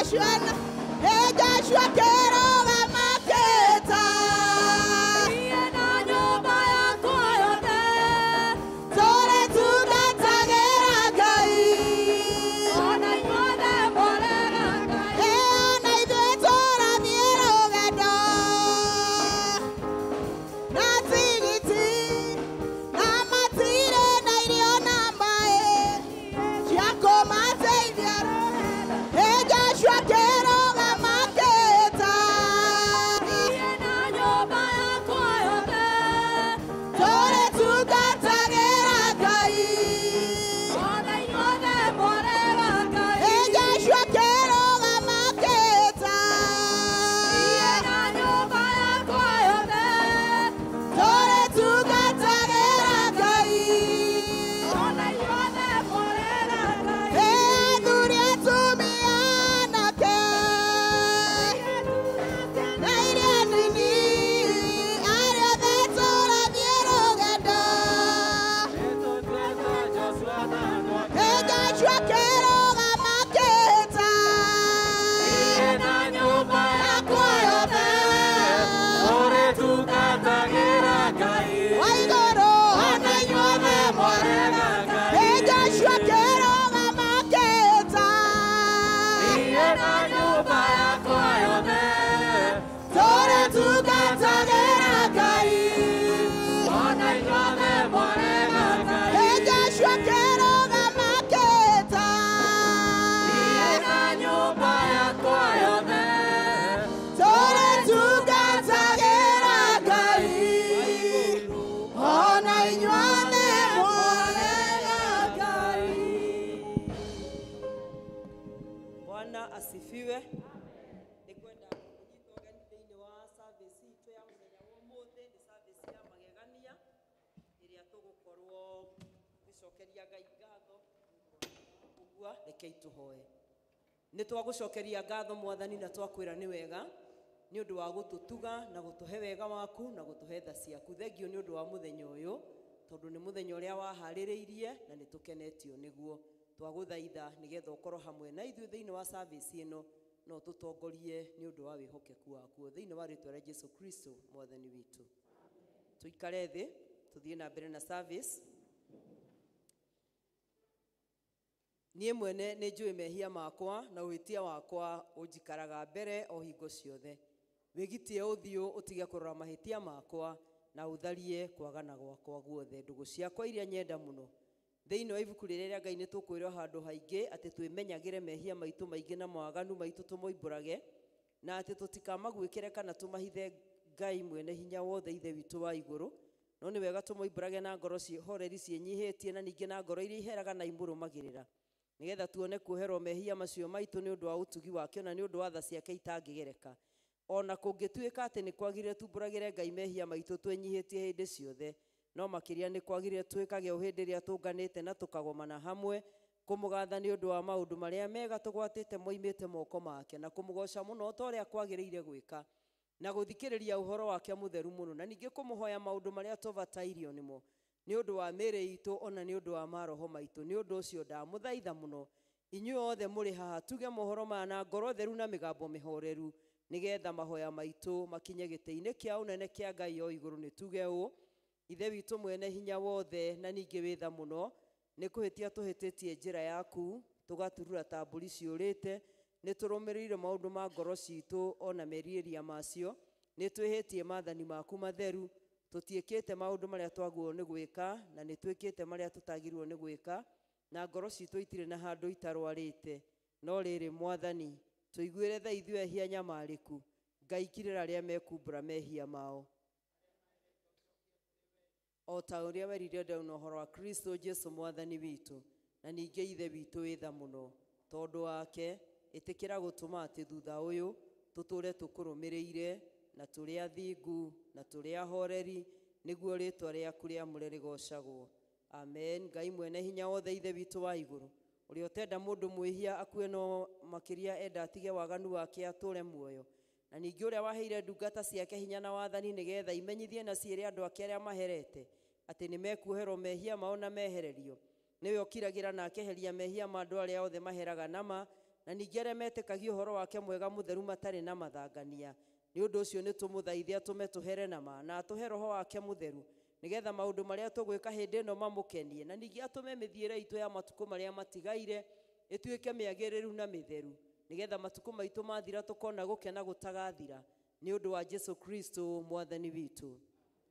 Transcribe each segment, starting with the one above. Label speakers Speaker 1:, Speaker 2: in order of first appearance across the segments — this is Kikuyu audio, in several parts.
Speaker 1: Joshua, hey Joshua kĩrũgama kĩta.
Speaker 2: Niĩ na nyũmba yakwa yothe
Speaker 1: Tũrĩtungatagĩra Ngai.
Speaker 2: Ona inyuothe mwarega Ngai.
Speaker 1: Ĩ ona ithuĩ tũrathiĩ rũgendo na tigiti na matirĩ na irio na maĩ cia kũmateithia. Ĩ Joshua kĩrũgama kĩta.
Speaker 2: Niĩ na nyũmba yakwa yothe
Speaker 1: Tũrĩtungatagĩra Ngai.
Speaker 2: Ona inyuothe mwarega Ngai.
Speaker 1: Ĩ Joshua kĩrũgama kĩta.
Speaker 2: Niĩ na nyũmba yakwa yothe
Speaker 1: Tũrĩtungatagĩra Ngai.
Speaker 2: Ona inyuothe mwarega Ngai.
Speaker 1: Ĩ athuri atumia anake na iria nini arĩa othe tũrathiĩ rũgendo. Ĩ Joshua kĩrũgama kĩta.
Speaker 2: Niĩ na nyũmba
Speaker 1: Yakwa yothe wa igũrũ ona inyuothe mwarega. Ĩ Joshua kĩrũgama kĩta.
Speaker 2: Niĩ na nyũmba yakwa yothe
Speaker 1: Tũrĩtungatagĩra Ngai.
Speaker 2: Ona inyuothe mwarega Ngai.
Speaker 1: Ĩ Joshua kĩrũgama kĩta.
Speaker 2: Niĩ na nyũmba yakwa yothe
Speaker 1: Tũrĩtungatagĩra Ngai. Ona inyuothe mwarega Ngai.
Speaker 3: Bwana asifiwe. Nĩ kwenda kũnyita ũgeni thĩinĩ wa service itũ ya mũthenya wa ũmũthĩ, nĩ service ya magegania ĩrĩa tũgũkorwo tũgĩcokeria Ngai ngatho. Ũguo rekei tũhoe. Nĩ twagũcokeria ngatho Mwathani na twakwĩra nĩ wega nĩ ũndũ wa gũtũtuga na gũtũhe wega waku na gũtũhe tha ciaku. Thengio nĩ ũndũ wa mũthenya ũyũ tondũ nĩ mũthenya ũrĩa waharĩrĩirie na nĩ tũkenetio nĩguo. Twagũthaitha nĩgetha ũkorwo hamwe na ithuĩ thĩinĩ wa service ĩno no tũtongorie nĩ ũndũ wa wĩhokeku waku thĩinĩ wa rĩtwa rĩa Jesu Kristo Mwathani witũ. Tũikare thĩ tũthiĩ na mbere na service. Niĩ mwene nĩ njũĩ mehia makwa na ũhĩtia wakwa ũnjikaraga mbere o hingo ciothe. Wĩgitie ũthiũ ũtige kũrora mahĩtia makwa na ũtharie kwagana gwakwa guothe. Ndũgũ ciakwa iria nyenda mũno. Thĩinĩ wa ibuku rĩrĩa rĩa Ngai nĩ tũkwĩrwo handũ haingĩ atĩ twĩmenyagĩre mehia maitũ maingĩ na mawaganu maitũ tũmoimbũrage na atĩ tũtikamaguĩkĩre kana tũmahithe Ngai mwene hinya wothe Ithe witũ wa igũrũ. No nĩ wega tũmoimbũrage na ngoro horeri ciĩnyihĩtie na ningĩ na ngoro iria iheraga na imũrũmagĩrĩra nĩgetha tuone kuoherwo mehia macio maitũ nĩ ũndũ wa ũtugi wake na nĩ ũndũ wa tha ciake itangĩgereka. Ona kũngĩtuĩka atĩ nĩ kwagĩrĩire tumbũragĩre Ngai mehia maitũ twĩnyihĩtie hĩndĩ ciothe, no makĩria nĩ kwagĩrĩire twĩkage o hĩndĩ ĩrĩa tũnganĩte na tũkagomana hamwe kũmũgatha nĩ ũndũ wa maũndũ marĩa mega tũgwatĩte moimĩte moko make na kũmũgoca mũno ta ũrĩa kwagĩrĩire gwĩka na gũthikĩrĩria ũhoro wake mũtheru mũno na ningĩ kũmũhoya maũndũ marĩa tũbatairio nĩmo nĩ ũndũ wa mĩĩrĩ itũ ona nĩ ũndũ wa maroho maitũ. Nĩ ũndũ ũcio ndamũthaitha mũno inyuĩ othe mũrĩ haha tuge mohoro maya na ngoro theru na mĩgambo mĩhoreru nĩgetha mahoya maitũ makinye gĩtĩ-inĩ kĩa ũnene kĩa Ngai o igũrũ. Nĩ tuge ũũ: Ithe witũ mwene hinya wothe na ningĩ wĩ tha mũno, nĩ kũhĩtia tũhĩtĩtie njĩra yaku tũgaturura ta mbũri ciũrĩte, nĩ tũrũmĩrĩire maũndũ ma ngoro citũ ona merirĩria macio, nĩ twĩhĩtie maathani maku matheru, tũtiĩkĩte maũndũ marĩa twagĩrĩirwo nĩ gwĩka na nĩ twĩkĩte marĩa tũtagĩrĩirwo nĩ gwĩka, na ngoro citũ itirĩ na handũ itarwarĩte. No rĩrĩ Mwathani, tũiguĩre tha ithuĩ ehia nyamarĩku, Ngai kirĩra arĩa mekumbũra mehia mao o ta ũrĩa werire ndauna ũhoro wa Kristo Jesu Mwathani witũ, na ningĩ Ithe witũ wĩ tha mũno. Tondũ wake ĩtĩkĩra gũtũma atĩ thutha ũyũ tũtũre tũkũrũmĩrĩire na tũrĩ athingu na tũrĩ ahoreri, nĩguo rĩtwa rĩaku rĩamũre rĩgocagwo. Amen. Ngai mwene hinya wothe Ithe witũ wa igũrũ, ũrĩa ũtenda mũndũ mwĩhia akue no makĩria enda atige waganu wake atũre muoyo, na ningĩ ũrĩa waheire ndungata ciake hinya na wathani nĩgetha imenyithie na ciĩre andũ ake arĩa maherete atĩ nĩ mekuoherwo mehia mao na mehererio. Nĩwe ũkiragĩra na akeheria mehia ma andũ arĩa othe maheraga nama Na ningĩ arĩa metĩkagia ũhoro wake mwega mũtheru matarĩ na mathangania. Nĩ ũndũ ũcio nĩ tũmũthaithe atũme tũhere na ma na atũhe roho wake mũtheru nĩgetha maũndũ marĩa tũgwĩka hĩndĩ ĩno mamũkenie, na ningĩ atũme mĩthiĩre itũ ya matukũ marĩa matigaire ĩtuĩke mĩagĩrĩru na mĩtheru, nĩgetha matukũ maitũ mathira tũkona gũkena gũtagathira, nĩ ũndũ wa Jesu Kristo mwathani witũ.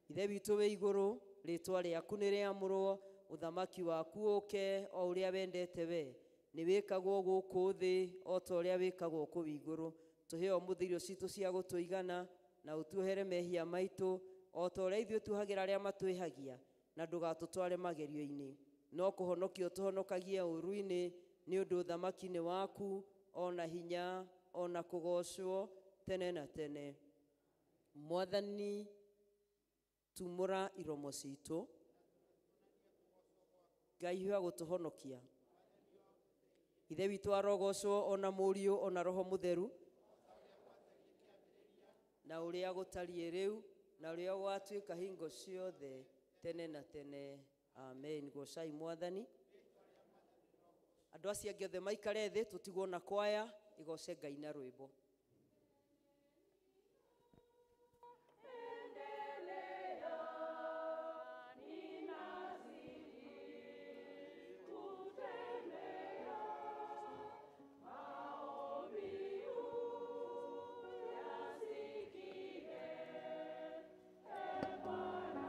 Speaker 3: Ithe witũ wĩ igũrũ, rĩtwa rĩaku nĩ rĩamũrwo, ũthamaki waku ũke o ũrĩa wendete we, nĩ wĩkagwo gũkũ thĩ o ta ũrĩa wĩkagwo kũu igũrũ. Tũhe ũmũthĩ irio citũ cia gũtũigana, na ũtuohere mehia maitũ o ta ũrĩa ithuĩ tuohagĩra arĩa matwĩhagia, na ndũgatũtware magerio-inĩ, no kũhonokia ũtũhonokagie ũũru-inĩ, nĩ ũndũ ũthamaki nĩ waku, o na hinya, o na kũgoocwo tene na tene. Mwathani, tumũra iromo citũ, Ngai hiũha gũtũhonokia. Ithe witũ arogocwo, ona Mũriũ, ona Roho Mũtheru, na ũrĩa gũtariĩ rĩu, na ũrĩa gwatuĩka hingo ciothe tene na tene. Amen. Gocai mwathani. Andũ acio angĩ othe maikare thĩ, tũtigwo na kwaya igoce Ngai na rwĩmbo.
Speaker 2: Bwana,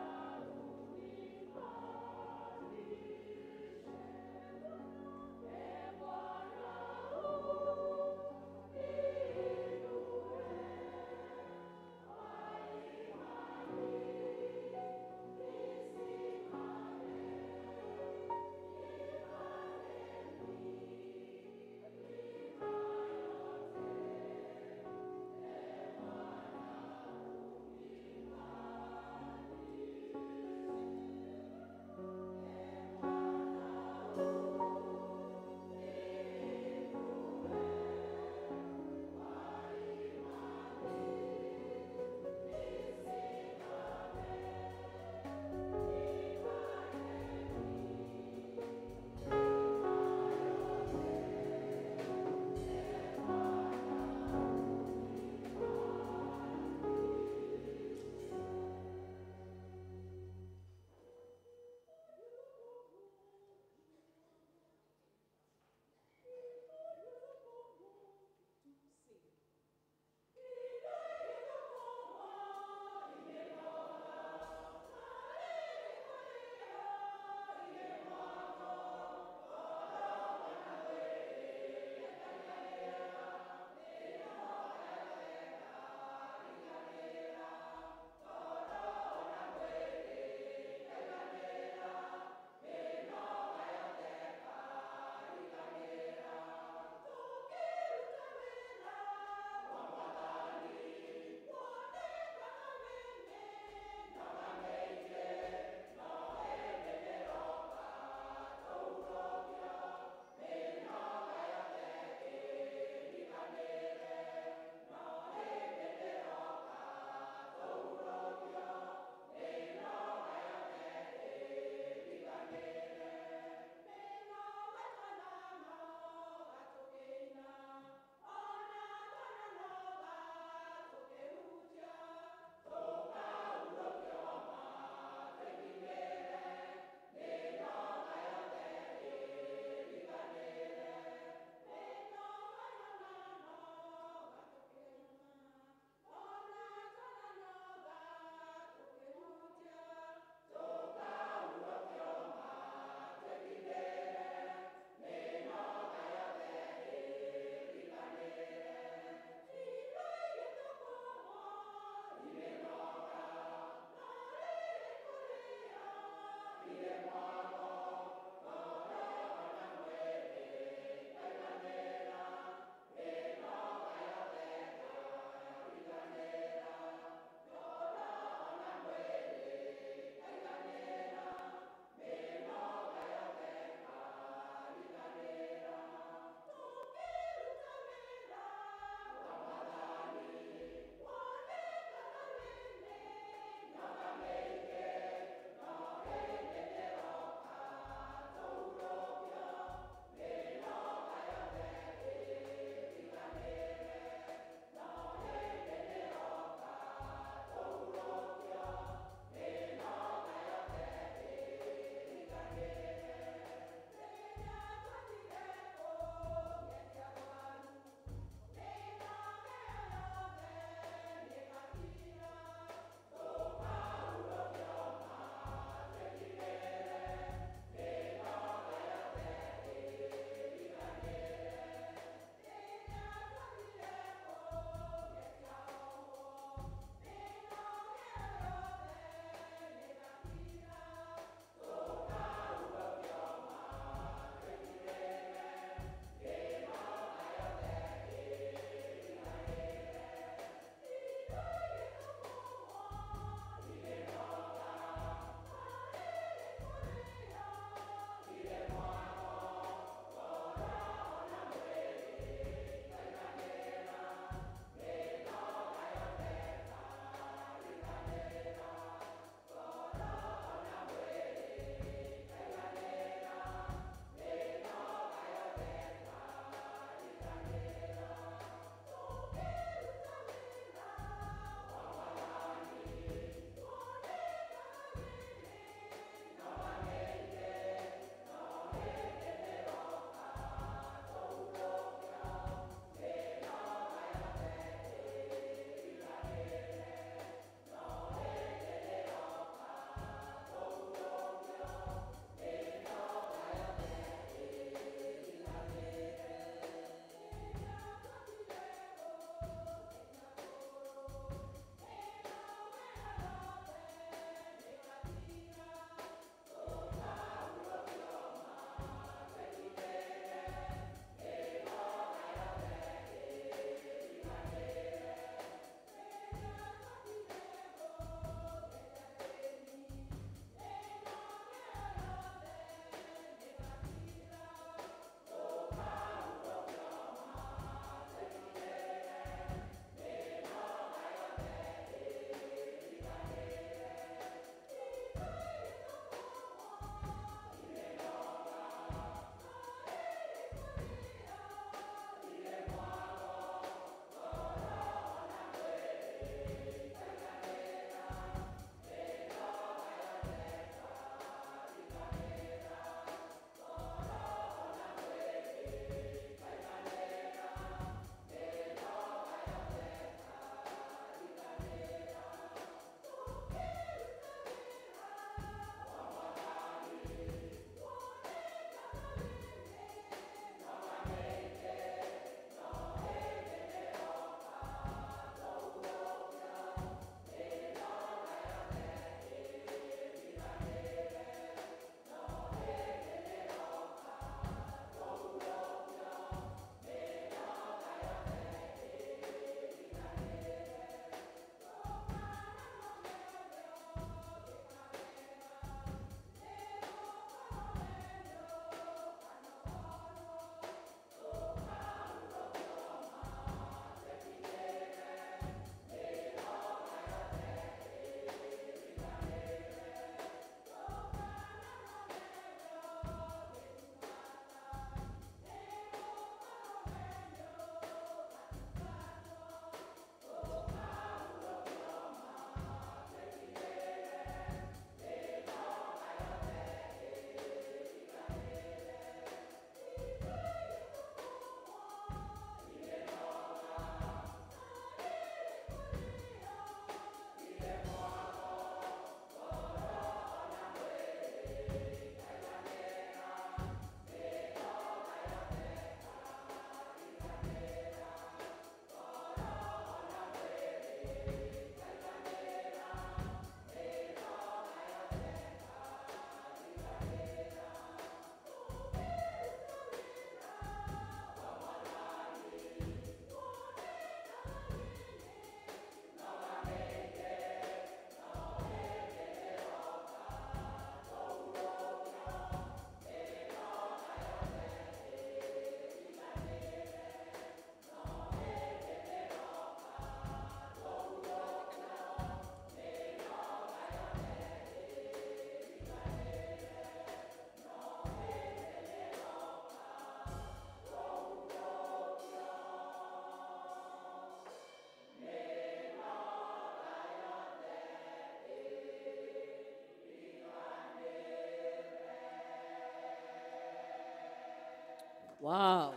Speaker 3: Wow.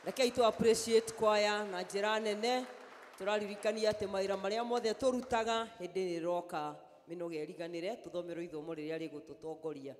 Speaker 3: Rekei tu appreciate choir na njĩra nene. Tũraririkania atĩ mawĩra marĩa mothe tũrutaga hĩndĩ nĩ ĩroka mĩnoga ĩriganĩre, tũthomerwo ithomo rĩrĩa rĩgũtũtongoria.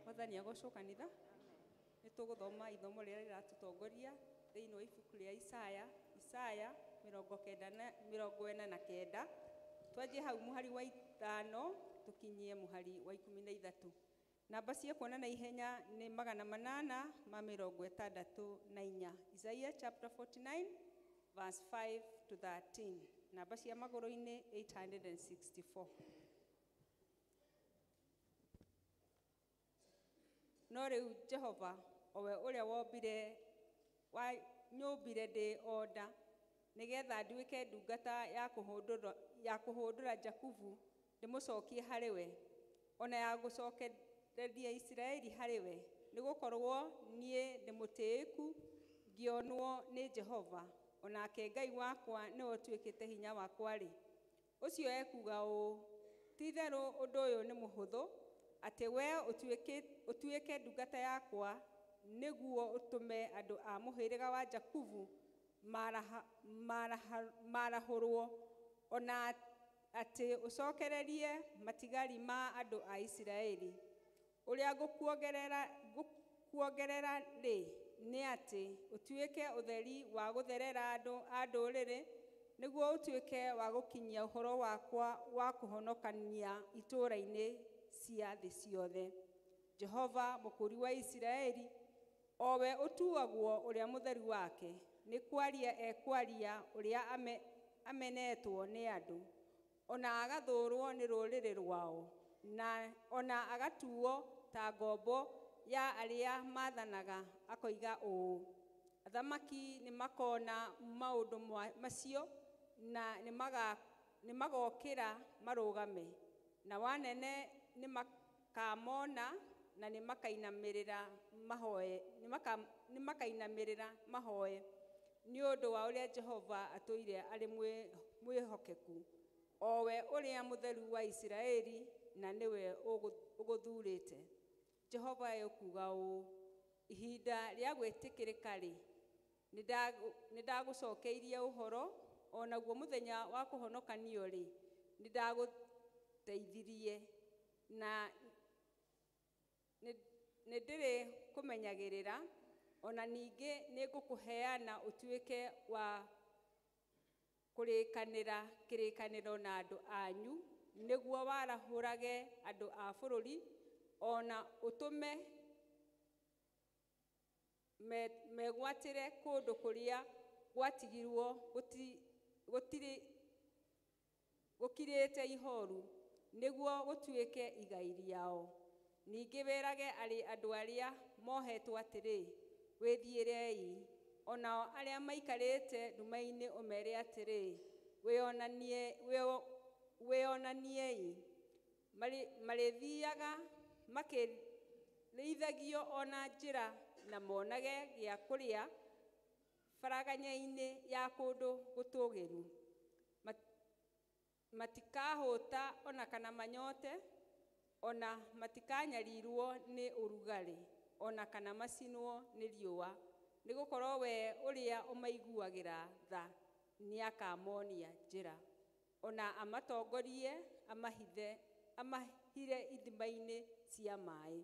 Speaker 4: Mwathani agocwo kanitha. Nĩ tũgũthoma ithomo rĩrĩa rĩratũtongoria thĩinĩ wa ibuku rĩa Isaya, Isaya 49, twanjie hau mũhari wa 5 tũkinyie mũhari wa 13. Namba cia kuona na ihenya nĩ 864. Isaiah chapter 49 verse 5 to 13. Namba cia magũrũ-inĩ 864. No rĩu Jehova owe ũrĩa wombire wa nyũmbire ndĩ o nda nĩgetha nduĩke ndungata ya kũhũndũra Jakubu ndĩmũcokie harĩ we, ona ya gũcokereria Isiraeli harĩ we, nĩgũkorwo niĩ ndĩ mũtĩĩku ngĩonwo nĩ Jehova, onake Ngai wakwa nĩwe ũtuĩkĩte hinya wakwa-rĩ. Ũcio ekuuga ũũ, ti-itherũ ũndũ ũyũ nĩ mũhũthũ, atĩ we ũtuĩke ndungata yakwa nĩguo ũtũme andũ a mũhĩrĩga wa Jakubu marahũrwo, ona atĩ ũcokererie matigari ma andũ a Isiraeli. Ũrĩa ngũkuongerera rĩ nĩ atĩ ũtuĩke ũtheri wa gũtherera andũ a ndũrĩrĩ, nĩguo ũtuĩke wa gũkinyia ũhoro wakwa wa kũhonokania itũũra-inĩ cia thĩ ciothe. Jehova mũkũũri wa Isiraeli, o we ũtuagwo ũrĩa mũtheru wake, nĩ kwaria ekwaria ũrĩa amenetwo nĩ andũ, ona agathũũrwo nĩ rũrĩrĩ rwao, na ona agatuo ta ngombo ya arĩa maathanaga, akoiga ũũ, athamaki nĩmakona maũndũ macio na nĩmagokĩra marũgame, na wanene nĩmakamona na nĩmakainamĩrĩra mahoe, nĩmakainamĩrĩra mahoe nĩ ũndũ wa ũrĩa Jehova atũire arĩ mwĩhokeku, o we ũrĩa mũtheru wa Isiraeli, na nĩwe ũgũthuurĩte. Jehova ekuuga ũũ, ihinda rĩa gwĩtĩkĩrĩka-rĩ, nĩndagũcokeirie ũhoro, o naguo mũthenya wa kũhonokanio-rĩ, nĩndagũteithirie, na nĩndĩrĩkũmenyagĩrĩra, ona ningĩ nĩngũkũheana ũtuĩke wa kũrĩkanĩra kĩrĩkanĩro na andũ anyu, nĩguo warahũrage andũ a bũrũri, ona ũtũme megwatĩre kũndũ kũrĩa gwatigirwo gũkirĩte ihoru, nĩguo gũtuĩke igai rĩao. Ningĩ wĩrage andũ arĩa mohetwo atĩrĩ, wĩthiĩrei, onao arĩa maikarĩte nduma-inĩ ũmere atĩrĩ, wĩonaniei. Marĩthiaga makĩrĩithagio ona njĩra na monage gĩa kũrĩa baraganya-inĩ ya kũndũ gũtũũgĩru. Matikahũta ona kana manyote, ona matikanyarirwo nĩ ũrugarĩ, ona kana macinwo nĩ riũa, nĩgũkorwo we ũrĩa ũmaiguagĩra tha nĩakamonia njĩra, ona amatongorie amahire ithima-inĩ cia maĩ.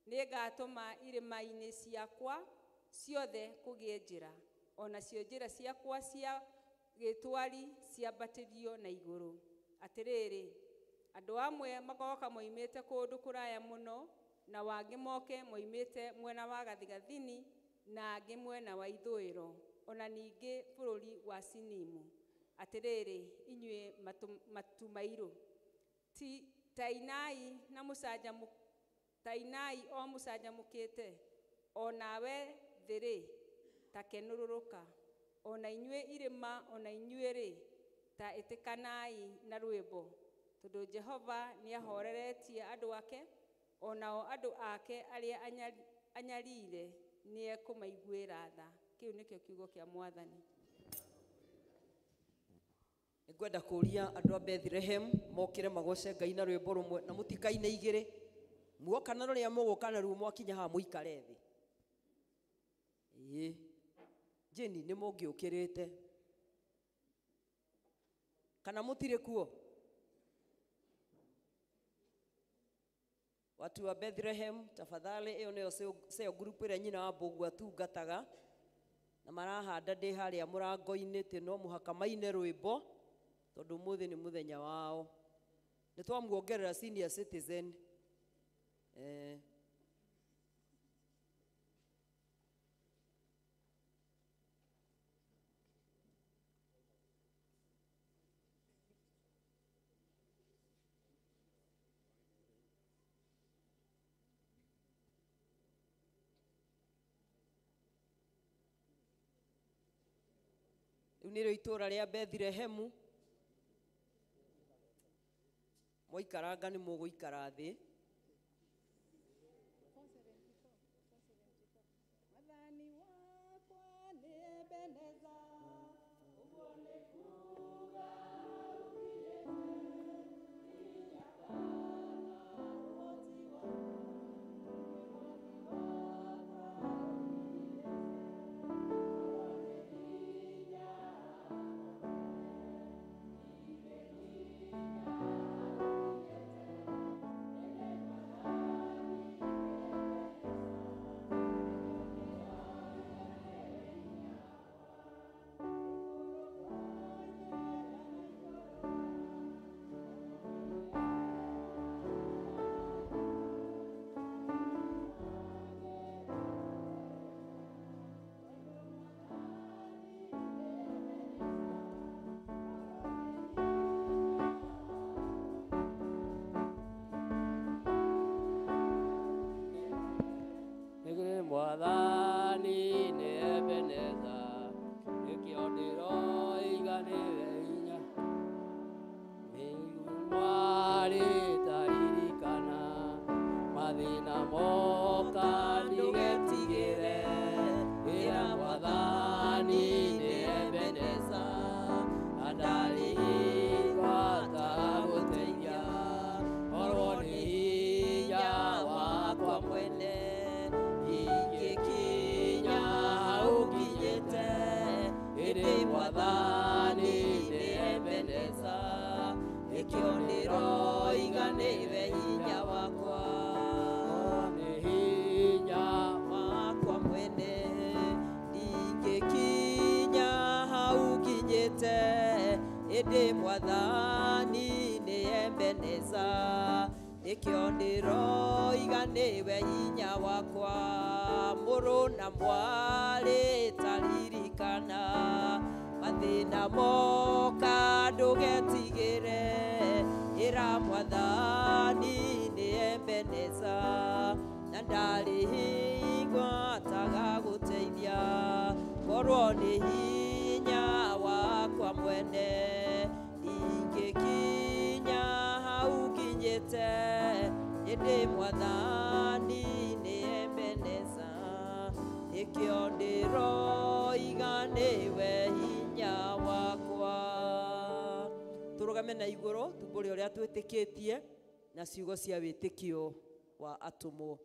Speaker 4: Nĩngatũma irĩma-inĩ ciakwa ciothe kũgĩe njĩra, onacio njĩra ciakwa cia gĩtwari ciambatĩrio na igũrũ. Atĩrĩrĩ, andũ amwe magoka moimĩte kũndũ kũraya mũno, na wangĩ moke moimĩte mwena wa gathigathini, na angĩ mwena wa ithũĩro, ona ningĩ bũrũri wa Sinimu. Atĩrĩrĩ, inyuĩ matu mairũ, ti tainai na tainai o mũcanjamũkĩte, o nawe thĩ-rĩ, ta kenũrũrũka, o na inyuĩ irĩma, o na inyuĩ-rĩ, ta ĩtĩkanai na rwĩmbo, tondũ Jehova nĩahoreretie andũ ake, o nao andũ ake arĩa anyariire nĩekũmaiguĩra tha. Kĩu nĩkĩo kiugo kĩa Mwathani.
Speaker 3: Nĩngwenda kũũria andũ a Bethlehem mokĩre magoce Ngai na rwĩmbo rũmwe na mũtikaine igĩrĩ. Muoka na rũrĩa mũgũka naruo mwakinya haha mũikare thĩ. Ĩĩ. Jane, nĩ mũngĩũkĩrĩte kana mũtirĩ kuo? Watu wa Bethlehem, tafadhali, ĩyo nĩyo cell group ĩrĩa nyina wa Mbũgua atungataga, na marahanda ndĩ harĩa mũrango-inĩ, tĩ no mũhaka maine rwĩmbo tondũ ũmũthĩ nĩ mũthenya wao. Nĩ twamuongerera senior citizen. Rĩu nĩrĩo itũũra rĩa Bethlehemu. Mwaikaranga nĩ mũgũikara thĩ.
Speaker 4: Mwathani wakwa nĩ Ebeneza, ũguo nĩ kuuga
Speaker 2: Mwathani nĩ Ebeneza, nĩkĩo ndĩroiga nĩwe hinya. Mwarĩ taririkana, mathĩna moka ndũgetigĩre, ĩra Mwathani nĩ Ebeneza, na ndarĩ hingo atagũteithia, korwo nĩ hinya wakwa mwene ingĩkinya ũkinyĩte, ĩndĩ Mwathani nĩ Ebeneza, nĩkĩo ndĩroiga nĩwe hinya wakwa. Nĩ hinya
Speaker 3: wakwa mwene ndingĩkinya hau nginyĩte, ĩndĩ Mwathani nĩ Ebeneza, nĩkĩo ndĩroiga nĩwe hinya wakwa. Mũrũ na mwarĩ taririkana, mathĩna moka ndũgetigĩre, ĩra Mwathani nĩ Ebeneza, na ndarĩ hingo atagagũteithia, korwo nĩ hinya wakwa mwene ingĩkinya hau nginyĩte, ĩndĩ Mwathani nĩ Ebeneza, nĩkĩo ndĩroiga nĩwe hinya wakwa. Tũrũgame na igũrũ tumbũre ũrĩa twĩtĩkĩtie na ciugo cia wĩtĩkio wa atũmwo.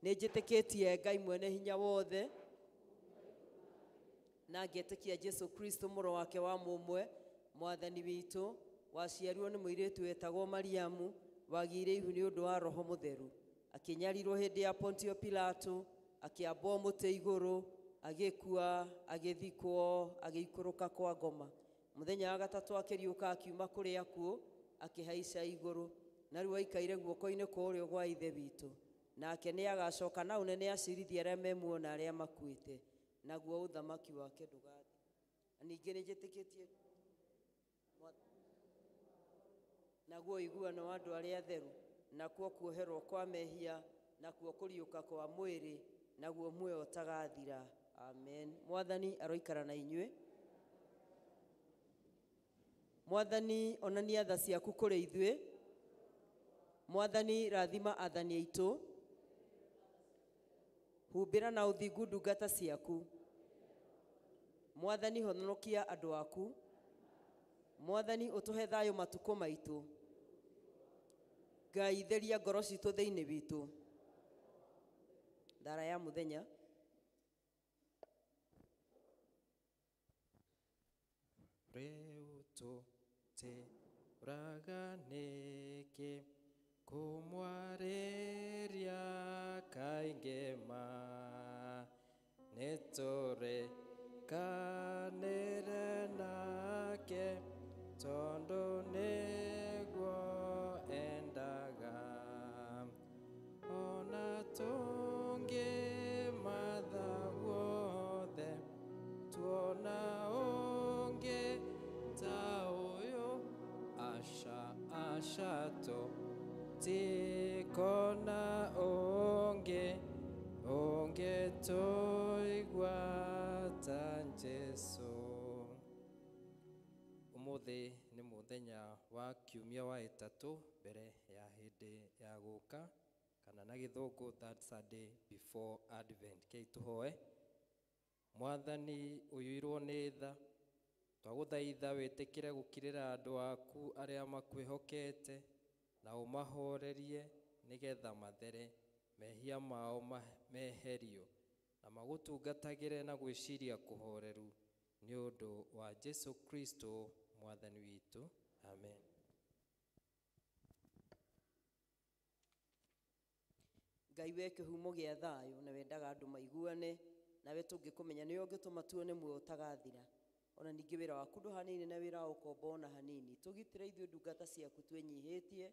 Speaker 3: Nĩ njĩtĩkĩtie Ngai mwene hinya wothe, na ngetĩkia Jesu Kristo mũrũ wake wa mũmwe, Mwathani witũ, waciarirwo nĩ mũirĩtu wetagwo Mariamu, wagĩire ihu nĩ ũndũ wa Roho Mũtheru, akĩnyarirwo hĩndĩ ya Pontio Pilato, akĩambwo mũtĩ igũrũ, agĩkua, agĩthikwo, agĩikũrũka kwa ngoma. Mũthenya wa gatatũ akĩriũka akiuma kũrĩ akuũ, akĩhaica igũrũ, na rĩu aikaire guoko-inĩ kwa ũrĩo gwa Ithe witũ. Nake nĩ agacoka na ũnene acirithie arĩa me muoyo na arĩa makuĩte, naguo ũthamaki wake ndũgathira. Na ningĩ nĩ njĩtĩkĩtie naguo ũiguano wa andũ arĩa atheru, nakuo kuoherwo kwa mehia, nakuo kũriũka kwa mwĩrĩ, naguo muoyo ũtagathira. Amen. Mwathani aroikara na inyuĩ. Mwathani onania tha ciaku kũrĩ ithuĩ. Mwathani rathima athani aitũ. Humbĩra na ũthingu ndungata ciaku. Mwathani honokia andũ aku. Mwathani ũtũhe thayũ matukũ maitũ. Ngai theria ngoro citũ thĩinĩ witũ. Thara ya mũthenya.
Speaker 5: Rĩu tũtĩraga nĩkĩ kũmwarĩria kaingĩ ma, nĩtũrĩkanĩre nake tondũ nĩguo endaga. Ona tũngĩmatha guothe tuona ũngĩ ta ũyũ, aca aca tũtikona ũngĩ ũngĩtũigua ta Jesũ. Ũmũthĩ nĩ mũthenya wa kiumia wa ĩtatũ mbere ya hĩndĩ ya gũka, kana na gĩthũngũ third Sunday before Advent. Kei tũhoe. Mwathani ũiyũirwo nĩ tha, twagũthaitha wĩtĩkĩre gũkirĩra andũ aku arĩa makwĩhokete, na ũmahorerie nĩgetha mathere mehia mao meherio, na magũtungatagĩre na gwĩciria kũhoreru, nĩ ũndũ wa Jesũ Kristo Mwathani witũ. Amen.
Speaker 3: Ngai we kĩhumo gĩa thayũ na wendaga andũ maiguane, nawe tũngĩkũmenya nĩwe ũngĩtũma tuone muoyo ũtagathira. Ona ningĩ wĩra waku ndũhanĩine na wĩra wa ũkombo ona hanini. Tũgitĩre ithuĩ ndungata ciaku twĩnyihĩtie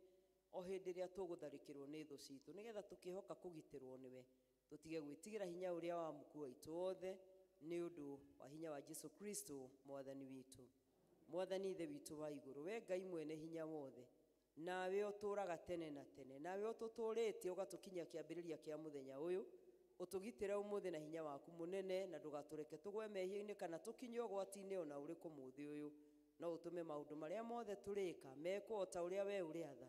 Speaker 3: o hĩndĩ ĩrĩa tũgũtharĩkĩrwo nĩ thũ citũ, nĩgetha tũkĩhoka kũgitĩrwo nĩwe, tũtige gwĩtigĩra hinya ũrĩa wa mũkuo waitũ wothe, nĩ ũndũ wa hinya wa Jesũ Kristo Mwathani witũ. Mwathani Ithe witũ wa igũrũ, we Ngai mwene hinya wothe, nawe ũtũũraga tene na tene, nawe ũtũtũũrĩtie ũgatũkinyia kĩambĩrĩria kĩa mũthenya ũyũ, ũtũgitĩre ũmũthĩ na hinya waku mũnene, na ndũgatũreke tũgwe mehia-inĩ kana tũkinye ũgwati-inĩ ona ũrĩkũ mũthĩ ũyũ. No ũtũme maũndũ marĩa mothe tũrĩka mekwo o ta ũrĩa we ũrĩatha,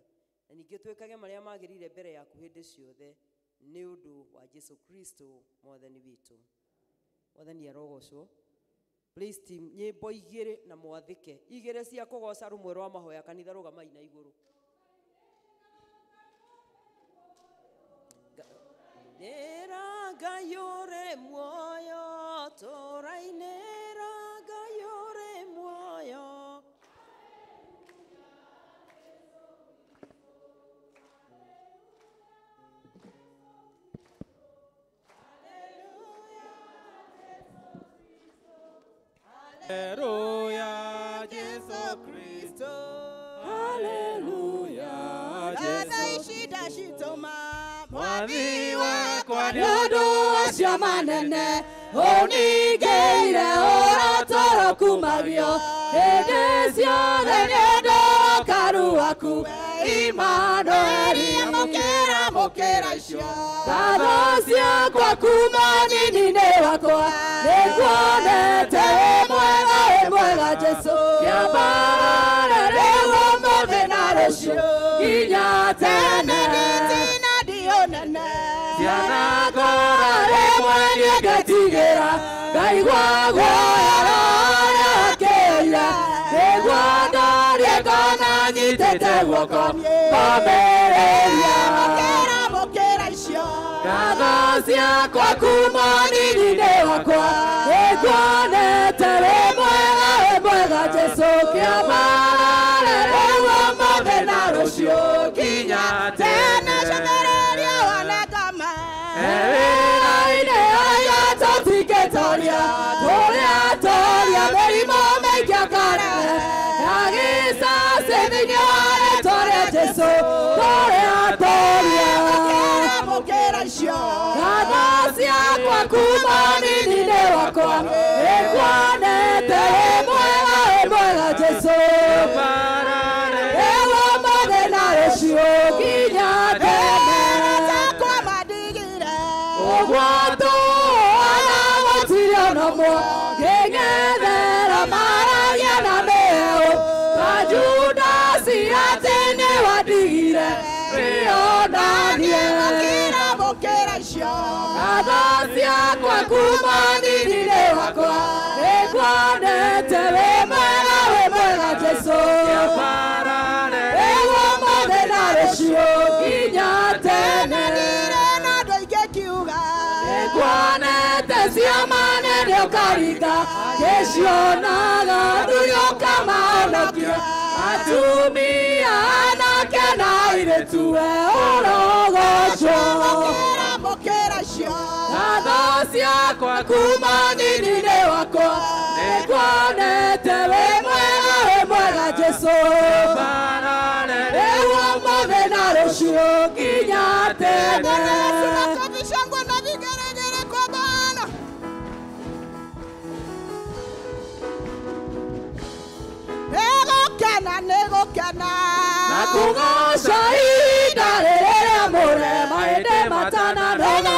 Speaker 3: na ningĩ twĩkage marĩa magĩrĩire mbere yaku hĩndĩ ciothe, nĩ ũndũ wa Jesũ Kristo Mwathani witũ. Mwathani arogocwo. Please team, nyĩmbo igĩrĩ na mwathĩke, igĩrĩ cia kũgoca, rũmwe rwa mahoya, kanitha rũgamai na igũrũ. Nĩra Ngai ũrĩ muoyo, tũrainĩra Ngai ũrĩ muoyo.
Speaker 5: Hallelujah, Jesu Kristo. Hallelujah, Jesu
Speaker 1: Kristo.
Speaker 5: Mwathi wakwa
Speaker 2: nĩ ũndũ acio manene ũningĩire ũratoro kumagio hĩndĩ ciothe nĩ ũndũ karu waku Imanueli.
Speaker 1: Mũkĩra mũkĩra icio
Speaker 2: ngatho ciakwa kuma nini-inĩ wakwa, nĩnguonete wĩ mwega, wĩ mwega Jesũ, kĩambara rĩu ũmũthĩ na rũciũ nginya tene. Cianakora rĩmwe niĩ ngetigĩra, ngaigua guoya rũrĩa akĩira, nĩguo ndorie kana nyitĩte guoko ngomĩrĩria. Ngatho ciakwa kuma nini-inĩ wakwa, nĩnguonete wĩ mwega, wĩ mwega Jesũ, kĩambara rĩu ũmũthĩ na rũciũ nginya tene. Wĩra-inĩ ũrĩa tũtingĩtoria, tũrĩa toria mĩrimũ mĩingĩ akareme, na gĩcacĩ thĩinĩ wa rĩtwa rĩa Jesũ, tũrĩa toria. kuma nini-inĩ wakwa nĩnguonete wĩ mwega wĩ mwega Jesũ rĩu ũmũthĩ na rũciũ nginya tene ũguo tũũana gũtirĩ ona ũmwe ngĩng'ethera maragia na mĩheehũ ta Judasi atĩ nĩwandigire wĩonanie ngatho ciakwa kuma nini-inĩ wakwa nĩnguonete wĩ mwega wĩ mwega Jesũ rĩu ũmũthĩ na rũciũ nginya tene nĩnguonete ciama nene ũkaringa ngĩcionaga athuri ũkamahonokia atumia anake na airĩtu we ũrogocwo ngatho ciakwa kuma nini-inĩ wakwa nĩnguonete wĩ mwega wĩ mwega Jesũ rĩu ũmũthĩ na rũciũ nginya tene. Na kũgooca ihinda rĩrĩa mũrema hĩndĩ matananoga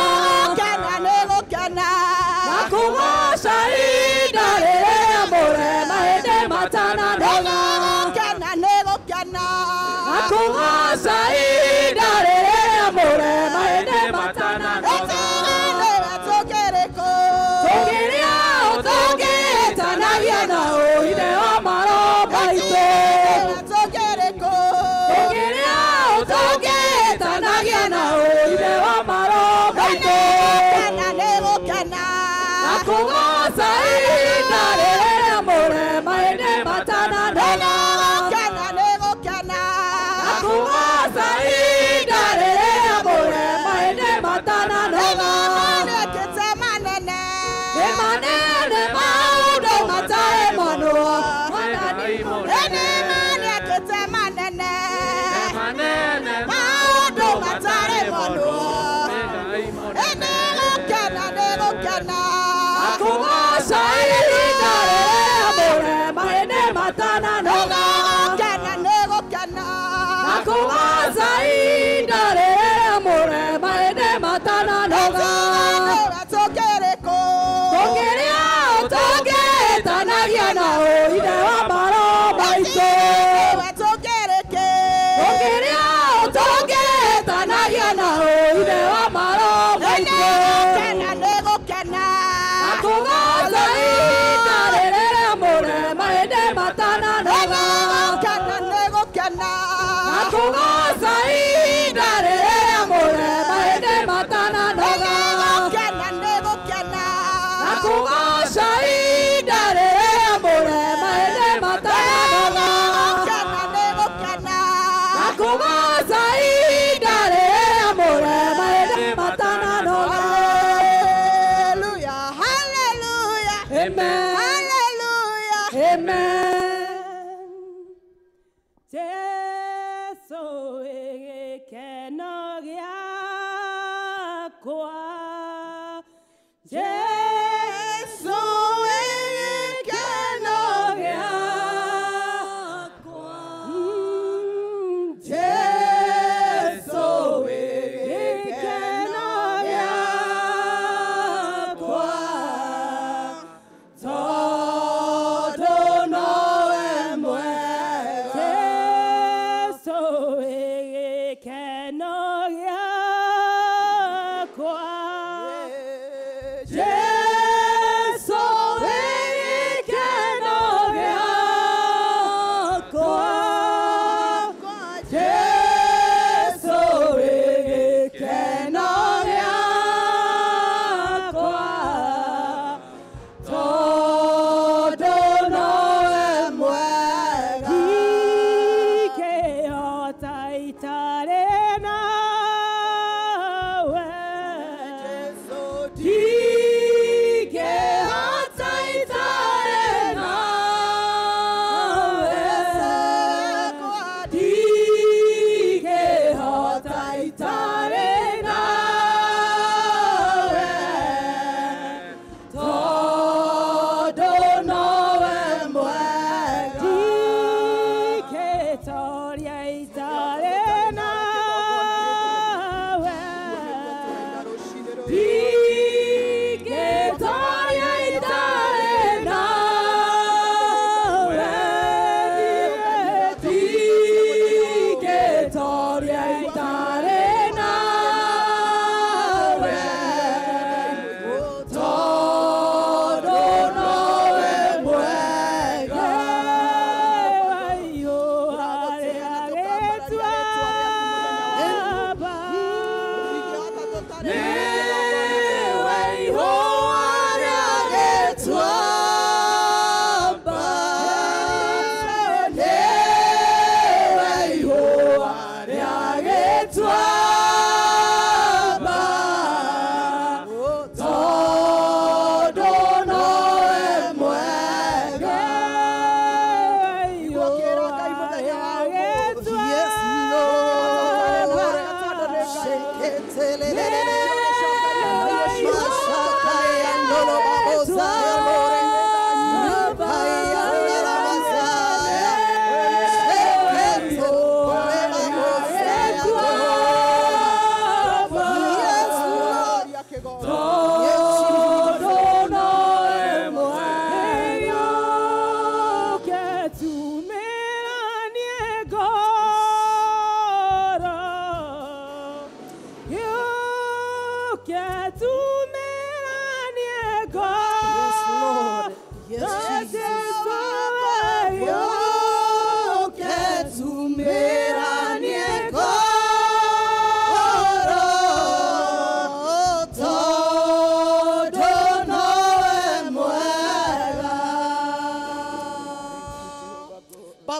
Speaker 2: na kũgooca ihinda rĩrĩa mũrema hĩndĩ matananoga na kũgooca ihinda rĩrĩa mũrema hĩndĩ matananoga tũngĩrĩa tũngĩtanagia na ũithe wa maro maitũ tũngĩrĩa tũngĩtanagia na ũithe wa maro maitũ na kũgooca ihinda rĩrĩa mũrema hĩndĩ matananoga na kũgooca ihinda rĩrĩa mũrema hĩndĩ matananoga nĩ manene maũndũ matarĩ monwo na kũgooca ihinda rĩrĩa mũrema hĩndĩ matananoga na kũgooca ihinda rĩrĩa mũrema hĩndĩ matananoga tũngĩrĩa tũngĩtanagia na ũithe wa maro maitũ tũngĩrĩa tũngĩtanagia na ũithe wa maro maitũ na kũgooca ihinda rĩrĩa mũrema hĩndĩ matananoga na kũgooca ihinda rĩrĩa mũrema hĩndĩ matananoga na kũgooca ihinda rĩrĩa mũrema hĩndĩ matananoga na kũgooca ihinda rĩrĩa mũrema hĩndĩ matananoga. Amen. Amen.
Speaker 6: Jesu gĩkeno gĩakwa Jesu gĩkeno gĩakwa Jesu gĩkeno gĩakwa tondũ no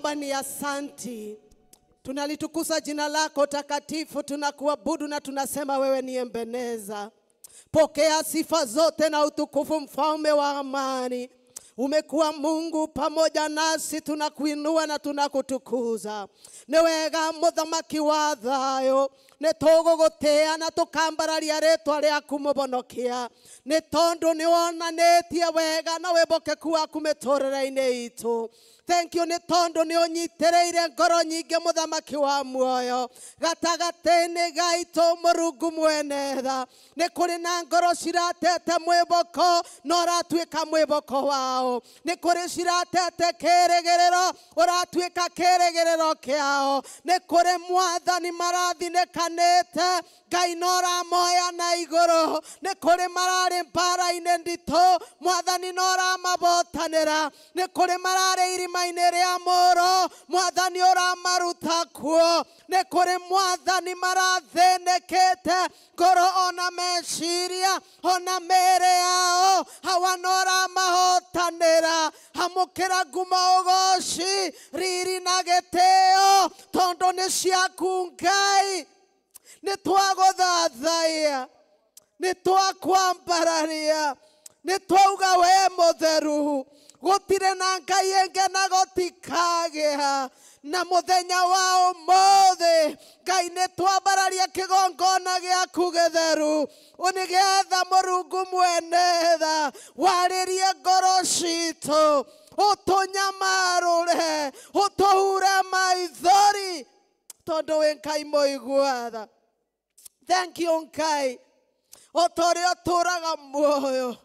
Speaker 7: Baba ni asanti. Tunalitukuza jina lako takatifu, tunakuabudu na tunasema wewe ni Ebeneza. Pokea sifa zote na utukufu, mfalme wa amani. Umekuwa Mungu pamoja nasi, tunakuinua na tunakutukuza. Nĩ wega mũthamaki wa thayũ, nĩ tũgũgũtĩĩa na tũkambararia rĩtwa rĩaku mũbonokia, nĩ tondũ nĩ wonanĩtie wega na wĩhokeku waku mĩtũrĩre-inĩ itũ. Thank you nĩ tondũ nĩ ũnyitĩrĩire ngoro nyingĩ mũthamaki wa muoyo gatagatĩ-inĩ gaitũ Mũrungu mwene tha. Nĩ kũrĩ na ngoro ciratete mwĩhoko na ũratuĩka mwĩhoko wao. Nĩ kũrĩ ciratete kĩrĩgĩrĩro ũratuĩka kĩrĩgĩrĩro kĩao. Nĩ kũrĩ mwathani marathinĩkanĩte Ngai no ũramoya na igũrũ. Nĩ kũrĩ mararĩ mbara-inĩ nditũ mwathani no ũramabotanĩra. Nĩ kũrĩ mararĩ irima-inĩ rĩa mũro mwathani ũramaruta kuo. Nĩ kũrĩ mwathani marathĩnĩkĩte ngoro ona meciria ona mĩĩrĩ yao hawa no ũramahotanĩra. Amũkĩra ngumo ũgoci riri na gĩtĩo tondũ nĩ ciaku Ngai. Nĩ twagũthathaiya, nĩ twakwambararia, nĩ twauga we mũtheru. Gũtirĩ na Ngai ĩngĩ na gũtikagĩa. Na mũthenya wa ũmũthĩ Ngai nĩ twambararia kĩgongona gĩaku gĩtheru nĩgetha Mũrungu mwene tha warĩrie ngoro citũ, ũtũnyamarũre, ũtũhure maithori tondũ wĩ Ngai mũigua tha. Thank you Ngai o ta ũrĩa ũtũũraga muoyo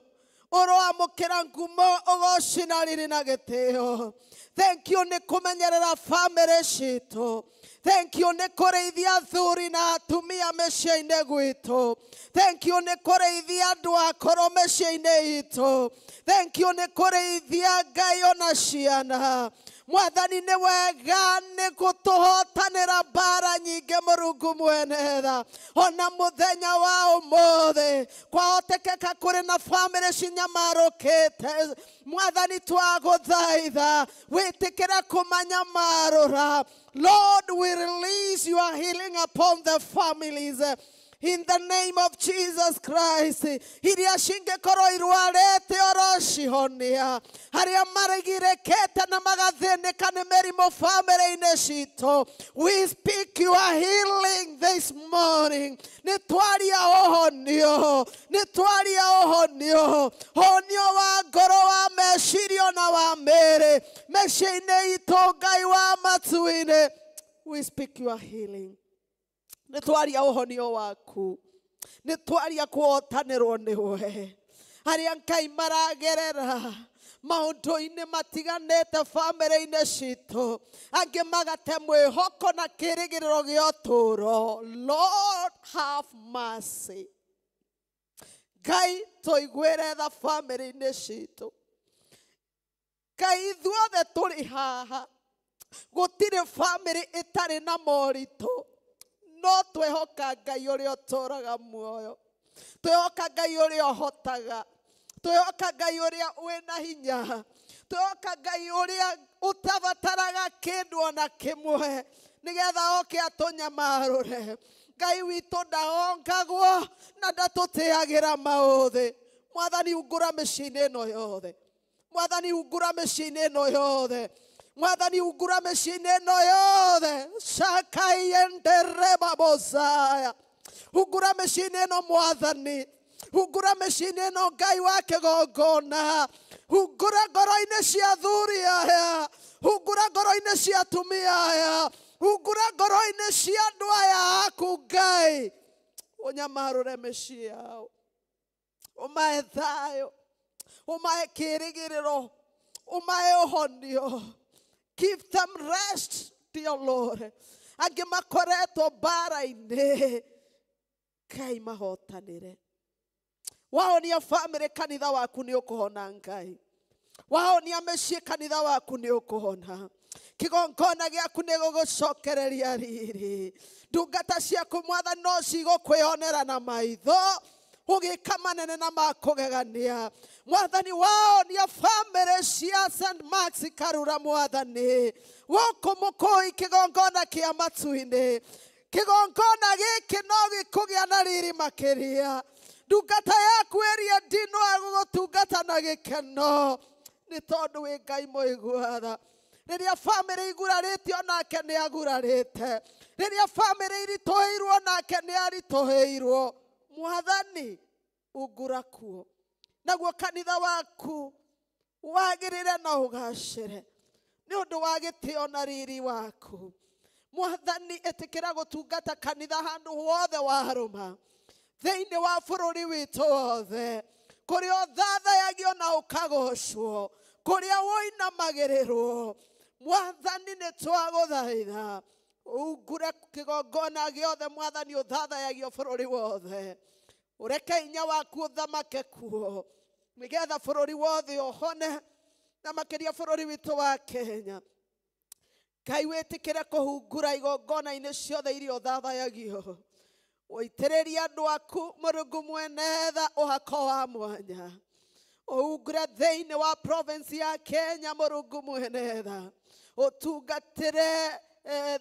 Speaker 7: ũroamũkĩra ngumo ũgoci na riri na gĩtĩo. Thank you nĩ kũmenyerera bamĩrĩ citũ. Thank you nĩ kũrĩithia athuri na atumia mĩciĩ-inĩ gwitũ. Thank you nĩ kũrĩithia andũ akũrũ mĩciĩ-inĩ itũ. Thank you nĩ kũrĩithia Ngai ona ciana. Mwathani nĩ wega nĩ gũtũhotanĩra mbara nyingĩ Mũrungu mwene tha. Ona mũthenya wa ũmũthĩ kwahotekeka kũrĩ na bamĩrĩ cinyamarũkĩte mwathani twagũthaitha wĩtĩkĩre kũmanyamarũra. Lord, we release your healing upon the families. In the name of Jesus Christ, iria cingĩkorwo irwarĩte ũrocihonia, arĩa marigirĩkĩte na magathĩnĩka nĩ mĩrimũ bamĩrĩ-inĩ citũ, we speak your healing this morning. Nĩ twaria ũhonio, nĩ twaria ũhonio, honio wa ngoro, wa meciria na wa mĩĩrĩ, mĩciĩ-inĩ itũ Ngai wa matu-inĩ, we speak your healing. Nĩ twaria ũhonio waku, nĩ twaria kũhotanĩrwo nĩwe. Arĩa Ngai maragerera maũndũ-inĩ matiganĩte bamĩrĩ-inĩ citũ, angĩ magate mwĩhoko na kĩrĩgĩrĩro gĩa ũtũũro. Lord have mercy. Ngai tũiguĩre tha bamĩrĩ-inĩ citũ. Ngai ithuothe tũrĩ haha, gũtirĩ bamĩrĩ ĩtarĩ na moritũ. No twehoka Ngai ũrĩa ũtũũraga muoyo, twehoka Ngai ũrĩa ũhotaga, twehoka Ngai ũrĩa wĩna hinya, twehoka Ngai ũrĩa ũtabataraga kĩndũ ona kĩmwe nĩgetha oke atũnyamarũre. Ngai witũ ndahongagwo na ndatũteagĩra maũthĩ. Mwathani hungura mĩciĩ-inĩ ĩno yothe, Mwathani hungura mĩciĩ-inĩ ĩno yothe, Mwathani hungura mĩciĩ-inĩ ĩno yothe. Shakaiendereba bozaya, hungura mĩciĩ-inĩ ĩno Mwathani, hungura mĩciĩ-inĩ ĩno Ngai wa kĩgongona, hungura ngoro-inĩ cia athuri aya, hungura ngoro-inĩ cia atumia aya, hungura ngoro-inĩ cia andũ aya aku Ngai, ũnyamarũre mĩciĩ yao, ũmahe thayũ, ũmahe kĩĩrĩgĩrĩro, ũmahe ũhonio. Give them rest, dear Lord. Angĩ makoretwo mbara-inĩ, Ngai mahotanĩre. Wahonia bamĩrĩ kanitha waku nĩ ũkũhona Ngai. Wahonia mĩciĩ kanitha waku nĩ ũkũhona. Kĩgongona gĩaku nĩ gũgũcokereria riri. Ndungata ciaku Mwathani no cigũkwĩonera na maitho ũgĩka manene na makũgegania. Mwathani wahonia bamĩrĩ cia St. Mark's Karura mwathani gũkũ mũkũi kĩgongona kĩa matu-inĩ kĩgongona gĩkĩ no gĩkũgĩa na riri makĩria ndungata yaku ĩrĩa ndino agũgũtungata na gĩkeno nĩ tondũ wĩ Ngai mũiguatha rĩrĩa bamĩrĩ igurarĩte onake nĩ agurarĩte rĩrĩa bamĩrĩ iritũhĩirwo onake nĩ aritũhĩirwo mwathani ungura kuo naguo kanitha waku wagĩrĩre na ũgacĩre nĩ ũndũ wa gĩtĩo na riri waku mwathani ĩtĩkĩra gũtungata kanitha handũ hothe warũma thĩinĩ wa bũrũri witũ wothe kũrĩa ũthathayagio na ũkagocwo kũrĩa woinamagĩrĩrwo mwathani nĩ twagũthaitha ungure kĩgongona gĩothe mwathani ũthathayagio bũrũri wothe ũreke hinya waku ũthamake kuo nĩgetha bũrũri wothe ũhone na makĩria bũrũri witũ wa Kenya Ngai wĩtĩkĩre kũhungura igongona-inĩ ciothe iria ũthathayagio ũitĩrĩrie andũ aku Mũrungu mwene tha ũhako wa mwanya ũhungure thĩinĩ wa province ya Kenya Mũrungu mwene tha ũtungatĩre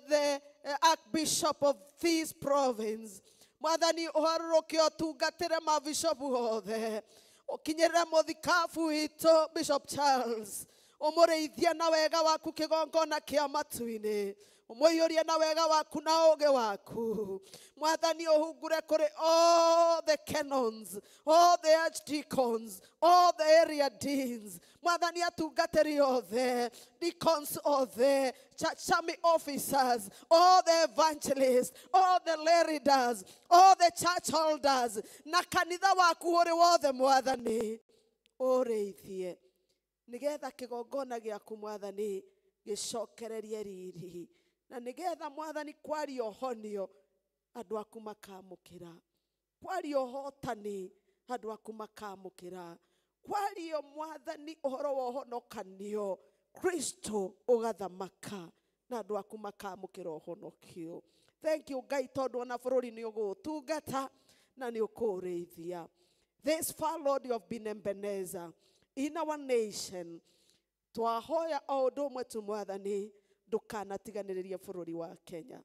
Speaker 7: the Archbishop of this province mwathani ũharũrũke ũtungatĩre mabishopu othe ũkinyĩrĩre mũthikabu witũ Bishop Charles ũmũrĩithie na wega waku kĩgongona kĩa matu-inĩ ũmũiyũrie na wega waku na ũũgĩ waku mwathani ũhungure kũrĩ all the canons, all the archdeacons, all the area deans mwathani atungatĩri othe deacons othe church army officers, all the evangelists, all the leaders, all the church holders na kanitha waku ũrĩ wothe mwathani ũrĩithie nĩgetha kĩgongona gĩaku mwathani gĩcokererie riri na nĩgetha mwathani kwaria ũhonio andũ aku makamũkĩra kwaria ũhotani andũ aku makamũkĩra kwaria mwathani ũhoro wa ũhonokanio Kristo ũgathamaka na andũ aku makamũkĩra ũhonokio. Thank you Ngai tondũ ona bũrũri nĩ ũgũũtungata na nĩ ũkũũrĩithia. This far, Lord, you have been Ebenezer in our nation. Twahoya o ũndũ ũmwe tu mwathani ndũkanatiganĩrĩrie bũrũri wa Kenya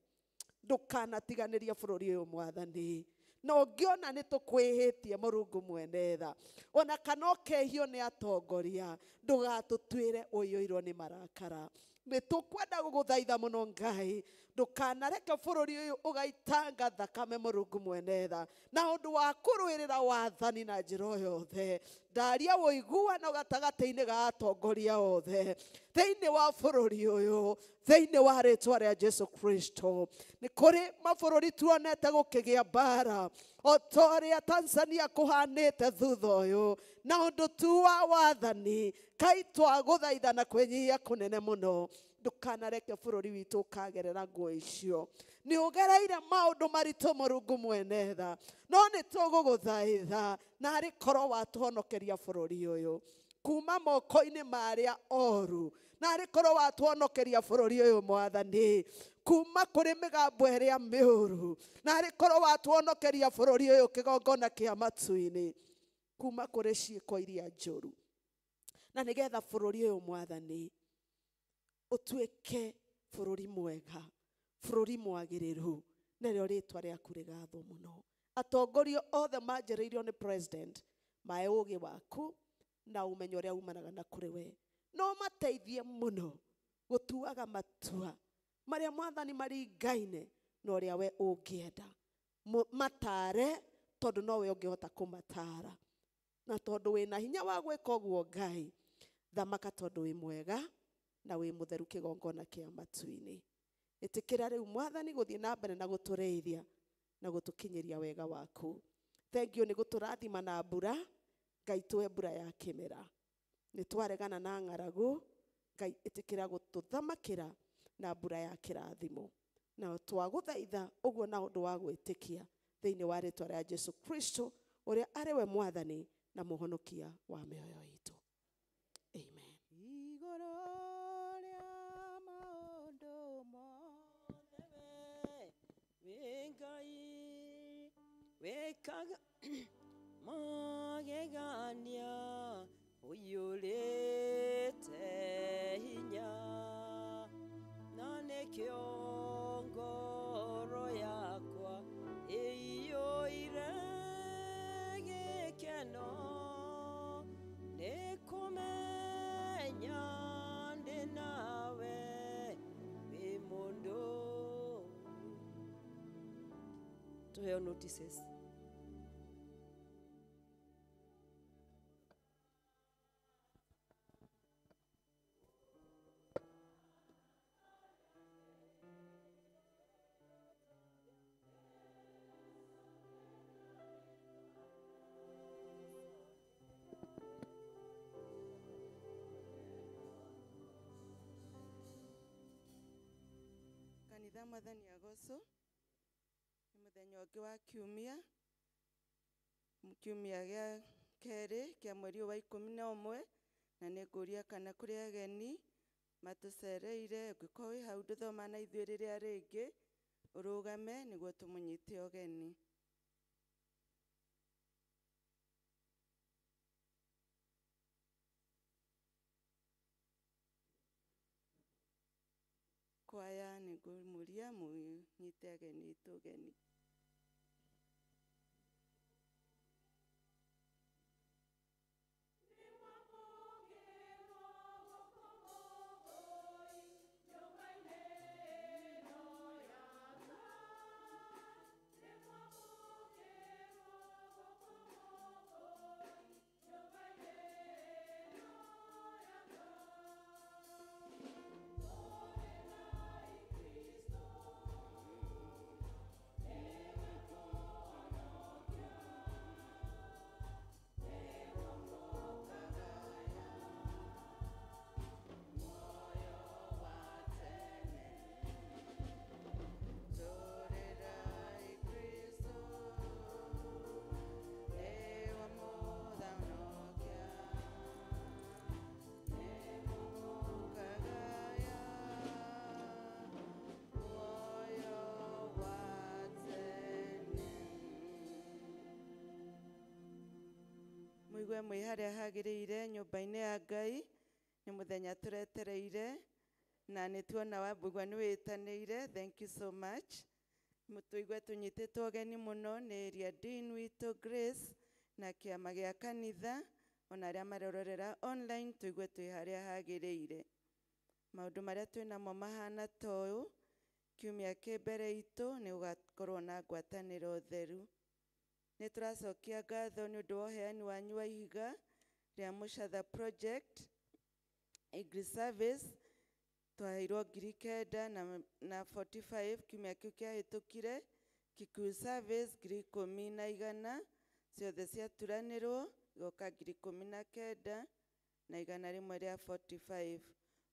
Speaker 7: ndũkanatiganĩrie bũrũri ũyũ mwathani na ũngĩona nĩ tũkwĩhĩtie Mũrungu mwene tha ona kana ũkehio nĩ atongoria ndũgatũtuĩre ũiyũirwo nĩ marakara nĩ tũkwenda gũgũthaitha mũno Ngai ndũkanareke bũrũri ũyũ ũgaitanga thakame Mũrungu mwene tha na ũndũ wa kũrũĩrĩra wathani na njĩra o yothe ndaria ũiguano gatagatĩ-inĩ ga atongoria othe thĩinĩ wa bũrũri ũyũ thĩinĩ wa rĩtwa rĩa Jesu Kristo nĩ kũrĩ mabũrũri tuonete gũkĩgĩa mbara o ta ũrĩa Tanzania kũhanĩte thutha ũyũ na ũndũ tu wa wathani Ngai twagũthaitha na kwĩnyihia kũnene mũno ndũkanareke bũrũri witũ ũkagerera nguo icio nĩ ũgereire maũndũ maritũ Mũrungu mwene tha no nĩ tũgũgũthaitha na arĩ korwo watũhonokeria bũrũri ũyũ kuma moko-inĩ ma arĩa oru na arĩ korwo watũhonokeria bũrũri ũyũ mwathani kuma kũrĩ mĩgambo ĩrĩa mĩũru na arĩ korwo watũhonokeria bũrũri ũyũ kĩgongona kĩa matu-inĩ kuma kũrĩ ciĩko iria njũru na nĩgetha bũrũri ũyũ mwathani ũtuĩke bũrũri mwega bũrũri mwagĩrĩru narĩo rĩtwa rĩaku rĩgathwo mũno atongoria othe manjĩrĩirio nĩ president mae ũũgĩ waku na ũmenyo ũrĩa umanaga na kũrĩ we no mateithie mũno gũtuaga matua marĩa mwathani maringaine na ũrĩa we ũngĩenda matare tondũ nowe ũngĩhota kũmatara na tondũ wĩna hinya wa gwĩka ũguo Ngai thamaka tondũ wĩ mwega na wĩ mũtheru kĩgongona kĩa matu-inĩ ĩtĩkĩra rĩu mwathani gũthiĩ na mbere na gũtũrĩithia na gũtũkinyĩria wega waku. Thank you nĩ gũtũrathima na mbura Ngai tũhe mbura ya kĩmera nĩ twaregana na ng'aragu Ngai ĩtĩkĩra gũtũthamakĩra na mbura ya kĩrathimo na twagũthaitha ũguo na ũndũ wa gwĩtĩkia thĩinĩ wa rĩtwa rĩa Jesu Kristo ũrĩa arĩ we mwathani na mũhonokia wa mĩoyo itũ. Amen.
Speaker 1: Igũrũ rĩa maũndũ mothe we wĩ Ngai wĩkaga magegania ũiyũrĩte
Speaker 3: Tũheo notices.
Speaker 8: Kanitha mwathani agoco nĩ mũthenya ũngĩ wa kiumia, kiumia gĩa kerĩ kĩa mweri ũyũ wa 11, na nĩ ngũria kana kũrĩ ageni matũcereire. Ũngĩkorwo wĩ hau ndũthoma na ithuĩ rĩrĩa rĩngĩ, ũrũgame nĩguo tũmũnyite ũgeni. Kwaya nĩ ngũmũria mũnyite ageni aitũ ũgeni. Mũigue mwĩ harĩa hagĩrĩire nyũmba-inĩ ya Ngai. Nĩ mũthenya tũretereire na nĩ tuona Wambũgua nĩ wĩtanĩire. Thank you so much. Tũigue tũnyitĩtwo ũgeni mũno nĩ area dean witũ Grace na kĩama gĩa kanitha, ona arĩa marerorera online, tũigue twĩ harĩa hagĩrĩire. Maũndũ marĩa twĩ namo mahana ta ũyũ: kiumia kĩ mbere itũ nĩ gũgakorwo na ngwatanĩro theru. Nĩ tũracokia ngatho nĩ ũndũ wa ũheani wanyu wa ihiga rĩa Mũcatha Project English Service. Twaheirwo 9,000 na 45 kiumia kĩu kĩahĩtũkire. Kikuyu Service 10,100, ciothe ciaturanĩrwo igoka 19,145.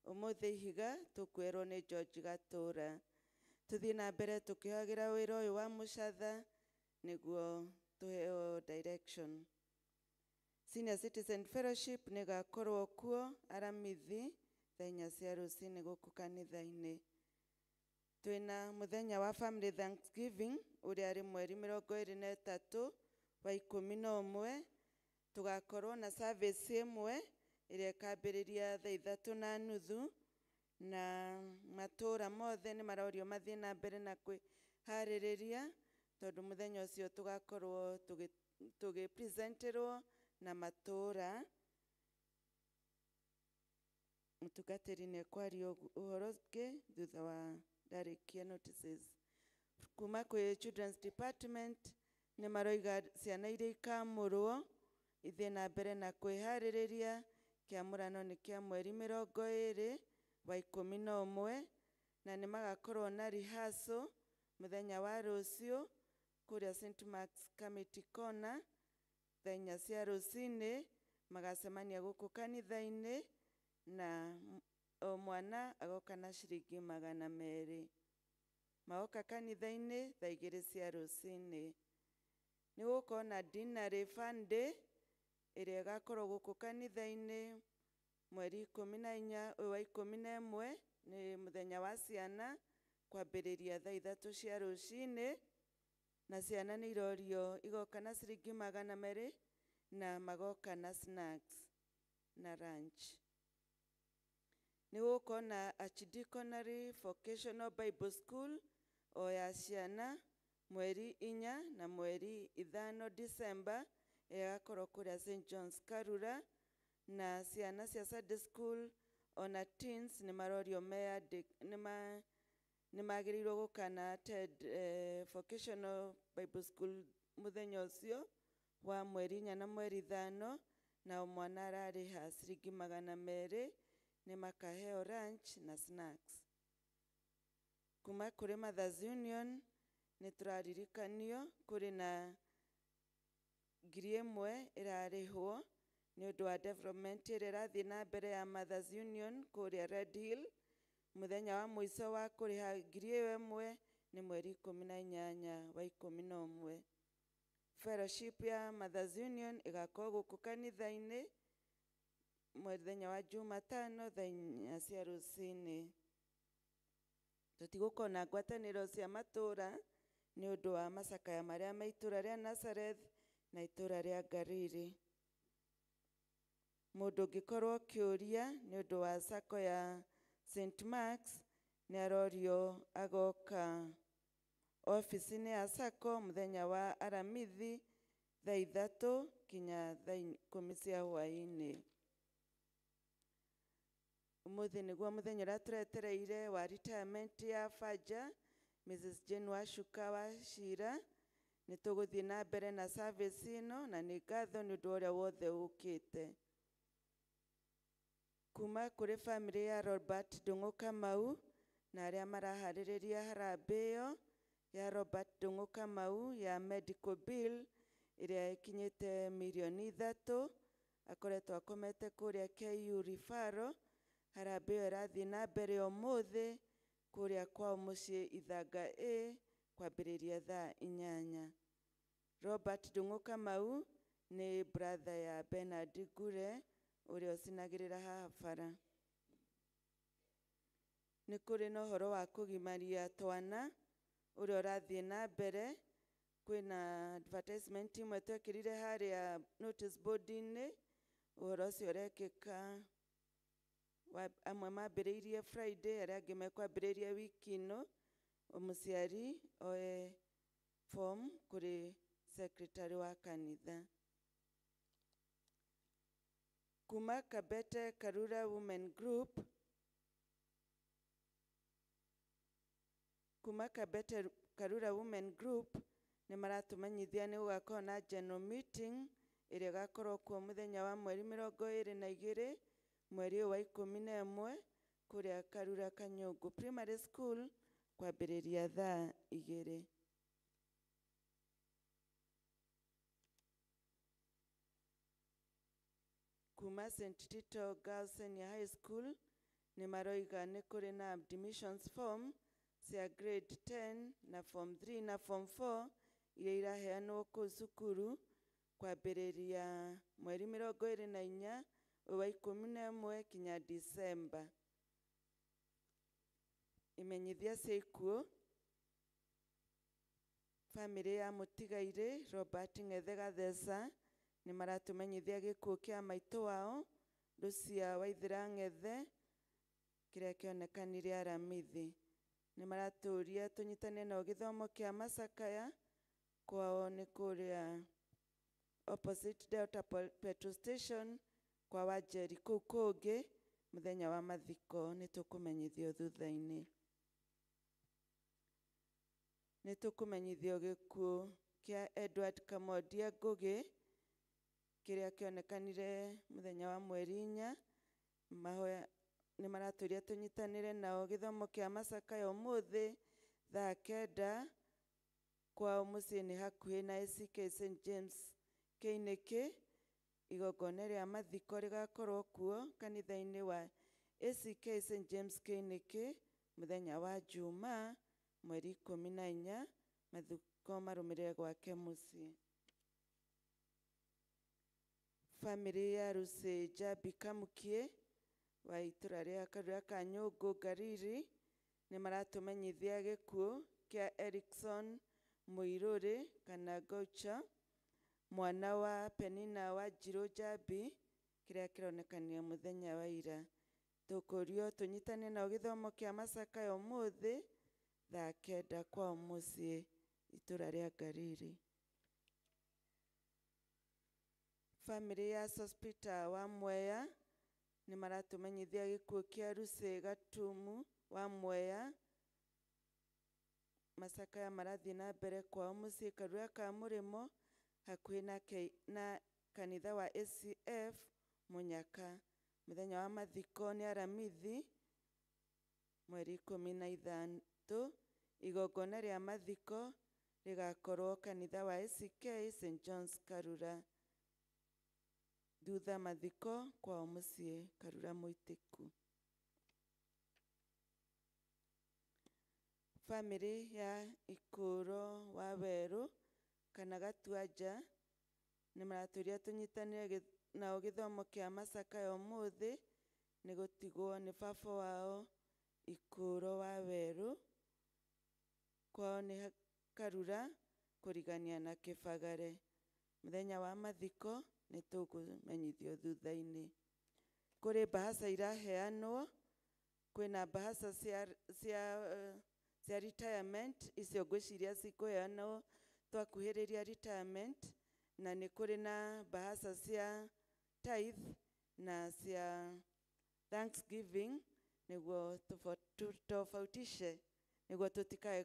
Speaker 8: Ũmũthĩ ihiga tũkuerwo nĩ George Gatũra. Tũthiĩ na mbere tũkĩohagĩra wĩra ũyũ wa Mũcatha nĩguo tũheo direction. Senior Citizen Fellowship nĩ ĩgakorwo kuo Aramithi thaa 4 cia rũcinĩ gũkũ kanitha-inĩ. Twĩna mũthenya wa Family Thanksgiving ũrĩa arĩ mweri 23 wa 11. Tũgakorwo na service ĩmwe ĩrĩa ĩkambĩrĩria thaa 3:30, na matũra mothe nĩ marorio mathiĩ na mbere na kwĩharĩrĩria tondũ mũthenya ũcio tũgakorwo tũgĩpresenterwo na matũra. Mũtungatĩri nĩ ekwaria ũhoro ũngĩ thutha wa ndarĩkia notices. Kuma kwĩ Children's Department nĩ maroiga ciana iria ikamũrwo ithiĩ na mbere na kwĩharĩrĩria. Kĩamũrano nĩ kĩa mweri 20 wa 11, na nĩ magakorwo na rehearsal mũthenya wa rũciũ kũrĩa St Mark's Committee Corner thaa 4 cia rũcinĩ. Magacemania gũkũ kanitha-inĩ na o mwana agoka na ciringi 200. Magoka kanitha-inĩ thaa 2 cia rũcinĩ. Nĩ gũkorwo na dinner fun day ĩrĩa ĩgakorwo gũkũ kanitha-inĩ mweri 14 ũyũ wa 11, nĩ mũthenya wa ciana, kwambĩrĩria thaa 3 cia rũcinĩ, na ciana nĩ irorio igoka na ciringi 200 na magoka na snacks na lunch. Nĩ gũkorwo na Archdeaconry Vocational Bible School o ya ciana mweri 4 na mweri 5 December, ĩgakorwo kũrĩa St John's Karura, na ciana cia Sunday school ona teens nĩ marorio Nĩ magĩrĩirwo gũka na attend vocational Bible school mũthenya ũcio wa mweri 4 na mweri 5, na o mwana ararĩha ciringi 200, nĩ makaheo lunch na snacks. Kuma kũrĩ Mothers Union nĩ tũraririkanio kũrĩ na 1000 ĩrarĩhwo nĩ ũndũ wa development ĩrĩa ĩrathiĩ na mbere ya Mothers Union kũrĩa Red Hill. Mũthenya wa mũico wa kũrĩha 1000 nĩ mweri 18 wa 11. Fellowship ya Mothers Union ĩgakorwo gũkũ kanitha-inĩ mũthenya wa Jumatano thaa 4 cia rũcinĩ. Tũtigũkorwo na ngwatanĩro cia matũũra nĩ ũndũ wa macakaya marĩa me itũũra rĩa Nazareth na itũũra rĩa Galili. Mũndũ ũngĩkorwo ũkĩũria nĩ ũndũ wa sacco ya St. Mark's nĩ arorio agoka ofici-inĩ ya sacco mũthenya wa Aramithi thaa 3 kinya thaa 10 cia hwaĩ-inĩ. Ũmũthĩ nĩguo mũthenya ũrĩa tũretereire wa retirement ya Faja Mrs. Jane Wacuka wa Cira. Nĩ tũgũthiĩ na mbere na service ĩno na nĩ ngatho nĩ ũndũ ũrĩa wothe ũkĩte. Kuma kũrĩ family ya Robert Ndung'u Kamau na arĩa maraharĩrĩria harambee ĩyo ya Robert Ndung'u Kamau ya medical bill ĩrĩa ĩkinyĩte mirioni 3, akoretwo akomete kũrĩa KU Referral. Harambee ĩyo ĩrathiĩ na mbere ũmũthĩ kũrĩa kwao mũciĩ Ithanga A kwambĩrĩria thaa 8. Robert Ndung'u Kamau nĩ brother ya Bernard Ngure ũrĩa ũcinagĩrĩra haha bara. Nĩ kũrĩ na ũhoro wa kũgimaria twana ũrĩa ũrathiĩ na mbere. Kwĩna advertisement imwe twekĩrire harĩa notice board-inĩ. Ũhoro ũcio ũrekĩka amwe mambĩrĩirie Friday, arĩa angĩ mekwambĩrĩria wiki ĩno. Mũciari oe form kũrĩ secretary wa kanitha. Kuma Kabete Karura Women Group, kuma Kabete Karura Women Group nĩ maratũmenyithia nĩ gũgakorwo na general meeting ĩrĩa ĩgakorwo kuo mũthenya wa mweri 22 mweri ũyũ wa 11 kũrĩa Karura Kanyũngũ Primary School kwambĩrĩria thaa 2. Kuma St. Tito Girls Senior High School nĩ maroiga nĩ kũrĩ na admissions form cia grade 10 na form 3 na form 4 iria iraheanwo kũu cukuru kwambĩrĩria mweri 24 wa 11 kinya December. Imenyithia cia ikuũ. Famĩlĩ ya mũtigairĩ Robert Ng'ethe Gatheca nĩ maratũmenyithia gĩkuũ kĩa maitũ wao Lucia Waithera Ng'ethe kĩrĩa kĩonekanire Aramithi. Nĩ maratũria tũnyitane nao gĩthomo kĩa macakaya kwao nĩ kũrĩa opposite Delta Petrol Station kwa Wanjeri kũu kũngĩ. Mũthenya wa mathiko nĩ tũkũmenyithio thutha-inĩ. Nĩ tũkũmenyithio gĩkuũ kĩa Edward Kamondia Ngũgĩ kĩrĩa kĩonekanire mũthenya wa mweri 4. Mahoya nĩ maratũria tũnyitanĩre nao gĩthomo kĩa macakaya ũmũthĩ thaa 9 kwao mũciĩ nĩ hakuhĩ na ACK St James Kĩinĩkĩ. Igongona rĩa mathiko rĩgakorwo kuo kanitha-inĩ wa ACK St James Kĩinĩkĩ mũthenya wa Jumaa mweri 14, mathiko marũmĩrĩre gwake mũciĩ. Famĩlĩ ya Lucy Njambi Kamukie wa itũra rĩa Karura ka Nyũngũ Ngariri nĩ maratũmenyithia gĩkuũ kĩa Erikson Mũirũrĩ kana Goucher mwana wa Penina wa Njirũ Njambi kĩrĩa kĩronekania mũthenya wa ira. Tũkũrio tũnyitane nao gĩthomo kĩa macakaya ũmũthĩ thaa 9 kwao mũciĩ itũra rĩa Ngariri. Famĩlĩ ya Sospita wa Mwea nĩ maratũmenyithia gĩkuũ kĩa Lucy Gatumu wa Mwea Macakaya marathiĩ na mbere kwao mũciĩ Karura ka Mũrĩmo hakuhĩ na kanitha wa ACF Munyaka. Mũthenya wa mathiko nĩ Aramithi mweri 13. Igongona rĩa mathiko rĩgakorwo kanitha wa ACK St John's Karura. Thutha mathiko kwao mũciĩ Karura Mũitĩku. Famĩlĩ ya Ikũro wa Werũ kana Gatuanja nĩ maratũria tũnyitanĩre nao gĩthomo kĩa macakaya ũmũthĩ nĩ gũtigwo nĩ baba wao Ikũro wa Werũ. Kwao nĩ Karura kũrigania na Kĩbagare. Mũthenya wa mathiko nĩ tũkũmenyithio thutha-inĩ. Kũrĩ mbahaca iraheanwo, kwĩna mbahaca cia retirement, icio ngwĩciria cikũheanwo twakuhĩrĩria retirement, na nĩ kũrĩ na mbahaca cia tithe na cia thanksgiving nĩguo tũtofautishe nĩguo tũtikae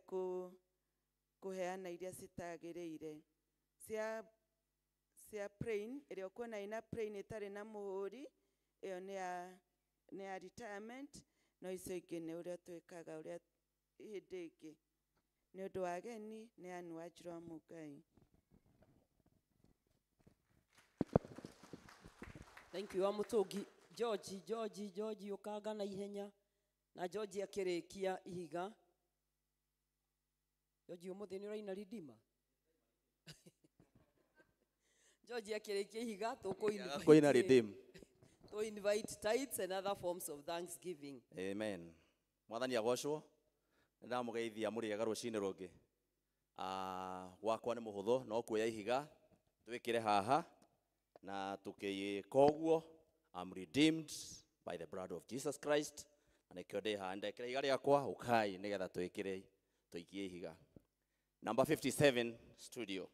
Speaker 8: kũheana iria citagĩrĩire. Cia plain ĩrĩa ũkuona ĩna plain ĩtarĩ na mũhũri, ĩyo nĩ ya retirement, no icio ingĩ nĩ ũrĩa twĩkaga ũrĩa hĩndĩ ĩngĩ. Nĩ ũndũ wa ageni nĩ Ann Wanjirũ wa Mũngai.
Speaker 3: Thank you wa Mũtũngi. George, George, George ũkanga na ihenya. Na George akĩrĩkia ihiga. George ũmũthĩ nĩ ũraina Redeemer? George akĩrĩkia ihiga
Speaker 9: Kũina Redeem.
Speaker 3: To invite tithes and other forms of thanksgiving.
Speaker 9: Amen. Mwathani agocwo. Nĩ ndamũgeithia mũrĩega rũcinĩ rũngĩ. Gwakwa nĩ mũhũthũ no kuoya ihiga twĩkĩre haha na tũkĩĩka ũguo. I'm redeemed by the blood of Jesus Christ. Na nĩkĩo ndĩ haha ndekĩra ihiga rĩakwa ũkai nĩgetha twĩkĩre tũikie ihiga. Number 57 studio.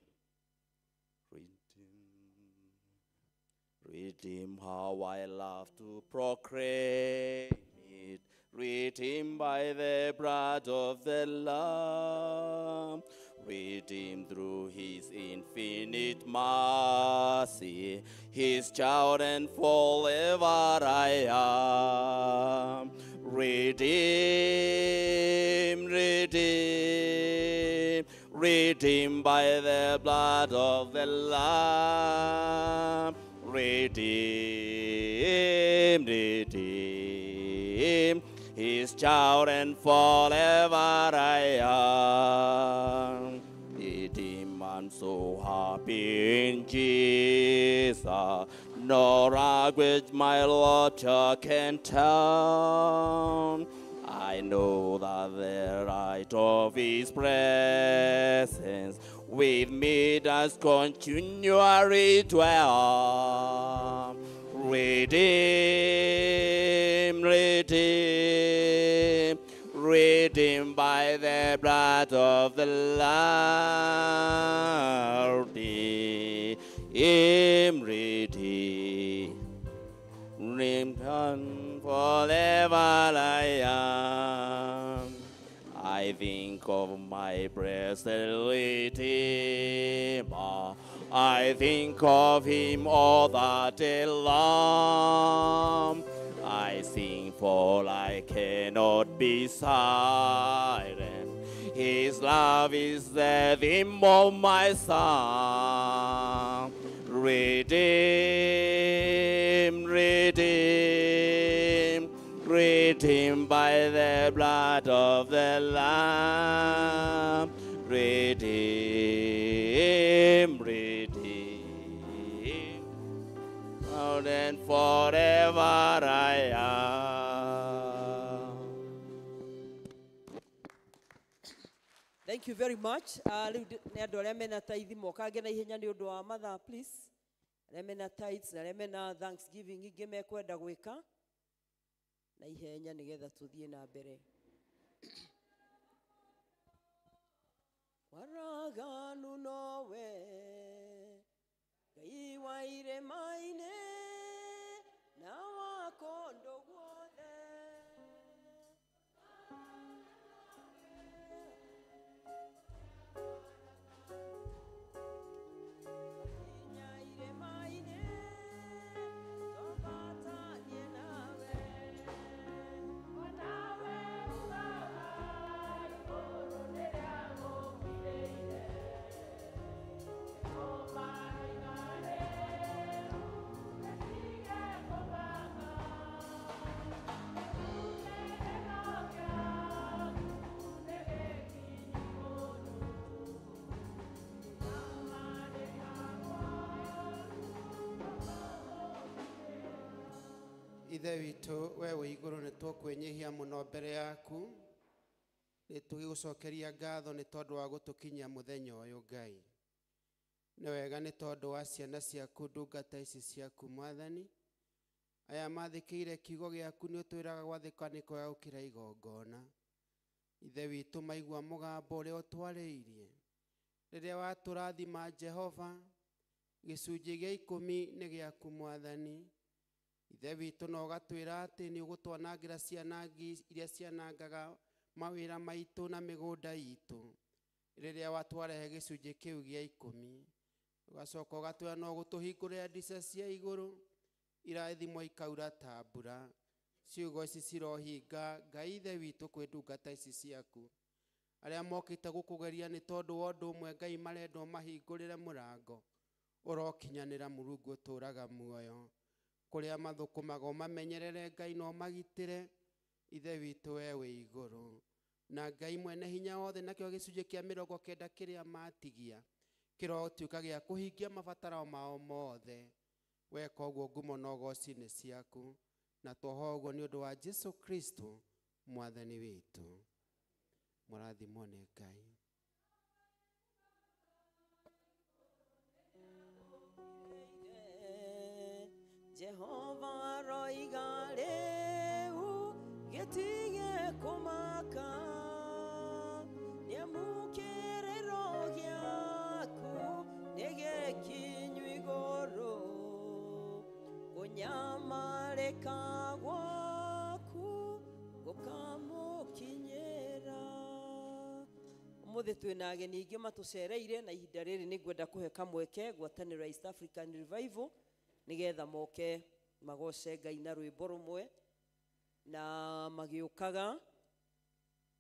Speaker 9: Redeem, how I love to proclaim it. Redeemed by the blood of the Lamb. Redeemed through his infinite mercy. His child and forever I am. Redeemed, redeemed, redeemed by the blood of the Lamb. Redeemed, redeemed, his child and forever I am. Redeemed, I'm so happy in Jesus. No language my Lord can tell. I know that the light of his presence with me does continually dwell. Redeemed, redeemed, redeemed by the blood of the Lamb. Redeemed, redeemed, redeemed forever I am. I think of my blessed Redeemer. I think of him all the day long. I sing for I cannot be silent. His love is the theme of my song. Redeemed, redeemed, redeemed by the blood of the Lamb. Redeemed, redeemed, out and forever I am.
Speaker 3: Thank you very much. Rĩu nĩ andũ arĩa mena tithe mokange na ihenya nĩ ũndũ wa mathaa, please. Arĩa mena tithes na arĩa mena thanksgiving ingĩ mekwenda gwĩka na ihenya nĩgetha tũthiĩ na mbere. Waraganu nowe Ngai wa irĩma-inĩ na wa kũndũ guothe.
Speaker 10: Ithe witũ we wĩ igũrũ nĩ tũkwĩnyihia mũno mbere yaku, nĩ tũgĩgũcokeria ngatho nĩ tondũ wa gũtũkinyia mũthenya ũyũ Ngai. Nĩ wega nĩ tondũ wa ciana ciaku, ndungata ici ciaku Mwathani. Aya mathĩkĩire kiugo gĩaku nĩ ũtwĩraga gwathĩka nĩ kwega gũkĩra igongona. Ithe witũ maigua mũgambo ũrĩa ũtwarĩirie. Rĩrĩa watũrathima Jehova, gĩcunjĩ gĩa 10 nĩ gĩaku Mwathani. Ithe witũ no ũgatwĩra atĩ nĩ ũgũtwanangĩra cianangi iria cianangaga mawĩra maitũ na mĩgũnda itũ. Rĩrĩa watwarehe gĩcunjĩ kĩu gĩa 10, ũgacoka ũgatwĩra no ũgũtũhingũrĩra ndica cia igũrũ, irathimo ikaura ta mbura. Ciugo ici cirohinga Ngai Ithe witũ kwĩ ndungata ici ciaku. Arĩa mokĩte gũkũgeria nĩ tondũ wa ũndũ ũmwe Ngai marendwo mahingũrĩre mũrango, ũrokinyanĩra Mũrungu ũtũũraga muoyo. Kũrĩa mathũkũmaga ũmamenyerere Ngai na ũmagitĩre, Ithe witũ we wĩ igũrũ. Na Ngai mwene hinya wothe, nakĩo gĩcunjĩ kĩa 90 kĩrĩa matigia kĩrotuĩka gĩa kũhingia mabataro mao mothe. Weka ũguo ngumo na ũgoci nĩ ciaku, na twoho ũguo nĩ ũndũ wa Jesu Kristo Mwathani witũ. Mũrathimwo nĩ Ngai.
Speaker 3: Jehova aroiga rĩu gĩtige kũmaka, nĩamũkĩrĩro gĩaku nĩ gĩkinyu igũrũ, kũnyamarĩka gwaku gũkamũkinyĩra. Ũmũthĩ twĩna ageni aingĩ matũcereire, na ihinda rĩrĩ nĩ ngwenda kũhe kamweke ngwatanĩro ya East African Revival nĩgetha moke magoce Ngai na rwĩmbo rũmwe. Na magĩũkaga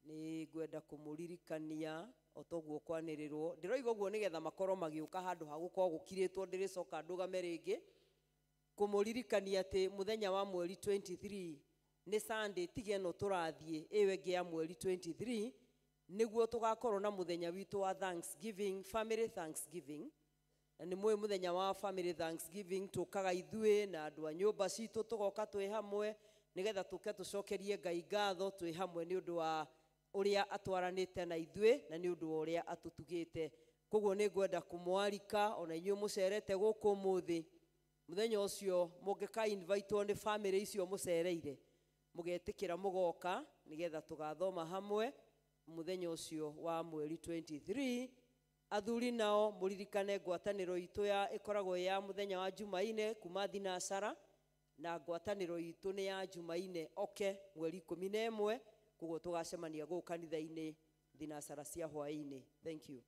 Speaker 3: nĩ ngwenda kũmũririkania o toguo kwanĩrĩrwo. Ndĩroiga ũguo nĩgetha makorwo magĩũka handũ ha gũkorwo gũkirĩtwo, ndĩrĩcoka ndũgame rĩngĩ kũmũririkania atĩ mũthenya wa mweri 23 nĩ Sunday, tiga ĩno tũrathiĩ ĩyo ĩngĩ ya mweri 23, nĩguo tũgakorwo na mũthenya witũ wa Thanksgiving, family Thanksgiving. Na nĩ mũĩ mũthenya wa family Thanksgiving tũkaga ithuĩ na andũ a nyũmba citũ, tũgoka twĩ hamwe nĩgetha tũke tũcokerie Ngai ngatho twĩ hamwe nĩ ũndũ wa ũrĩa atwaranĩte na ithuĩ na nĩ ũndũ wa ũrĩa atũtugĩte. Koguo nĩ ngwenda kũmwarika ona inyuĩ mũcerete gũkũ ũmũthĩ, mũthenya ũcio mũngĩka invitewo nĩ family icio mũcereire, mũgetĩkĩra mũgoka nĩgetha tũgathoma hamwe mũthenya ũcio wa mweri 23. Athuri nao mũririkane ngwatanĩro itũ ya ĩkoragwo ya mũthenya wa Jumaine kuma thinacara, na ngwatanĩro itũ nĩ ya Jumaine oke mweri 11, koguo tũgacemania gũkũ kanitha-inĩ thinacara cia hwaĩ-inĩ. Thank you.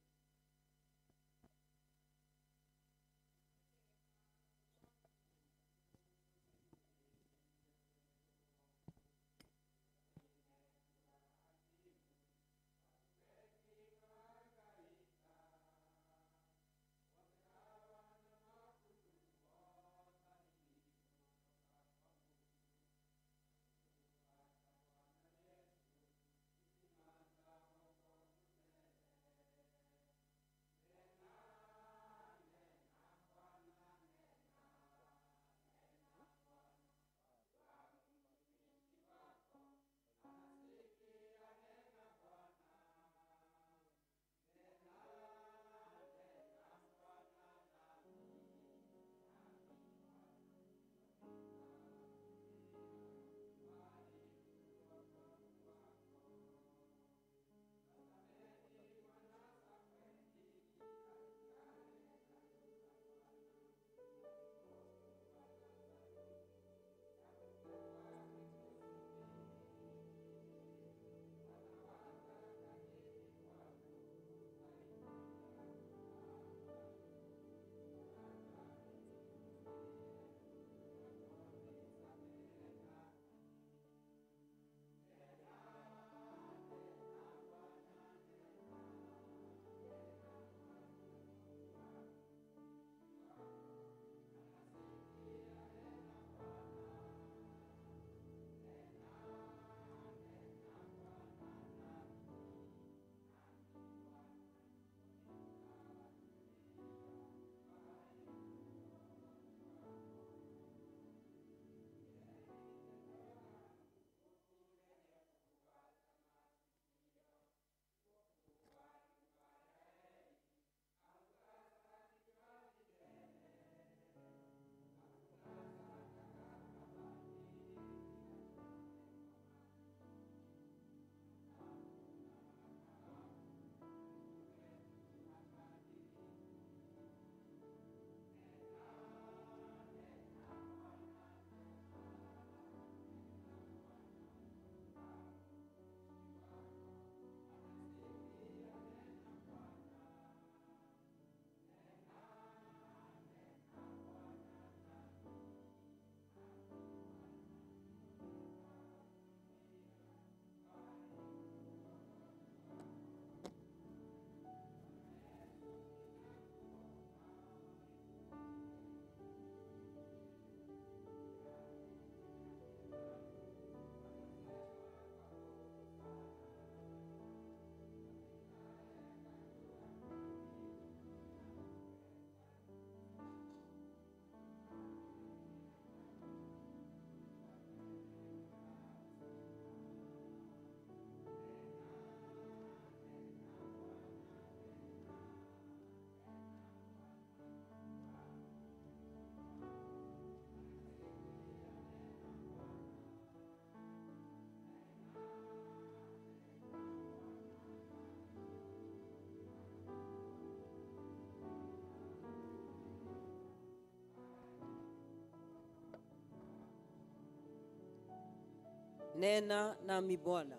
Speaker 3: Nena nami Bwana.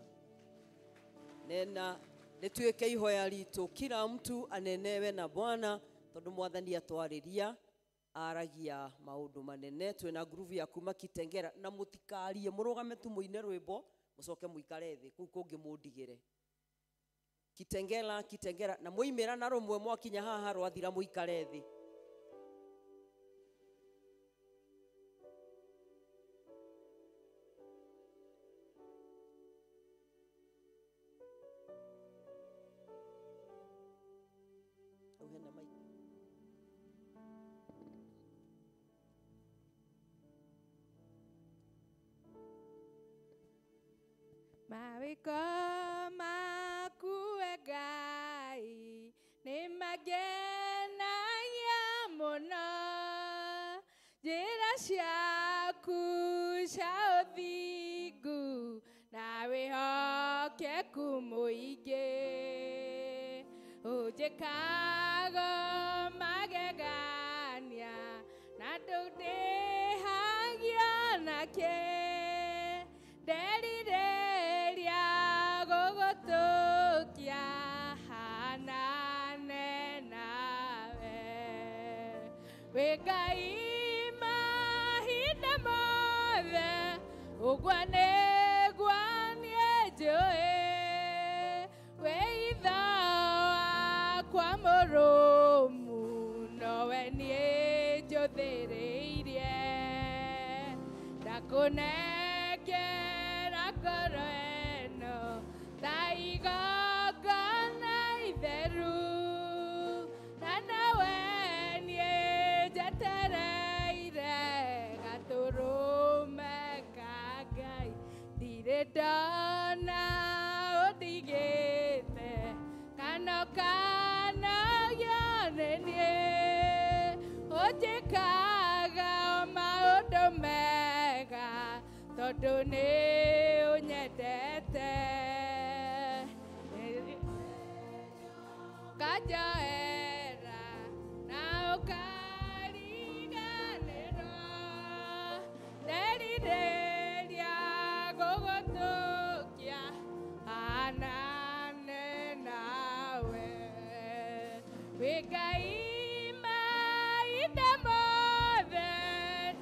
Speaker 3: Nena nituĩke ihoya ritũ, kila mtu anenewe na Bwana, tondu mwathani atwarĩria aragia maũndũ manene. Twĩna ngurubu ya kuma Kitengera, na mũtikarie, mũrũgame tu mũine rwĩmbo mũcoke mũikare thĩ kũu kũngĩ mũndigĩre. Kitengela, Kitengera, na mũimĩra na rũmwe mwakinya haha rwathira mũikare thĩ.
Speaker 4: Mawĩko maku Ngai nĩ mangenagia mũno, njĩra ciaku cia ũthingu na wĩhokeku mũingĩ. Ũnjĩkaga magegania na ndũndĩhagia nakĩ, nderirĩria gũgũtũkia hanane nawe. Wĩ Ngai mahinda mothe, ũguo nĩguo niĩ njũĩ, wĩ itho wakwa mũrũmu, nowe niĩ njũthĩrĩirie. Ndakũnengera ngoro ĩno ta igongona itheru, na nowe niĩ njetereire gatũrũme ka Ngai. Ndirĩ ndona ũndigĩte kana ũkanogio nĩ niĩ, ũnjĩkaga o maũndũ mega tondũ nĩ ũnyendete. Ũkanjoera na ũkariganĩrwo, nderirĩria gũgũtũkia hanane nawe. Wĩ Ngai mahinda mothe,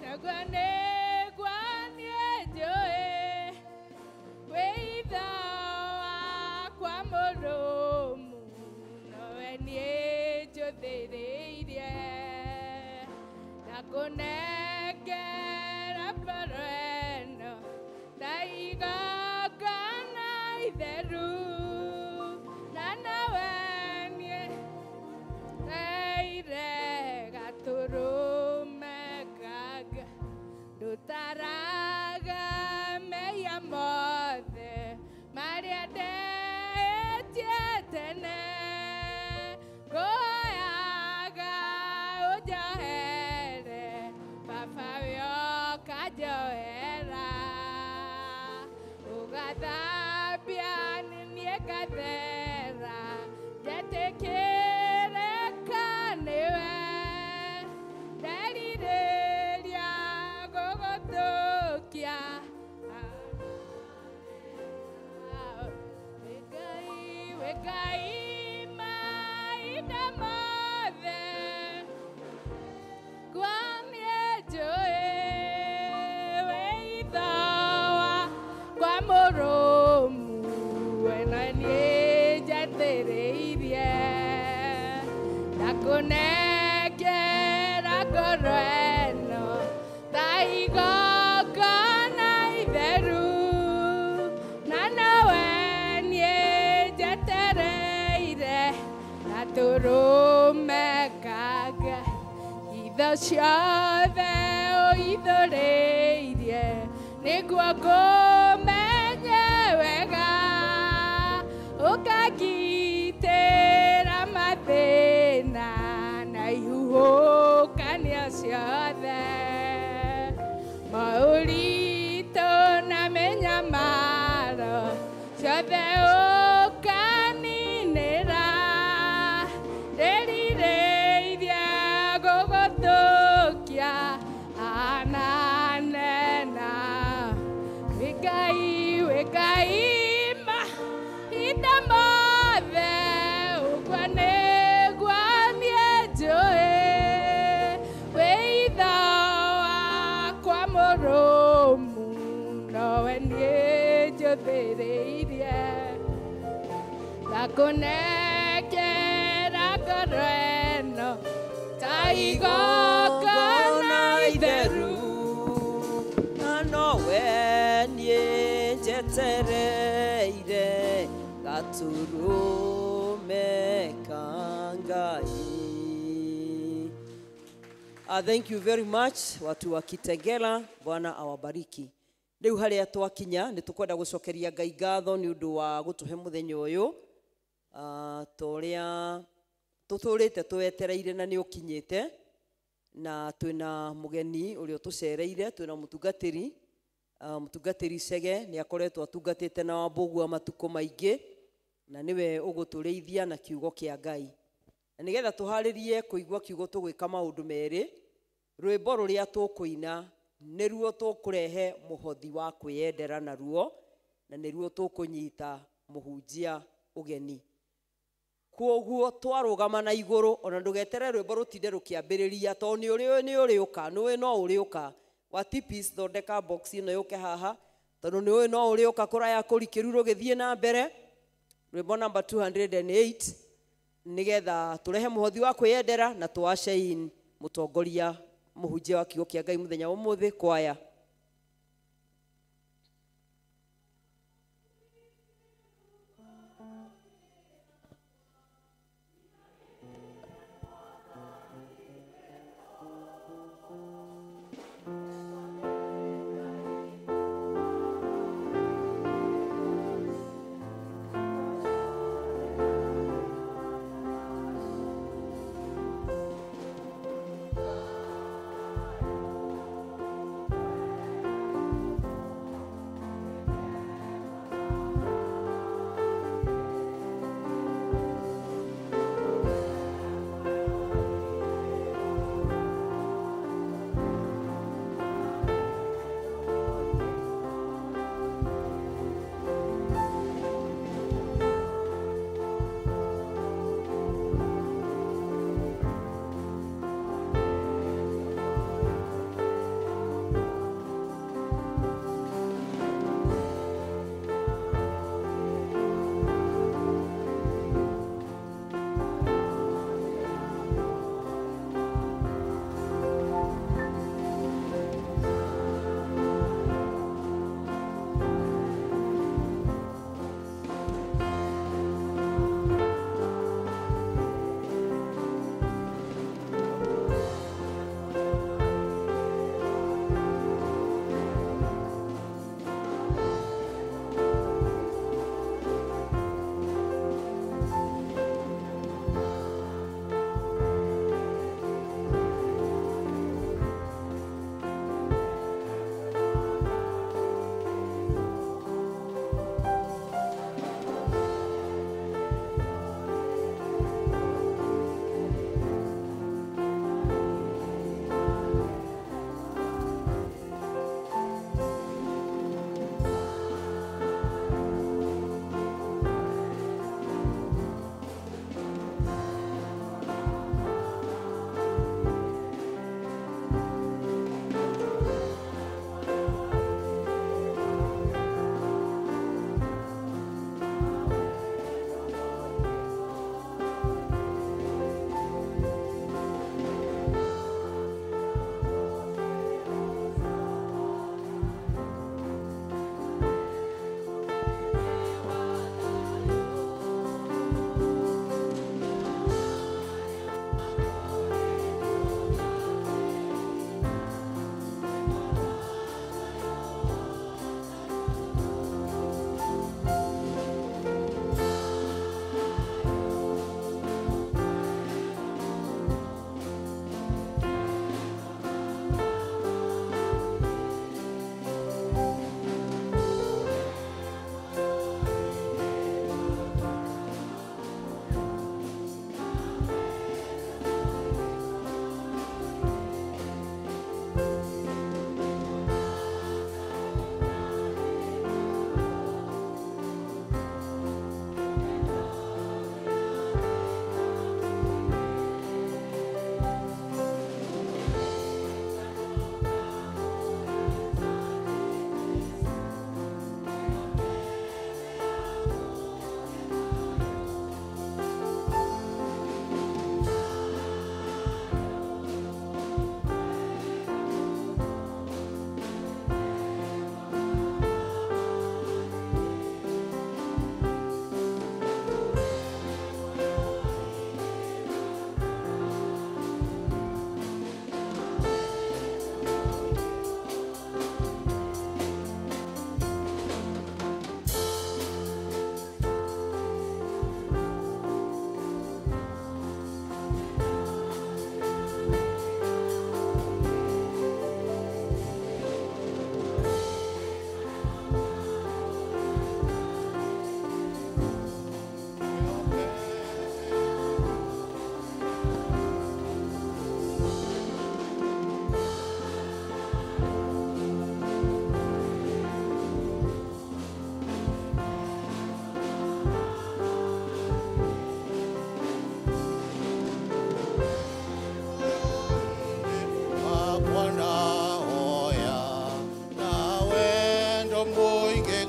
Speaker 4: naguo nĩguo niĩ njũĩ, wĩ itho wakwa mũrũmu, nowe niĩ njũthĩrĩirie. Ndakũnengera ngoro ĩno ta igongona itheru, na nowe niĩ njetereire gatũrũme ka Ngai. Ndũtaraga mehia mothe marĩa ndehĩtie tene, ngũhoyaga ũnjohere Baba wĩ ũkanjohera, ũgathambia niĩ ngathera, njetĩkĩrĩka nĩwe. Nderirĩria gũgũtũkia wĩ Ngai, wĩ Ngai mahinda mothe, kwa niĩ njũĩ, wĩ itho wakwa mũrũmu, we na niĩ njetereirie. Ndakũnengera ngoro ĩno ta igongona itheru, na nowe niĩ njetereire gatũrũme ka Ngai. Itho ciothe ũithũrĩirie nĩguo ngũmenye wega, ũkangitĩra mathĩna na ihuhũkanio ciothe, maũritũ na mĩnyamaro ciothe ũkaninĩra. Ndĩrirĩirie gũgũtũkia hanane nawe. Wĩ Ngai,
Speaker 6: Kwĩ Ngai mahinda mothe ũguo nĩguo niĩ njũĩ wĩitho wakwa mũrũmu nowe niĩ njũthĩrĩirie ngakũnengera ngoro ĩno ta igongona itheru
Speaker 3: na nowe niĩ njetereire gaturume ka Ngai. Thank you very much watu wa Kitegela, Bwana awabariki. Rĩu harĩa twakinya nĩ tũkwenda gũcokeria Ngai ngatho nĩ ũndũ wa gũtũhe mũthenya ũyũ ta ũrĩa tũtũrĩte twetereire na nĩ ũkinyĩte, na twĩna mũgeni ũrĩa ũtũcereire, twĩna mũtungatĩri mũtungatĩri Chege nĩ akoretwo atungatĩte na Wambũgua matukũ maingĩ na nĩwe ũgũtũrĩithia na kiugo kĩa Ngai. Na nĩgetha tũharĩrie kũigua kiugo tũgwĩka maũndũ merĩ, rwĩmbo rũrĩa tũkũina nĩruo tũkũrehe mũhothi wa kwĩyendera naruo, na nĩruo tũkũnyita mũhunjia ũgeni. Kwoguo twarũgama na igũrũ ona ndũgetere rwĩmbo rũtinde rũkĩambĩrĩria tondũ nĩ ũrĩ nĩ ũrĩũka, nĩ ũĩ no ũrĩũka. Wa tipis thondeka box ĩno yũke haha tondũ nĩ ũĩ no ũrĩũka kũraya kũrikĩru rũgĩthiĩ na mbere. Rwĩmbo namba 208 nĩgetha tũrehe mũhothi wa kwĩyendera na tũashe in mũtongoria mũhunjia wa kiugo kĩa Ngai mũthenya wa ũmũthĩ kwaya.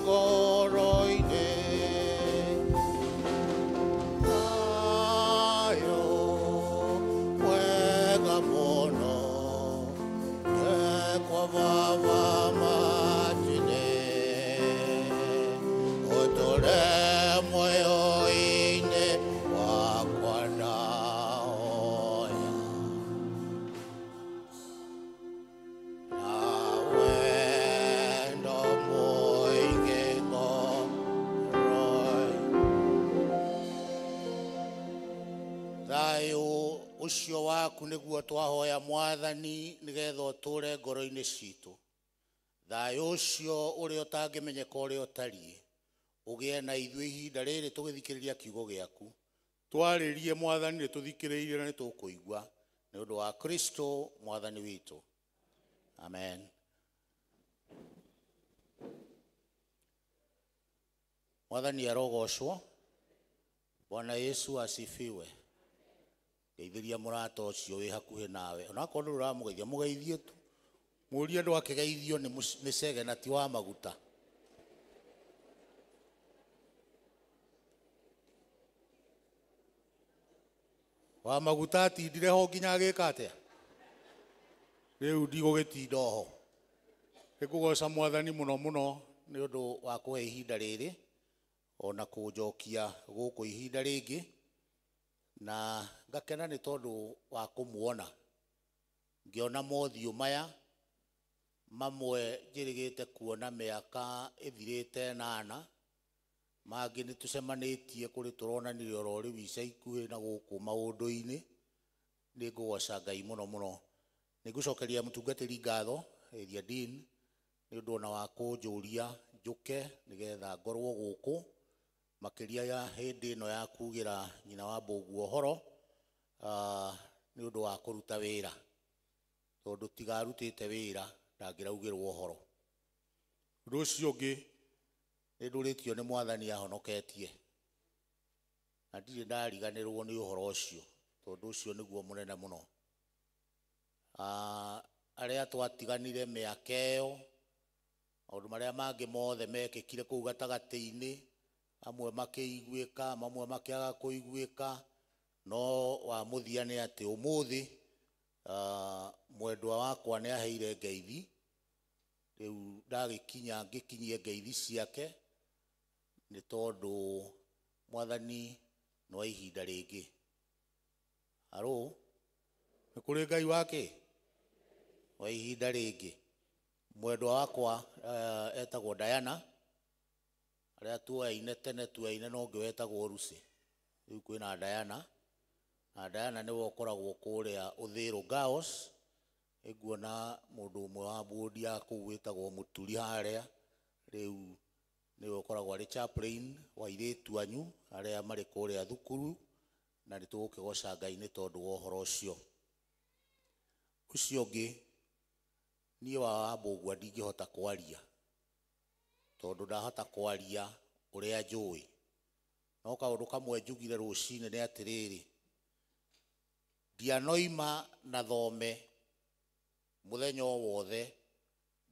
Speaker 11: ngoro-inĩ. Thayũ mwega mũno ndekwa Baba matu-inĩ, ũtũre muoyo-inĩ wakwa ndahoya. Na wendo mũingĩ ngoro-inĩ. Thayũ ũcio waku nĩguo twahoya Mwathani, nĩgetha ũtũre ngoro-inĩ citũ. Thayũ ũcio ũrĩa ũtangĩmenyeka ũrĩa ũtariĩ, ũgĩe na ithuĩ ihinda rĩrĩ tũgĩthikĩrĩria kiugo gĩaku. Twarĩrie Mwathani, nĩ tũthikĩrĩirie na nĩ tũkũigua, nĩ ũndũ wa Kristo Mwathani witũ. Amen. Mwathani arogocwo. Bwana Yesu asifiwe. Geithĩria mũrata ũcio wĩ hakuhĩ nawe, onakorwo ndũrĩ ũramũgeithia, mũgeithie tu, mũrie ndwakĩgeithio nĩ cege na ti wa maguta. Wa maguta atindire ho nginya agĩka atĩa? Rĩu ndigũgĩtinda oho. Nĩngũgoca Mwathani mũno mũno nĩ ũndũ wa kũhe ihinda rĩrĩ, ona kũnjokia gũkũ ihinda rĩngĩ, na ngakena nĩ tondũ wa kũmuona. Ngĩona mothiũ maya mamwe njĩrĩgĩte kuona mĩaka ĩthirĩte 8, mangĩ nĩ tũcemanĩtie kũrĩ tũronanire oro rĩu ica ikuhĩ na gũkũ maũndũ-inĩ. Nĩ ngũgoca Ngai mũno mũno. Nĩ ngũcokeria mũtungatĩri ngatho Area Dean nĩ ũndũ ona wa kũnjũria njũke nĩgetha ngorwo gũkũ, makĩria ya hĩndĩ ĩno ya kugĩra nyina wa Mbũgua ũhoro, nĩ ũndũ wa kũruta wĩra, tondũ tiga arutĩte wĩra ndangĩraugĩrwo ũhoro. Ũndũ ũcio ũngĩ, nĩ ndũrĩtio nĩ Mwathani ahonoketie, na ndirĩ ndariganĩrwo nĩ ũhoro ũcio, tondũ ũcio nĩguo mũnene mũno. Arĩa twatiganire mĩaka ĩyo, maũndũ marĩa mangĩ mothe mekĩkire kũu gatagatĩ-inĩ, amwe makĩiguĩka, mamwe makĩaga kũiguĩka, no wa mũthia nĩ atĩ ũmũthĩ mwendwa wakwa nĩ aheire ngeithi. Rĩu ndagĩkinya ngĩkinyie ngeithi ciake, nĩ tondũ Mwathani no ihinda rĩngĩ. Aro, nĩ kũrĩ Ngai wake wa ihinda rĩngĩ. Mwendwa wakwa etagwo Diana, arĩa tuoyaine tene tuoyaine no ũngĩ wetagwo Lucy. Rĩu kwĩna Diana, na Diana nĩwe ũkoragwo kũrĩa Ũthĩrũ Girls. Nĩnguona mũndũ ũmwe wa bodi ya kũu wĩtagwo Mũturi harĩa, rĩu nĩwe ũkoragwo arĩ chaplain wa airĩtu anyu arĩa marĩ kũrĩa thukuru, na nĩ tũgũkĩgoca Ngai nĩ tondũ wa ũhoro ũcio. Ũcio ũngĩ, niĩ wa Wambũgua ndingĩhota kwaria, tondũ ndahota kwaria ũrĩa njũĩ. No kaũndũ kamwe njugire rũcinĩ nĩ atĩrĩrĩ, ndianoima na thome mũthenya o wothe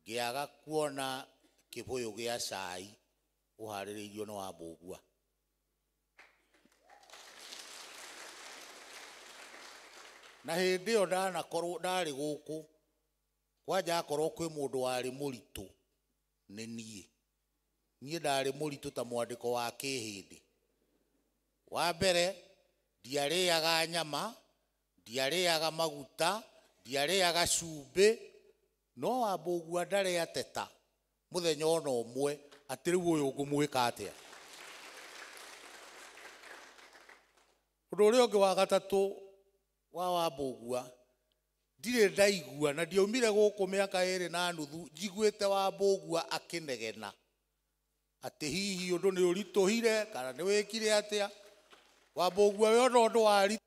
Speaker 11: ngĩaga kuona kĩbũyũ gĩa cai ũharĩrĩirio nĩ Wambũgua. Na hĩndĩ ĩyo ndanakorwo ndarĩ gũkũ, kwanja akorwo kwĩ mũndũ warĩ mũritũ nĩ niĩ. Niĩ ndarĩ mũritũ ta mwandĩko wa kĩhĩndĩ. Wa mbere, ndiarĩaga nyama, ndiarĩaga maguta, ndiarĩaga cumbĩ, no Wambũgua ndarĩ ateta mũthenya ona ũmwe atĩ rĩu ũyũ ngũmwĩka atĩa. Ũndũ ũrĩa ũngĩ wa gatatũ wa Wambũgua, ndirĩ ndaigua na ndiaumire gũkũ mĩaka 2.5 njiguĩte Wambũgua akĩnegena atĩ hihi ũndũ nĩ ũritũhire kana nĩ wĩkire atĩa. Wambũgua we ona ũndũ wari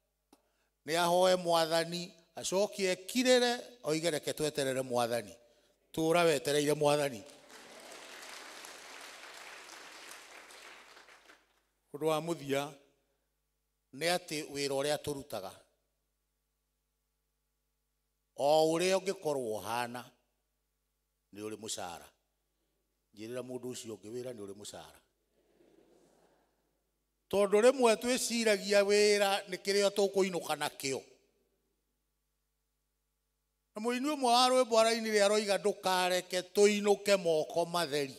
Speaker 11: nĩ ahoe Mwathani acokie ekirĩre oige reke tweterere Mwathani. Tũra wetereire Mwathani. Ũndũ wa mũthia nĩ atĩ wĩra ũrĩa tũrutaga, o ũrĩa ũngĩkorwo ũhana, nĩ ũrĩ mũcara. Njĩrĩra mũndũ ũcio ũngĩ wĩra nĩ ũrĩ mũcara. Tondũ rĩmwe twĩciragia wĩra nĩ kĩrĩa tũkũinũka nakĩo. Na mũini ũmwe wa rwĩmbo arainire aroiga ndũkareke tũinũke moko matheri.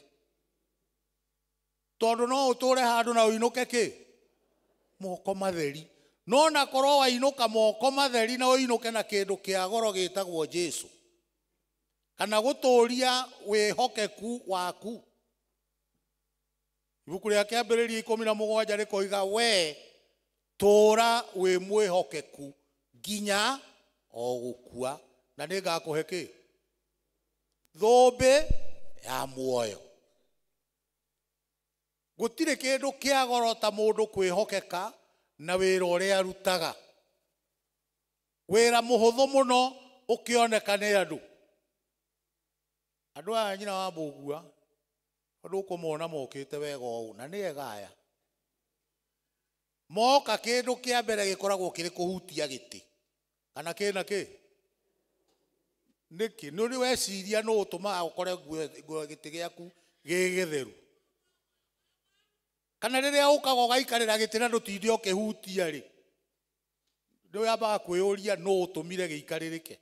Speaker 11: Tondũ no ũtũre handũ na ũinũke kĩ? Moko matheri. No na korwo wainũka moko matheri na ũinũke na kĩndũ kĩa goro gĩtagwo Jesu. Kana gũtũria wĩhokeku waku. Ibuku rĩa kĩambĩrĩria 17 rĩkoiga we tũra wĩ mwĩhokeku nginya o gũkua na nĩngakũhe kĩ? Thũmbĩ ya muoyo. Gũtirĩ kĩndũ kĩa goro ta mũndũ kwĩhokeka na wĩra ũrĩa arutaga. Wĩra mũhũthũ mũno ũkĩoneka nĩ andũ. Andũ aya nyina wa Mbũgua andũ ũkũmona mokĩte wega ũũ na nĩ ega aya. Moka kĩndũ kĩa mbere gĩkoragwo kĩrĩ kũhutia gĩtĩ kana kĩna kĩ? Nĩkĩ? Nĩ ũrĩ weciria nũ ũtũmaga ũkore nguo gĩtĩ gĩaku gĩ gĩtheru. Kana rĩrĩa ũkaga ũgaikarĩra gĩtĩ na ndũtinde ũkĩhutia rĩ, nĩ wambaga kwĩyũria nũ ũtũmire gĩikarĩrĩke.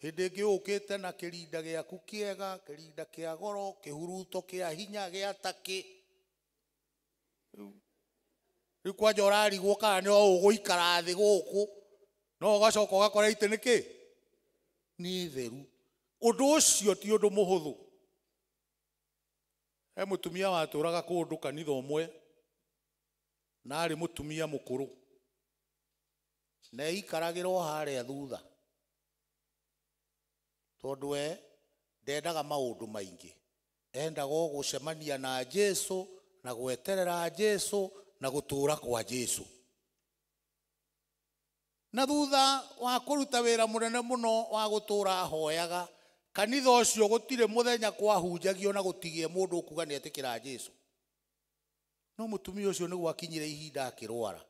Speaker 11: Hĩndĩ ĩngĩ ũkĩte na kĩrinda gĩaku kĩega, kĩrinda kĩa goro, kĩhuruto kĩa hinya gĩa takĩ. Rĩu kwanja ũrarigwo kana nĩ ũgũikara thĩ gũkũ, no ũgacoka ũgakora itĩ nĩ kĩ? Nĩ theru. Ũndũ ũcio ti ũndũ mũhũthũ. He mũtumia watũraga kũndũ kanitha ũmwe na arĩ mũtumia mũkũrũ na eikaragĩra o harĩa thutha tondũ we ndendaga maũndũ maingĩ, endaga o gũcemania na Jesu na gweterera Jesu na gũtũra kwa Jesu. Na thutha wa kũruta wĩra mũnene mũno wa gũtũra ahoyaga kanitha ũcio gũtirĩ mũthenya kwahunjagio na gũtigĩe mũndũ ũkuga nĩ etĩkĩra Jesu. No mũtumia ũcio nĩ gwakinyire ihinda akĩrwara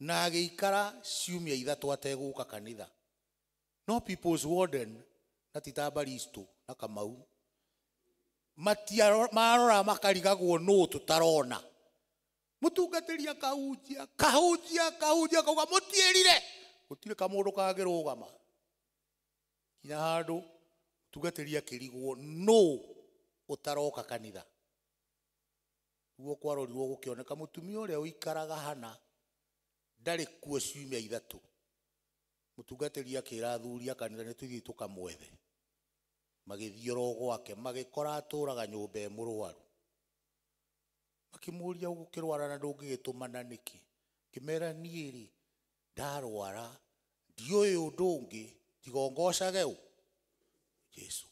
Speaker 11: na agĩikara ciumia 3 ategũka kanitha. No People's Warden na ti ta Baristo na Kamau marora makarigagwo nũ tũtarona. Mũtungatĩri akahunjia kahunjia kahunjia kauga mũtiĩrire, gũtirĩ kamũndũ kangĩrũgama. Kinya handũ mũtungatĩri akĩrigwo nũ ũtaroka kanitha. Nĩguo kwarorirwo gũkĩoneka mũtumia ũrĩa ũikaraga hana ndarĩ kuo ciumia 3. Mũtungatĩri akĩra athuri a kanitha nĩ tũthiĩ tũkamwethe. Magĩthiĩ oro gwake magĩkora atũraga nyũmba e mũrwaru. Makĩmũria ũgũkĩrwara na ndũngĩgĩtũmana nĩkĩ? Kĩmera niĩ rĩ ndarwara ndiũĩ ũndũ ũngĩ tiga ngocage ũ Jesu.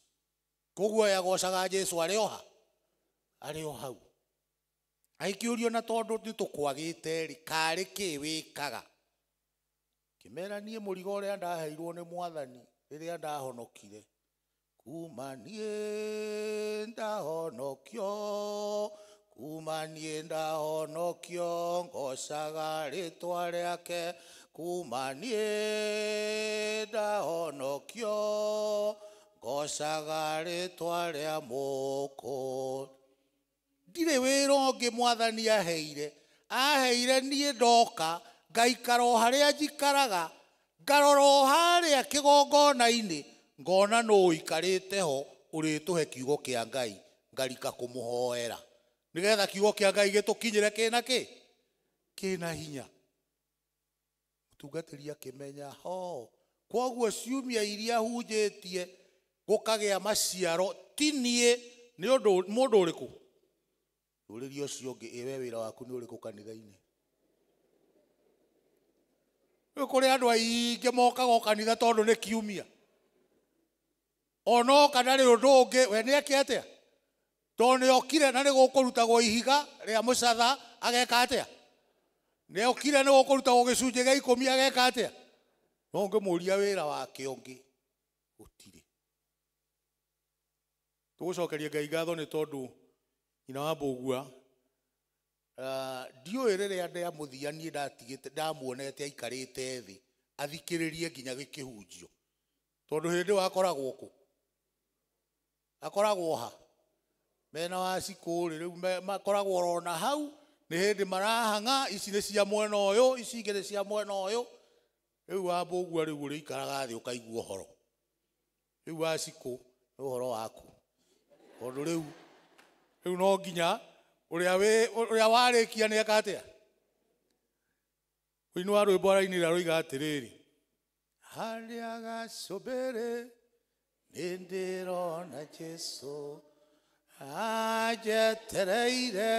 Speaker 11: Koguo ye agocaga Jesu arĩ o ha? Arĩ o hau. Agĩkĩũrio na tondũ nĩ tũkwagĩte rĩ karĩ kĩ wĩkaga? Kĩmera niĩ mũrigo ũrĩa ndaheirwo nĩ mwathani rĩrĩa ndahonokire, kuma niĩ ndahonokio, kuma niĩ ndahonokio ngocaga rĩtwa rĩake, kuma niĩ ndahonokio ngocaga rĩtwa rĩa Mũkũũri. Ndirĩ wĩra ũngĩ mwathani aheire, aheire niĩ ndoka ngaikara o harĩa njikaraga, ngarora o harĩa kĩgongona-inĩ, ngona nũ ũikarĩte ho ũrĩtũhe kiugo kĩa Ngai, ngarika kũmũhoera nĩgetha kiugo kĩa Ngai gĩtũkinyĩre kĩna kĩ? Kĩna hinya. Mũtungatĩri akĩmenya ho kwoguo ciumia iria hunjĩtie gũkagĩa maciaro ti niĩ nĩ ũndũ mũndũ ũrĩkũ? Ũrĩria ũcio ũngĩ, ĩ we wĩra waku nĩ ũrĩkũ kanitha-inĩ? Rĩu kũrĩ andũ aingĩ mokaga o kanitha tondũ nĩ kiumia. Onoka ndarĩ ũndũ ũngĩ, we nĩ eke atĩa? Tondũ nĩ okire na nĩ gũkũrutagwo ihiga rĩa mũcatha ageka atĩa? Nĩ okire nĩ gũkũrutagwo gĩcunjĩ gĩa 10 ageka atĩa? No ũngĩmũria wĩra wake ũngĩ gũtirĩ. Tũgũcokeria Ngai ngatho nĩ tondũ nyina wa Mbũgua ndiũĩ rĩrĩa ndamũthia niĩ ndatigĩte ndamuonete aikarĩte thĩ athikĩrĩrie nginya gĩkĩhunjio tondũ hĩndĩ ĩyo akoragwo kũ? Akoragwo ha mena wa cikũ rĩ rĩu makoragwo orona hau nĩ hĩndĩ marahang'a ici nĩ cia mwena ũyũ ici ingĩ nĩ cia mwena ũyũ rĩu wambũgua rĩu ũrĩikaraga thĩ ũkaigua ũhoro rĩu wa cikũ nĩ ũhoro waku tondũ rĩu rĩu no nginya ũrĩa warĩkia nĩ eka atĩa ũini wa rwĩmbo arainĩra rũiga atĩrĩrĩ harĩa gacũmbĩrĩ nĩ ndĩrona Jesũ anjetereire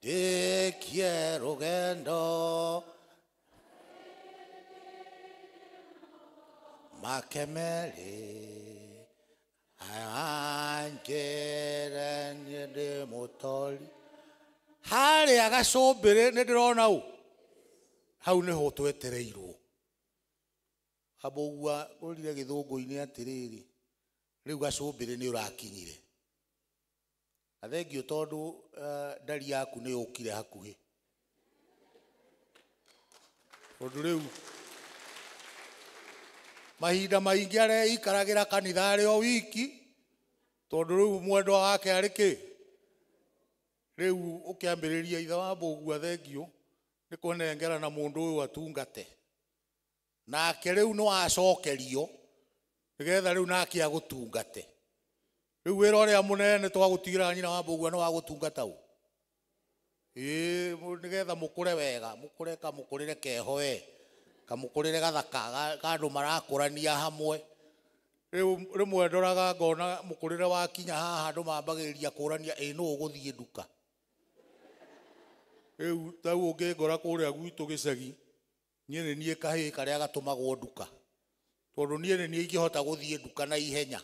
Speaker 11: ndĩkie rũgendo make merĩ anjĩre niĩ ndĩ mũtori harĩa gacũmbĩrĩ nĩ ndĩrona ũ hau nĩho twetereirwo Abogua ũrire gĩthũngũ-inĩ atĩrĩrĩ rĩu gacũmbĩrĩ nĩ ũrakinyire na thengio tondũ ndari yaku nĩ yũkire hakuhĩ tondũ rĩu mahinda maingĩ areikaragĩra kanitha arĩ o wiki tondũ rĩu mwendwa wake arĩ kĩ rĩu ũkĩambĩrĩria ithe wa Mbũgua thengio nĩ kũnengera na mũndũ ũyũ atungate nake rĩu nĩ wacokerio nĩgetha rĩu nake agũtungate rĩu wĩra ũrĩa mũnene twagũtigĩra nyina wa Mbũgua nĩ wa gũtungata ũ ĩĩ nĩgetha mũkũre wega mũkũre kamũkũrĩre keho we kamũkũrĩre gathaka ka andũ marakũrania hamwe rĩu rĩmwe ndoraga ngona mũkũrĩre wakinya haha andũ mambagĩrĩria kũrania ĩ nũ ũgũthiĩ nduka rĩu tau ũngĩngora kũrĩa gwitũ gĩcagi niĩ nĩ niĩ kahĩĩ karĩa gatũmagwo nduka tondũ niĩ nĩ niĩ ingĩhota gũthiĩ nduka na ihenya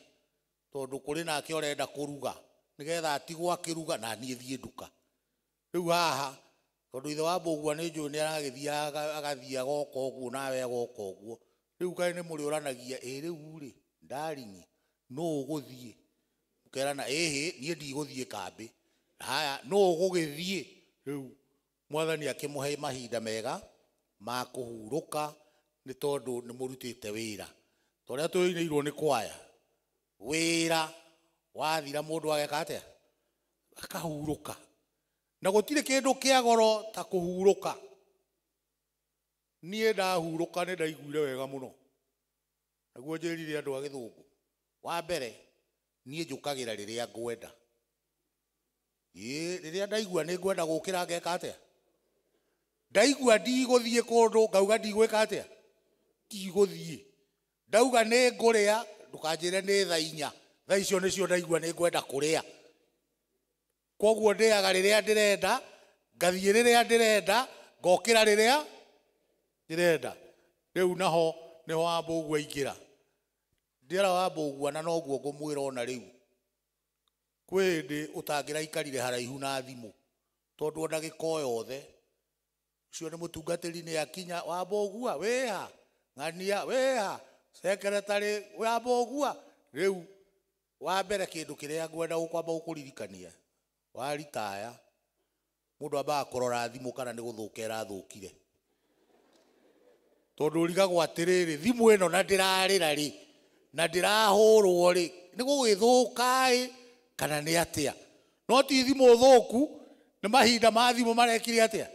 Speaker 11: tondũ kũrĩ nake ũrenda kũruga nĩgetha atigwo akĩruga na niĩ thiĩ nduka rĩu haha tondũ ithe wa Mbũgua nĩ njũĩ nĩ aragĩthiĩ agathiĩ agoka ũguo nawe agoka ũguo rĩu kaĩ nĩ mũrĩũranagia ĩ rĩu rĩ ndarinyi nũ ũgũthiĩ mũkerana ĩhĩ niĩ ndigũthiĩ kambĩ haya nũ ũgũgĩthiĩ rĩu mwathani akĩmũhe mahinda mega ma kũhurũka nĩ tondũ nĩ mũrutĩte wĩra ta ũrĩa tũinĩirwo nĩ kwaya wĩra wathira mũndũ ageka atĩa akahurũka na gũtirĩ kĩndũ kĩa goro ta kũhurũka niĩ ndahurũka nĩ ndaiguire wega mũno naguo njĩrire andũ a gĩthũngũ wa mbere niĩ njũkagĩra rĩrĩa ngwenda ĩĩ rĩrĩa ndaigua nĩ ngwenda gũkĩra ngeka atĩa ndaigua ndigũthiĩ kũndũ ngauga ndigwĩka atĩa ndigũthiĩ ndauga nĩ ngũrĩa ndũkanjĩre nĩ thaa inya thaa icio nĩcio ndaigua nĩ ngwenda kũrĩa koguo ndĩaga rĩrĩa ndĩrenda ngathiĩ rĩrĩa ndĩrenda ngokĩra rĩrĩa ndĩrenda rĩu naho nĩho wa Mbũgua aingĩra ndĩra wa Mbũgua na noguo ngũmwĩra ona rĩu kwĩ hĩndĩ ũtangĩraikarire haraihu na thimũ tondũ o ndagĩka o yothe ũcio nĩ mũtungatĩri nĩ akinya wa Mbũgua wĩha ng'ania wĩha secretary wa Mbũgua rĩu wa mbere kĩndũ kĩrĩa ngwenda gũkwamba gũkũririkania waritaya mũndũ ambaga kũrora thimũ kana nĩ gũthũka ĩrathũkire tondũ ũrigagwo atĩrĩrĩ thimũ ĩno na ndĩrarĩra rĩ na ndĩrahũrwo rĩ nĩ gũgĩthũka ĩ kana nĩ atĩa no ti thimũ thũku nĩ mahinda ma thimũ marekire atĩa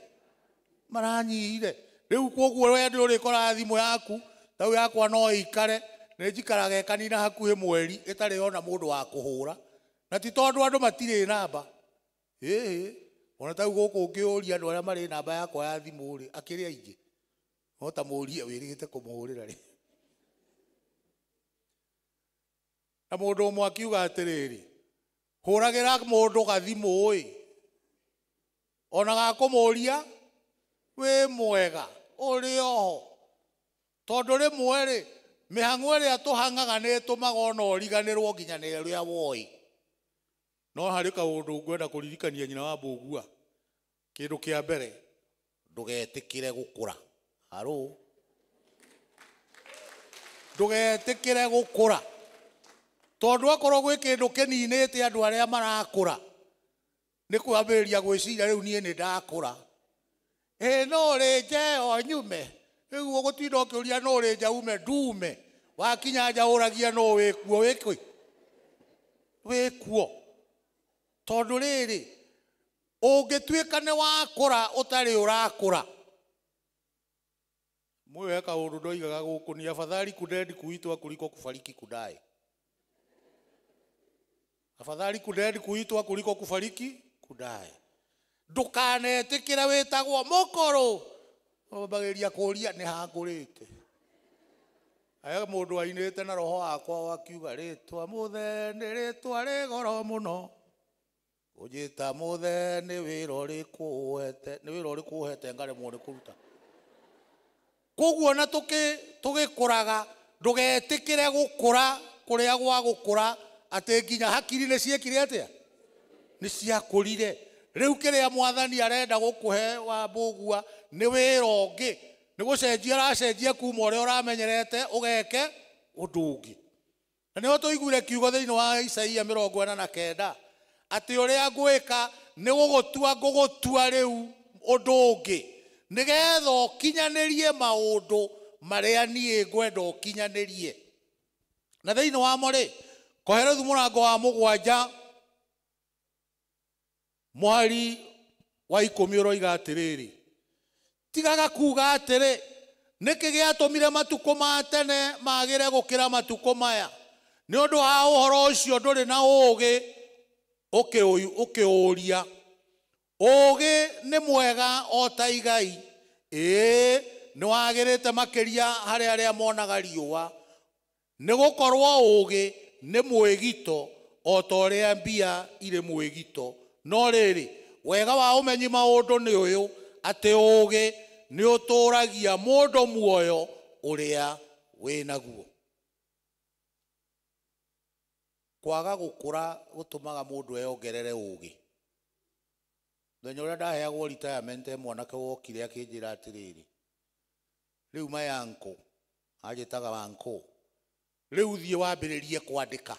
Speaker 11: maranyihire rĩu koguo we nĩ ũrĩkoraga thimũ yaku tau yakwa no ĩikare nĩ njikaraga ĩkanina hakuhĩ mweri ĩtarĩ ona mũndũ wa kũhũra na ti tondũ andũ matirĩ namba ĩĩ ona tau gũkũ ũngĩũria andũ arĩa marĩ namba yakwa ya thimũ rĩ akĩrĩ aingĩ no ta mũrie wĩrĩgĩte kũmũhũrĩra rĩ na mũndũ ũmwe akiuga atĩrĩrĩ hũragĩra mũndũ gathimũ ĩ ona gakũmũria wĩ mwega ũrĩ oho tondũ rĩmwe rĩ mĩhang'o ĩrĩa tũhang'aga nĩ ĩtũmaga ona ũriganĩrwo nginya nĩ ũrĩa woĩ no harĩ kaũndũ ngwenda kũririkania nyina wa Mbũgua kĩndũ kĩa mbere ndũgetĩkĩre gũkũra harũ ndũgetĩkĩre gũkũra tondũ akorwo gwĩ kĩndũ kĩninĩte andũ arĩa marakũra nĩ kwambĩrĩria gwĩciria rĩu niĩ nĩ ndakũra ĩ no rĩ nja ĩyo nyume rĩu ũgũtinda ũkĩũria no rĩ nja ume ndume wakinya nja ũragia no wĩkuo wĩkĩ Wĩ kuo tondũ rĩrĩ ũngĩtuĩka nĩ wakũra ũtarĩ ũrakũra. Mwĩwe kaũndũ ndoigaga gũkũ ni afadhali kudendi kuitwa kuliko kufariki kudae. Afadhali kudendi kuitwa kuliko kufariki kudae. Ndũkanetĩkĩre wĩtagwo mũkũrũ wambagĩrĩria kũria nĩ hangũrĩte. Aya mũndũ ainĩte na roho wakwa wakiuga rĩtwa mũthe nĩ rĩtwa rĩ goro mũno. Ũnjĩta mũthe nĩ wĩra ũrĩkũ ũhete, nĩ wĩra ũrĩkũ ũhete ngaremwo nĩ kũruta. Koguo na tũgĩkũraga ndũgetĩkĩre gũkũra kũrĩa gwa gũkũra atĩ nginya hakiri nĩ ciekire atĩa? Nĩ ciakũrire. Rĩu kĩrĩa mwathani arenda gũkũhe wa mbũgua nĩ wĩra ũngĩ, nĩ gũcenjia aracenjia kuma ũrĩa ũramenyerete ũgeke ũndũ ũngĩ. Na nĩho tũiguire kiugo thĩinĩ wa Isaia 49 atĩ ũrĩa ngwĩka nĩ gũgũtua ngũgũtua rĩu ũndũ ũngĩ nĩgetha ũkinyanĩrie maũndũ marĩa niĩ ngwenda ũkinyanĩrie. Na thĩinĩ wamo rĩ, Kohelethu mũrango wa 7 mũhari wa 10 ũroiga atĩrĩrĩ, tigaga kuga atĩrĩ nĩkĩ gĩatũmire matukũ ma tene magĩre gũkĩra matukũ maya, nĩ ũndũ wa ũhoro ũcio ndũrĩ na ũũgĩ ũkĩũria. Ũũgĩ nĩ mwega o ta igai, ĩĩ nĩ wagĩrĩte makĩria harĩ arĩa monaga riũa, nĩ gũkorwo ũũgĩ nĩ mwĩgito o ta ũrĩa mbia irĩ mwĩgito. No rĩrĩ, wega wa ũmenyi maũndũ nĩ ũyũ, atĩ ũũgĩ nĩ ũtũũragia mũndũ muoyo ũrĩa wĩnaguo. Kwaga gũkũra gũtũmaga mũndũ eyongerere ũũgĩ. Mũthenya ũrĩa ndaheagwo retirement mwanake wokire akĩnjĩra atĩrĩrĩ, rĩu my uncle, anjĩtaga uncle, rĩu thiĩ wambĩrĩrie kwandĩka.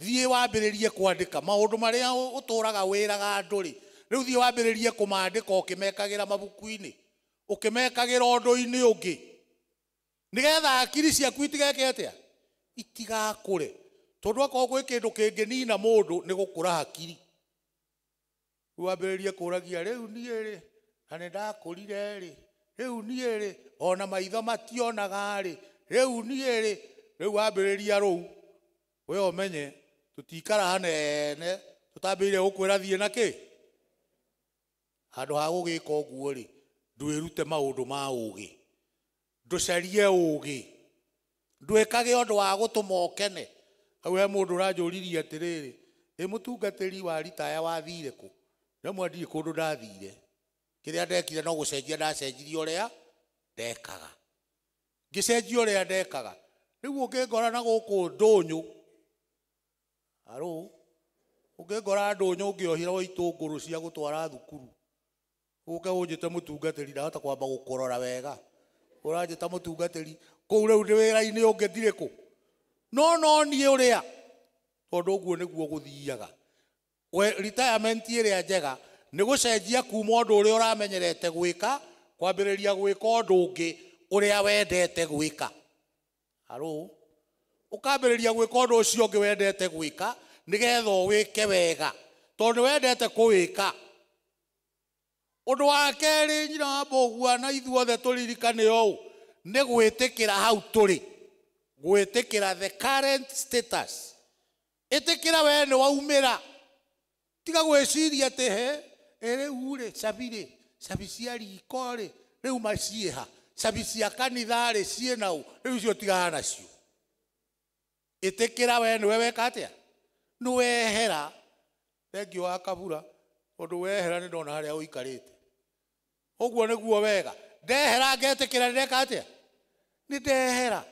Speaker 11: Thiĩ wambĩrĩrie kwandĩka maũndũ marĩa ũtũraga wĩraga andũ rĩ, rĩu thiĩ wambĩrĩrie kũmandĩka ũkĩmekagĩra mabuku-inĩ, ũkĩmekagĩra ũndũ-inĩ ũngĩ, nĩgetha hakiri ciaku itigeke atĩa? Itigakũre. Tondũ akorwo gwĩ kĩndũ kĩngĩnina mũndũ nĩ gũkũra hakiri. Rĩu wambĩrĩrie kũragia rĩu niĩ rĩ, na nĩ ndakũrire rĩ, rĩu niĩ rĩ, ona maitho mationaga rĩ, rĩu niĩ rĩ, rĩu wambĩrĩria rũu we ũmenye tũtikara hanene tũtambĩrĩire gũkwĩra thiĩ na kĩ. Handũ ha gũgĩka ũguo rĩ, ndwĩrute maũndũ ma ũũgĩ, ndũcarie ũũgĩ, ndwĩkage ũndũ wa gũtũma ũkene. Hau he mũndũ ũranjũririe atĩrĩrĩ, ĩ mũtungatĩri wa ritaya wathire kũ? Rĩmwe ndirĩ kũndũ ndathire, kĩrĩa ndekire no gũcenjia ndacenjirie ũrĩa ndekaga, ngĩcenjia ũrĩa ndekaga. Rĩu ũngĩngora na gũkũ ndũnyũ, arũ ũngĩngora ndũnyũ ngĩohirwo itũngũrũ cia gũtwara thukuru, ũke ũnjĩte mũtungatĩri, ndahota kwamba gũkũrora wega. Ũranjĩta mũtungatĩri kũu rĩu ndĩ wĩra-inĩ ũngĩ ndirĩ kũ, no niĩ ũrĩa, tondũ ũguo nĩguo gũthiaga. We retirement ĩrĩa njega nĩ gũcenjia kuma ũndũ ũrĩa ũramenyerete gwĩka kwambĩrĩria gwĩka ũndũ ũngĩ ũrĩa wendete gwĩka. Arũ ũkambĩrĩria gwĩka ũndũ ũcio ũngĩ wendete gwĩka nĩgetha ũwĩke wega, tondũ nĩ wendete kũwĩka. Ũndũ wa kerĩ nyina wa mbũgua na ithuothe tũririkane ũũ, nĩ gwĩtĩkĩra hau tũrĩ, gwĩtĩkĩra the current status. Ĩtĩkĩra we nĩ waumĩra, tiga gwĩciria atĩ he rĩu rĩ, cabi rĩ, cabi cia riko rĩ, rĩu maciĩha, cabi cia kanitha rĩ ciĩna ũ, rĩu icio tigana nacio. Ĩtĩkĩra we nĩwe weka atĩa? Nĩ wehera. Thengiũ wa kabura, tondũ wehera nĩ ndona harĩa ũikarĩte. Ũguo nĩguo wega. Ndehera ngetĩkĩra nĩ ndeka atĩa? Nĩ ndehera.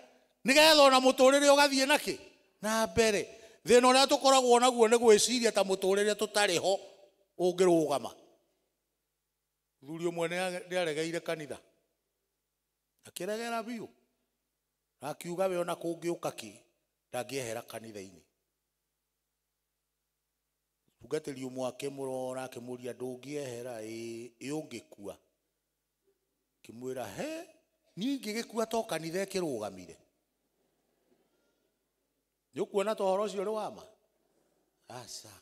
Speaker 11: Nĩgetha ona mũtũrĩre ũgathiĩ nakĩ? Na mbere. Thĩna ũrĩa tũkoragwo naguo nĩ gwĩciria ta mũtũrĩre tũtarĩ ho ũngĩrũgama. Mũthuri ũmwe nĩ aregeire kanitha, akĩregera biũ, na akiuga we ona kũngĩũka kĩ ndangĩehera kanitha-inĩ. Mũtungatĩri ũmwe akĩmũrora akĩmũria ndũngĩehera? Ĩĩ, ũngĩkua. Akĩmwĩra he, niĩ ingĩgĩkua to kanitha ĩkĩrũgamire. Nĩ ũkuona ta ũhoro ũcio ũrĩ wa ma? Aca.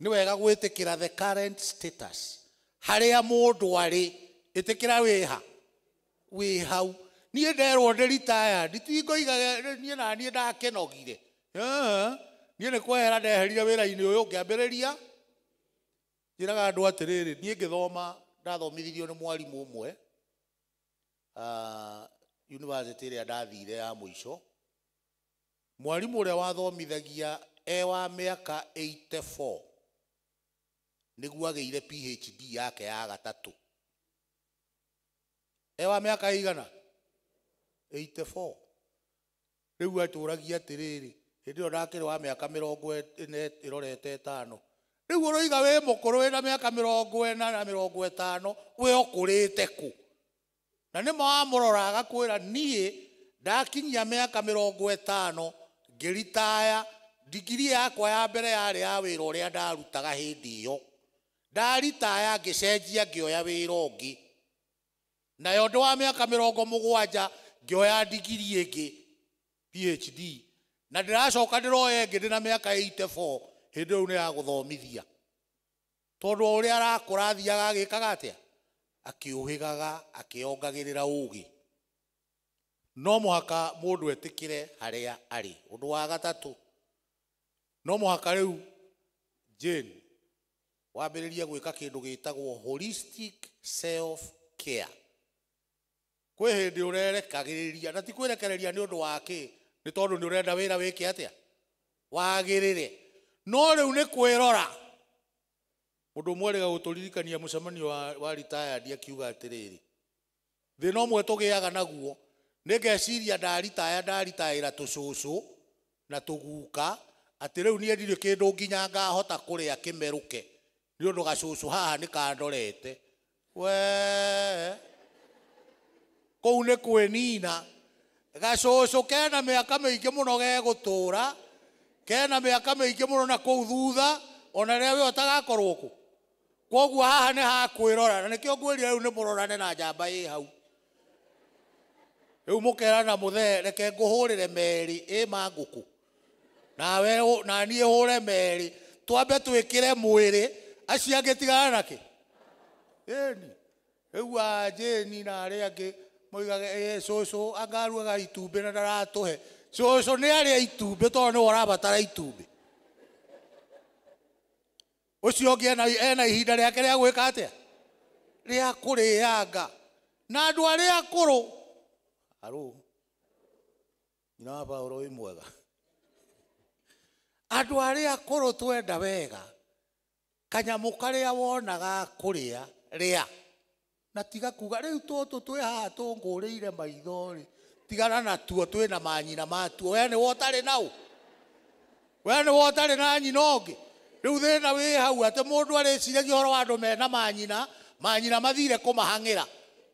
Speaker 11: Nĩ wega gwĩtĩkĩra the current status. Harĩa mũndũ arĩ, ĩtĩkĩra wĩha. Wĩ hau. Niĩ nderwo ndĩ retired, ti ngoigaga niĩ na niĩ ndakĩnogire. Niĩ nĩ kwehera ndeherire wĩra-inĩ ũyũ ngĩambĩrĩria. Njĩraga andũ atĩrĩrĩ, niĩ ngĩthoma ndathomithirio nĩ mwarimũ ũmwe university ĩrĩa ndathire ya mũico. Mwarimũ ũrĩa wathomithagia e wa mĩaka 84 nĩguo agĩire PhD yake ya gatatũ. E wa mĩaka ĩigana? 84. Rĩu atũragia atĩrĩrĩ, hĩndĩ ĩyo ndakĩrĩ wa mĩaka 40 ĩrorete 5. Rĩu ũroiga wĩ mũkũrũ wĩna mĩaka 40 na 50, we ũkũrĩte kũ? Na nĩ ma wamũrora agakwĩra niĩ ndakinyia mĩaka 50 ngĩritaya, ndigiri yakwa ya mbere yarĩ ya wĩra ũrĩa ndarutaga hĩndĩ ĩyo. Ndaritaya ngĩcenjia ngĩoya wĩra ũngĩ. Nayo ndĩ wa mĩaka 70 ngĩoya ndigiri ĩngĩ PhD. Na ndĩracoka ndĩroya ĩngĩ ndĩna mĩaka 84 hĩndĩ ĩyo nĩ ya gũthomithia. Tondũ o ũrĩa arakũra athiaga agĩkaga atĩa? Akĩũhĩgaga, akĩongagĩrĩra ũgĩ. No mũhaka mũndũ etĩkĩre harĩa arĩ. Ũndũ wa gatatũ, no mũhaka rĩu Jane wambĩrĩrie gwĩka kĩndũ gĩtagwo holistic self care. Kwĩ hĩndĩ ũrerekagĩrĩria, na ti kwĩrekereria nĩ ũndũ wa kĩ, nĩ tondũ nĩ ũrenda wĩra wĩke atĩa? Wagĩrĩre. No rĩu nĩ kwĩrora. Mũndũ ũmwe erĩga gũtũririkania mũcemanio wa retired akiuga atĩrĩrĩ, thĩna ũmwe tũgĩaga naguo nĩ ngeciria ndaritaya ndaritayĩra tũcũcũ na tũguka atĩ rĩu niĩ ndirĩ kĩndũ nginya ngahota kũrĩa kĩmerũke nĩ ũndũ gacũcũ haha nĩ kandorete. We kũu nĩ kwĩnina. Gacũcũ kena mĩaka mĩingĩ mũno gegũtũra, kena mĩaka mĩingĩ mũno na kũu thutha ona rĩrĩa we ũtagakorwo kũ. Kwoguo haha nĩ hakwĩrora, na nĩkĩo ngwĩrire rĩu nĩ mũrorane na njamba ĩ hau. Rĩu mũkerana mũthee, reke ngũhũrĩre merĩ ĩ ma ngũkũ, nawe na niĩ hũre merĩ, twambe twĩkĩre mwĩrĩ, acio angĩ tigana nakĩ? Ĩni. Rĩu a Jane na arĩa angĩ moigaga ĩ cũcũ angarugaga itumbĩ na ndaratũhe. Cũcũ nĩ arĩa itumbĩ tondũ nĩwe ũrabatara itumbĩ. Ũcio ũngĩ ena ihinda rĩake rĩa gwĩka atĩa? Rĩa kũrĩanga. Na andũ arĩa akũrũ, arũ, nyina wa Paũlũ wĩ mwega. Andũ arĩa akũrũ twenda wega, kanyamũ karĩa wonaga kũrĩa, rĩa. Na tiga kuga rĩu tũtũ twĩ haha tũngũrĩire maitho rĩ, tigana natuo twĩna manyina matuo. We nĩwe ũtarĩ nau? We nĩwe ũtarĩ na nyina ũngĩ? Rĩu thĩna wĩ hau atĩ mũndũ arĩciragia ũhoro wa andũ mena manyina, manyina mathire kũmahang'ĩra.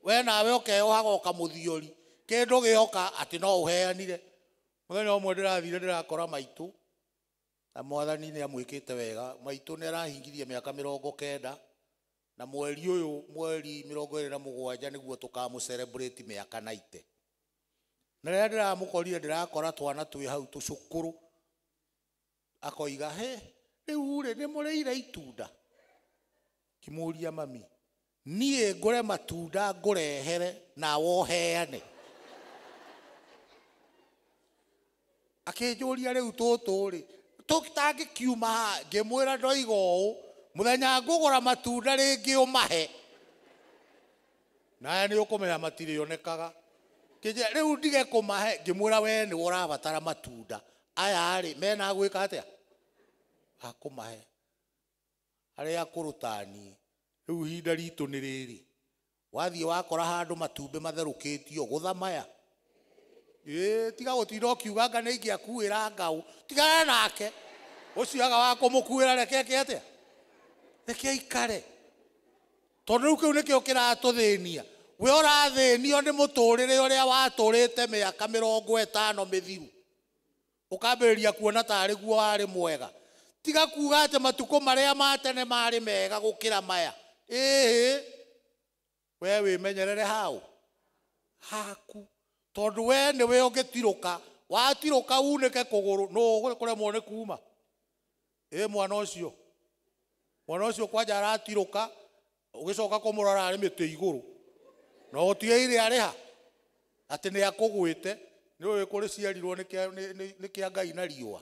Speaker 11: We nawe ũkeyohaga ũkamũthiũri. Kĩndũ gĩoka atĩ no ũheanire. Mũthenya ũmwe ndĩrathire ndĩrakora maitũ, na mwathani nĩ amwĩkĩte wega. Maitũ nĩ arahingirie mĩaka 90, na mweri ũyũ mweri 27 nĩguo tũkamũ-celebrate mĩaka 90. Na rĩrĩa ndĩramũkorire ndĩrakora twana twĩ hau tũcũkũrũ. Akoiga, he, rĩu rĩ, nĩ mũrĩire itunda? Ngĩmũũria mami, niĩ ngũre matunda ngũrehere nawe ũheane. Akĩnjũria rĩu tũtũ rĩ, tũtangĩkiuma haha? Ngĩmwĩra ndoiga ũũ, mũthenya ngũgũra matunda rĩngĩ ũmahe. Nawe nĩ ũkũmenya matirĩonekaga. Kĩnjĩra rĩu ndige kũmahe, ngĩmwĩra we nĩwe ũrabatara matunda. Aya rĩ, mena gwĩka atĩa? Akũmahe. Arĩa akũrũ ta niĩ, rĩu ihinda ritũ nĩ rĩrĩ. Wathiĩ wakora handũ matumbĩ matherũkĩtio, gũtha maya. Ĩĩ, tiga gũtinda ũkiuga anga nĩ ingĩakuĩra ngaũ. Tigana nake. Ũcio aga wa kũmũkuĩra reke eke atĩa? Reke aikare. Tondũ rĩu kĩu nĩkĩo kĩratũthĩnia. We ũrathĩnio nĩ mũtũrĩre ũrĩa watũrĩte mĩaka 50 mĩthiru. Ũkambĩrĩria kuona tarĩ guo warĩ mwega. Tiga kuga atĩ matukũ marĩa ma tene marĩ mega gũkĩra maya. Ĩhĩ, we wĩmenyerere hau haku, tondũ we nĩwe ũngĩtirũka Watirũka unĩke kũgũrũ nũ ũkũremwo nĩ kuma. Ĩ mwana ũcio. Mwana ũcio kwanja aratirũka ũgĩcoka kũmũrora arĩ mĩtĩ igũrũ. Na ũtigĩire arĩha atĩ nĩ akũgwĩte nĩ ũĩ kũrĩ ciarirwo nĩ kĩa Ngai na riũa.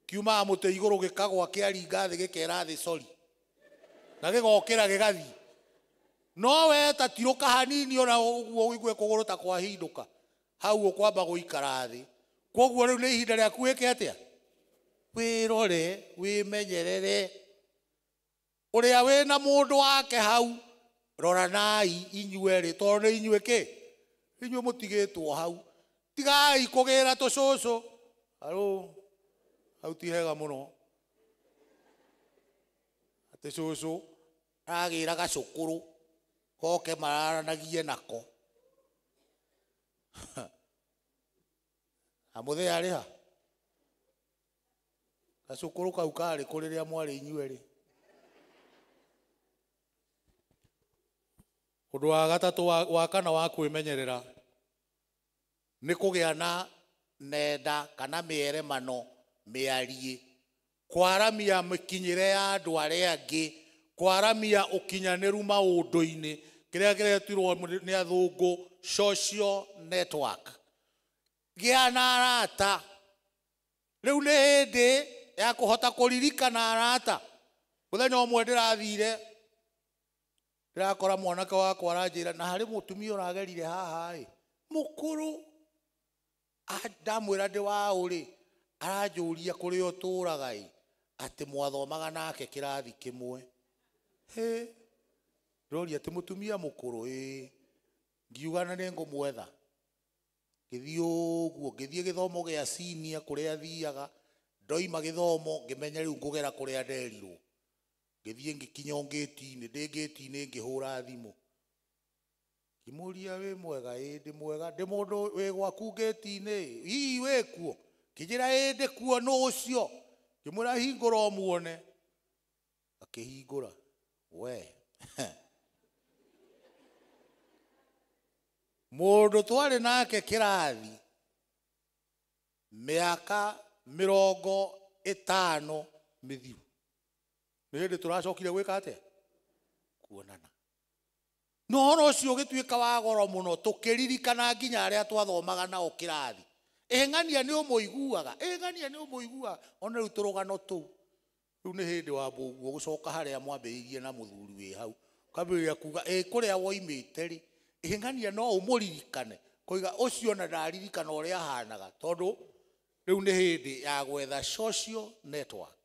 Speaker 11: Kiumaga mũtĩ igũrũ gĩkagwa kĩaringa thĩ gĩkera thĩ sorry. Na gĩgokĩra gĩgathiĩ. No we ta tirũka hanini ona ũguo ũigue kũgũrũ ta kwahindũka. Hau ũkwamba gũikara thĩ. Kwoguo rĩu nĩ ihinda rĩaku wĩke atĩa? Wĩrore, wĩmenyerere. Ũrĩa wĩna mũndũ wake hau, roranai inyuerĩ tondũ nĩ inyuĩ kĩ? Inyuĩ mũtigĩtwo hau. Tigai kũgĩra tũcũcũ. Haro, hau ti hega mũno. Atĩ cũcũ aragĩra gacũkũrũ koke mararanagie nako. Amũthĩ arĩha? Gacũkũrũ kau karĩ kũ rĩrĩa mwarĩ inyuerĩ? Ũndũ wa gatatũ wa kana wa kwĩmenyerera nĩ kũgĩa na nenda kana mĩeremano mĩariĩ, kwaramia mĩkinyĩre ya andũ arĩa angĩ, kwaramia ũkinyanĩru maũndũ-inĩ, kĩrĩa kĩretirwo nĩ athũngũ social network. Gĩa na arata. Rĩu nĩ hĩndĩ ya kũhota kũririkana arata. Mũthenya ũmwe ndĩrathire ndĩrakora mwanake wakwa aranjĩra na harĩ mũtumia ũragerire haha ĩ mũkũrũ, ndamwĩra ndĩ waũ rĩ, aranjũria kũrĩa ũtũraga ĩ atĩ mwathomaga nake kĩrathi kĩmwe. Hĩ, ndĩroria atĩ mũtumia mũkũrũ ĩ, ngiuga na nĩ ngũmwetha. Ngĩthiĩ ũguo, ngĩthiĩ gĩthomo gĩa senior kũrĩa thiaga, ndoima gĩthomo ngĩmenya rĩu ngũgera kũrĩa nderirwo. Ngĩthiĩ ngĩkinya o ngĩti-inĩ, ndĩ ngĩti-inĩ ngĩhũra thimũ. Ngĩmũria wĩ mwega? Ĩ ndĩ mwega. Ndĩ mũndũ wĩ gwaku ngĩti-inĩ? Hihi wĩ kuo? Ngĩnjĩra ĩ ndĩ kuo, nũ ũcio? Ngĩmwĩra hingũra ũmuone. Akĩhingũra. We. Mũndũ twarĩ nake kĩrathi mĩaka 50 mĩthiru. Nĩ hĩndĩ tũracokire gwĩka atĩa? Kuonana. Na ũhoro ũcio ũgĩtuĩka wa goro mũno, tũkĩririkana nginya arĩa twathomaga nao kĩrathi. Ĩng'ania nĩ ũmũiguaga, ĩng'ania nĩ ũmũiguaga, ona rĩu tũrũgano tũu. Rĩu nĩ hĩndĩ wa ũguo gũcoka harĩa mwambĩrĩirie na mũthuri wĩ hau. Ũkambĩrĩria kuga ĩ kũrĩa woimĩte rĩ, ĩng'ania no ũmũririkane. Koiga ũcio ona ndaririkana ũrĩa ahanaga, tondũ rĩu nĩ hĩndĩ ya gwetha social network.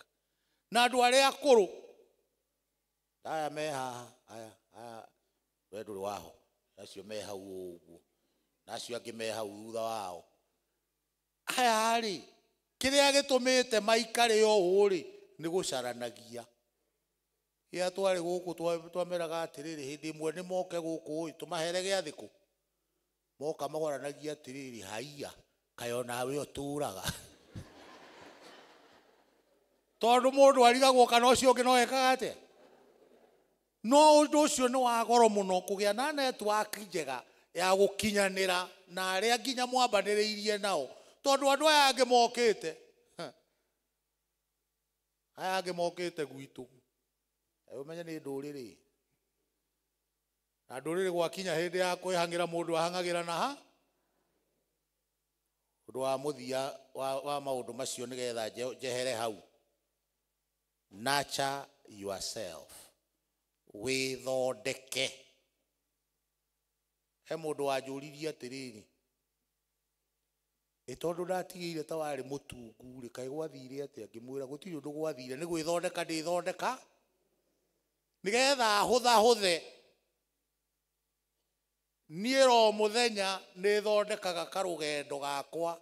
Speaker 11: Na andũ arĩa akũrũ, aya me haha, aya, aya, we ndũrĩ waho, acio me hau ũguo, na acio angĩ me hau thutha wao. Aya rĩ, kĩrĩa gĩtũmĩte maikare ũũ rĩ, nĩ gũcaranagia. Rĩrĩa twarĩ gũkũ twameraga atĩrĩrĩ, hĩndĩ ĩmwe nĩ moke gũkũ ĩ, tũmahere gĩathĩ kũ? Moka magoranagia atĩrĩrĩ, haiya, kaĩ onawe ũtũraga. Tondũ mũndũ arigagwo kana ũcio ũngĩ no ekaga atĩa? No ũndũ ũcio nĩ wa goro mũno kũgĩa na network njega ya gũkinyanĩra na arĩa nginya mwambanĩrĩirie nao, tondũ andũ aya angĩ mokĩte, aya angĩ mokĩte gwitũ, ũmenye nĩ ndũrĩrĩ. Na ndũrĩrĩ gwakinya hĩndĩ ya kwĩhang'ĩra mũndũ ahang'agĩra na ha? Ũndũ wa mũthia wa maũndũ macio nĩgetha njehere hau. Nurture yourself. Wĩthondeke. He mũndũ wanjũririe atĩrĩrĩ, ĩ tondũ ndatigĩire ta warĩ mũtungu rĩ, kaĩ gwathire atĩa? Ngĩmwĩra gũtirĩ ũndũ gwathire, nĩ gwĩthondeka ndĩthondeka nĩgetha hũthahũthe. Niĩ ro mũthenya nĩthondekaga karũgendo gakwa.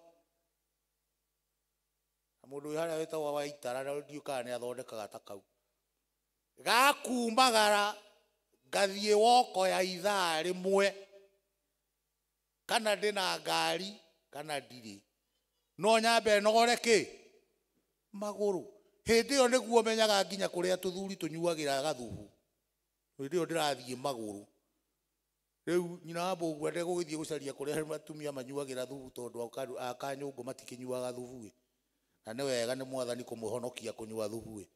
Speaker 11: Na mũndũ ũyũ harĩa wĩtagwo Waitara, na ndiũĩ kana nĩathondekaga ta kau. Gakumagara ngathiĩ woko ya ithaa rĩmwe, kana ndĩna ngari kana ndirĩ, no nyambe nogore kĩ? Magũrũ. Hĩndĩ ĩyo nĩguo menyaga nginya kũrĩa tũthuri tũnyuagĩra gathubu. Hĩndĩ ĩyo ndĩrathiĩ magũrũ. Rĩu nyina wa mbũgua ndegũgĩthiĩ gũcaria kũrĩa atumia manyuagĩra thubu tondũ akanyũngũ matikĩnyuaga thubu ĩ. Na nĩ wega nĩ mwathani kũmũhonokia kũnyua thubu ĩ.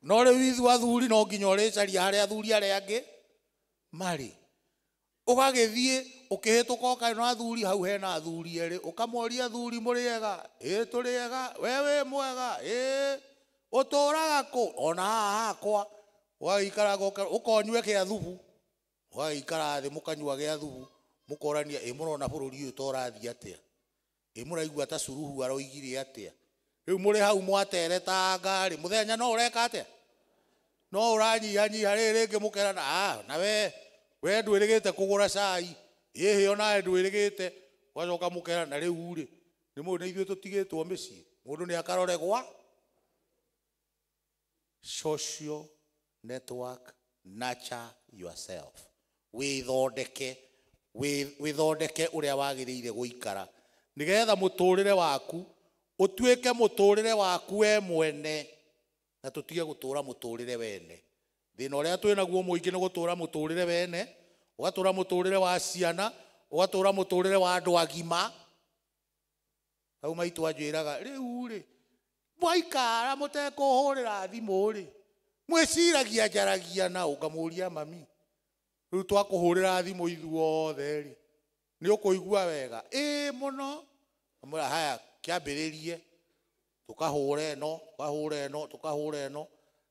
Speaker 11: No rĩu ithuĩ athuri no nginya ũrĩcaria harĩa athuri arĩa angĩ marĩ. Ũgagĩthiĩ ũkĩhĩtũka ũkaona athuri hau hena athuri erĩ, ũkamoria athuri mũrĩ ega? Ĩĩ tũrĩ ega. We wĩ mwega? Ĩĩ. Ũtũraga kũ? Ona haha hakwa. Ũgagĩikara ũkonyue kĩa thubu. Ũgagĩikara thĩ mũkanyua gĩa thubu, mũkorania ĩ mũrona bũrũri ũyũ ta ũrathiĩ atĩa? Ĩ mũraigua ta Suluhu aroigire atĩa? Rĩu mũrĩ hau mwateretanga rĩ, mũthenya no ũreka atĩa? No ũranyihanyiha rĩrĩ rĩngĩ mũkerana, ah, na we we ndwĩrĩgĩte kũgũra cai, ĩhĩ onawe ndwĩrĩgĩte. Ũgacoka mũkerana rĩu rĩ, nĩ mũĩ nĩ ithuĩ tũtigĩtwo mĩciĩ, mũndũ nĩ akarore gwa social network, nurture yourself. Wĩthondeke, wĩthondeke ũrĩa wagĩrĩire gũikara nĩgetha mũtũrĩre waku ũtuĩke mũtũrĩre waku we mwene, na tũtige gũtũra mũtũrĩre wene. Thĩna ũrĩa twĩ naguo mũingĩ nĩ gũtũra mũtũrĩre wene, ũgatũra mũtũrĩre wa ciana, ũgatũra mũtũrĩre wa andũ agima. Hau maitũ anjĩraga rĩu rĩ, mwaikara mũtekũhũrĩra thimũ rĩ, mwĩciragia njaragia na ũngamũria mami, rĩu twakũhũrĩra thimũ ithuothe rĩ, nĩ ũkũigua wega? Ĩĩ mũno. Amwĩra haya, kĩambĩrĩrie, tũkahũra ĩno, tũkahũra ĩno, tũkahũra ĩno.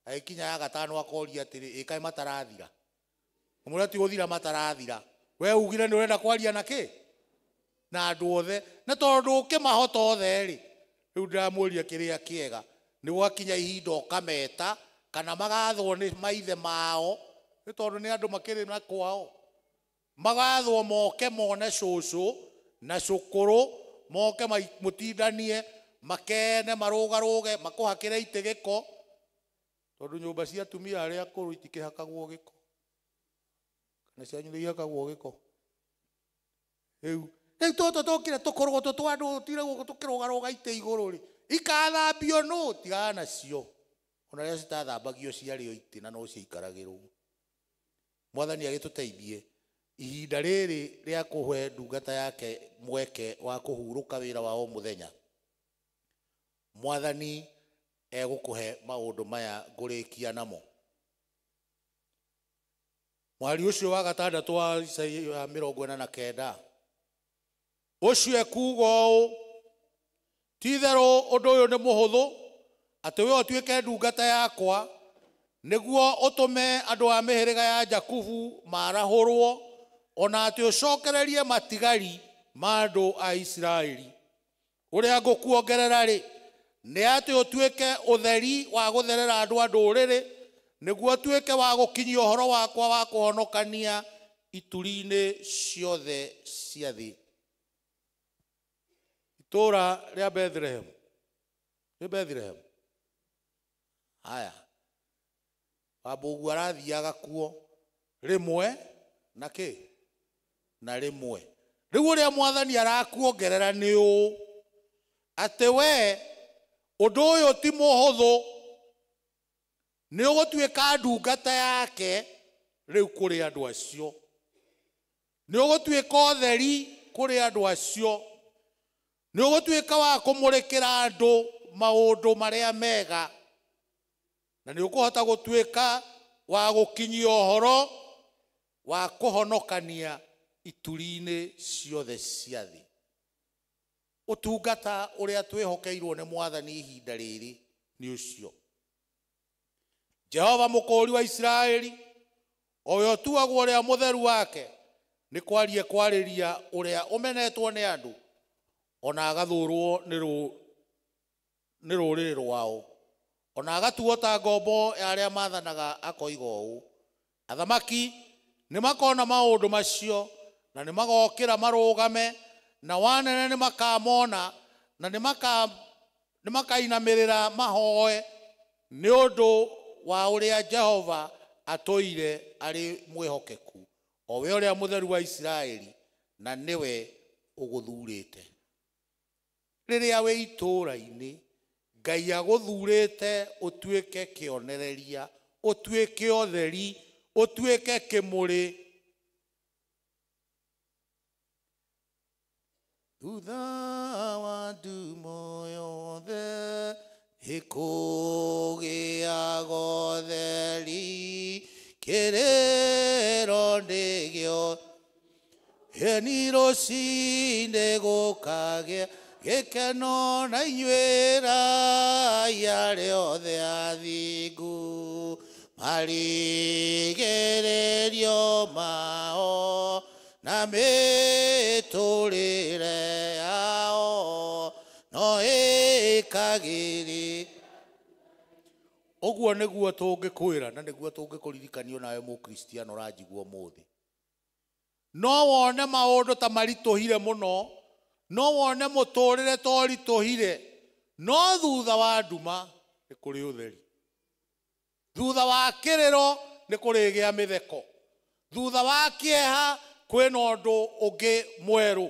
Speaker 11: Agĩkinya ya gatano akoria atĩrĩ, ĩ kaĩ matarathira? Amwĩra ti gũthira matarathira, we ugire nĩ ũrenda kwaria na kĩ? Na andũ othe. Na tondũ ũkĩmahota othe rĩ, rĩu ndĩramũria kĩrĩa kĩega nĩ gwakinya ihinda ũkameta kana magathwo nĩ maithe mao, nĩ tondũ nĩ andũ makĩrĩ na kwao, magathwo moke mone cũcũ na cũkũrũ, moke mũtindanie, makene, marũgarũge, makũhakĩre itĩ gĩko, tondũ nyũmba cia atumia arĩa akũrũ itikĩhakagwo gĩko, kana cianyu nĩ ihakagwo gĩko. Rĩu tũtũ tũkire tũkũrũgwo tũtũ andũ tũtire gũkũ tũkĩrũgarũga itĩ igũrũ rĩ, ikathambio nũ? Tigana nacio. Ona rĩrĩa citathambagio ciarĩo itĩ na no ciaikaragĩrwo. Mwathani agĩtũteithie ihinda rĩrĩ rĩa kũhe ndungata yake mweke wa kũhurũka wĩra wa o mũthenya. Mwathani egũkũhe maũndũ maya ngũrĩkia namo. Mwari ũcio wa gatandatũ wa Isaia 49 ũcio ekuuga ũũ, ti-itherũ ũndũ ũyũ nĩ mũhũthũ, atĩ we ũtuĩke ndungata yakwa, nĩguo ũtũme andũ a mĩhĩrĩga ya Jakubu marahũrwo, ona atĩ ũcokererie matigari ma andũ a Isiraeli. Ũrĩa ngũkuongerera rĩ, nĩ atĩ ũtuĩke ũtheri wa gũtherera andũ a ndũrĩrĩ, nĩguo ũtuĩke wa gũkinyia ũhoro wakwa wa kũhonokania ituri-inĩ ciothe cia thĩ. Itũũra rĩa Bethlehem, nĩ Bethlehem. Haya, Wambũgu arathiaga kuo rĩmwe na kĩ? Na rĩmwe. Rĩu ũrĩa mwathani arakuongerera nĩ ũũ, atĩ we ũndũ ũyũ ti mũhũthũ, nĩ ũgũtuĩka ndungata yake rĩu kũrĩ andũ acio, nĩ ũgũtuĩka ũtheri kũrĩ andũ acio, nĩ ũgũtuĩka wa kũmũrĩkĩra andũ maũndũ marĩa mega, na nĩ ũkũhota gũtuĩka wa gũkinyia ũhoro wa kũhonokania ituri-inĩ ciothe cia thĩ. Ũtungata ũrĩa twĩhokeirwo nĩ mwathani ihinda rĩrĩ nĩ ũcio. Jehova mũkũũri wa Isiraeli, o we ũtuagwo ũrĩa mũtheru wake, nĩ kwaria kwarĩria ũrĩa ũmenetwo nĩ andũ, ona agathũrwo nĩ rũrĩrĩ rwao, ona agatuo ta ngombo ya arĩa mathanaga, akoiga ũũ, athamaki nĩ makona maũndũ macio, na nĩ magokĩra marũgame, na wanene nĩ makamona, na nĩ makainamĩrĩra mahoe nĩ ũndũ wa ũrĩa Jehova atũire arĩ mwĩhokeku, o we ũrĩa mũtheru wa Isiraeli, na nĩwe ũgũthurĩte. Rĩrĩa wĩ itũũra-inĩ, Ngai agũthurĩte ũtuĩke kĩonereria, ũtuĩke ũtheri, ũtuĩke kĩmũrĩ. Thutha wa ndumo yothe nĩkũgĩaga ũtheri kĩrĩro nĩgĩo heni rũcinĩ gũkagĩa gĩkeno na inyuĩ raia arĩa othe athingu marigĩrĩrio mao na mĩtũrĩre yao no ĩkagĩrĩ. Ũguo nĩguo tũngĩkwĩra na nĩguo tũngĩkũririkanio nawe mũkristiano ũranjigua ũmũthĩ. No wone maũndũ ta maritũhire mũno, no wone mũtũrĩre ta ũritũhire, no thutha wa nduma nĩ kũrĩ ũtheri, thutha wa kĩrĩro nĩ kũrĩgĩa mĩtheko, thutha wa kĩeha kwĩna ũndũ ũngĩ mwerũ.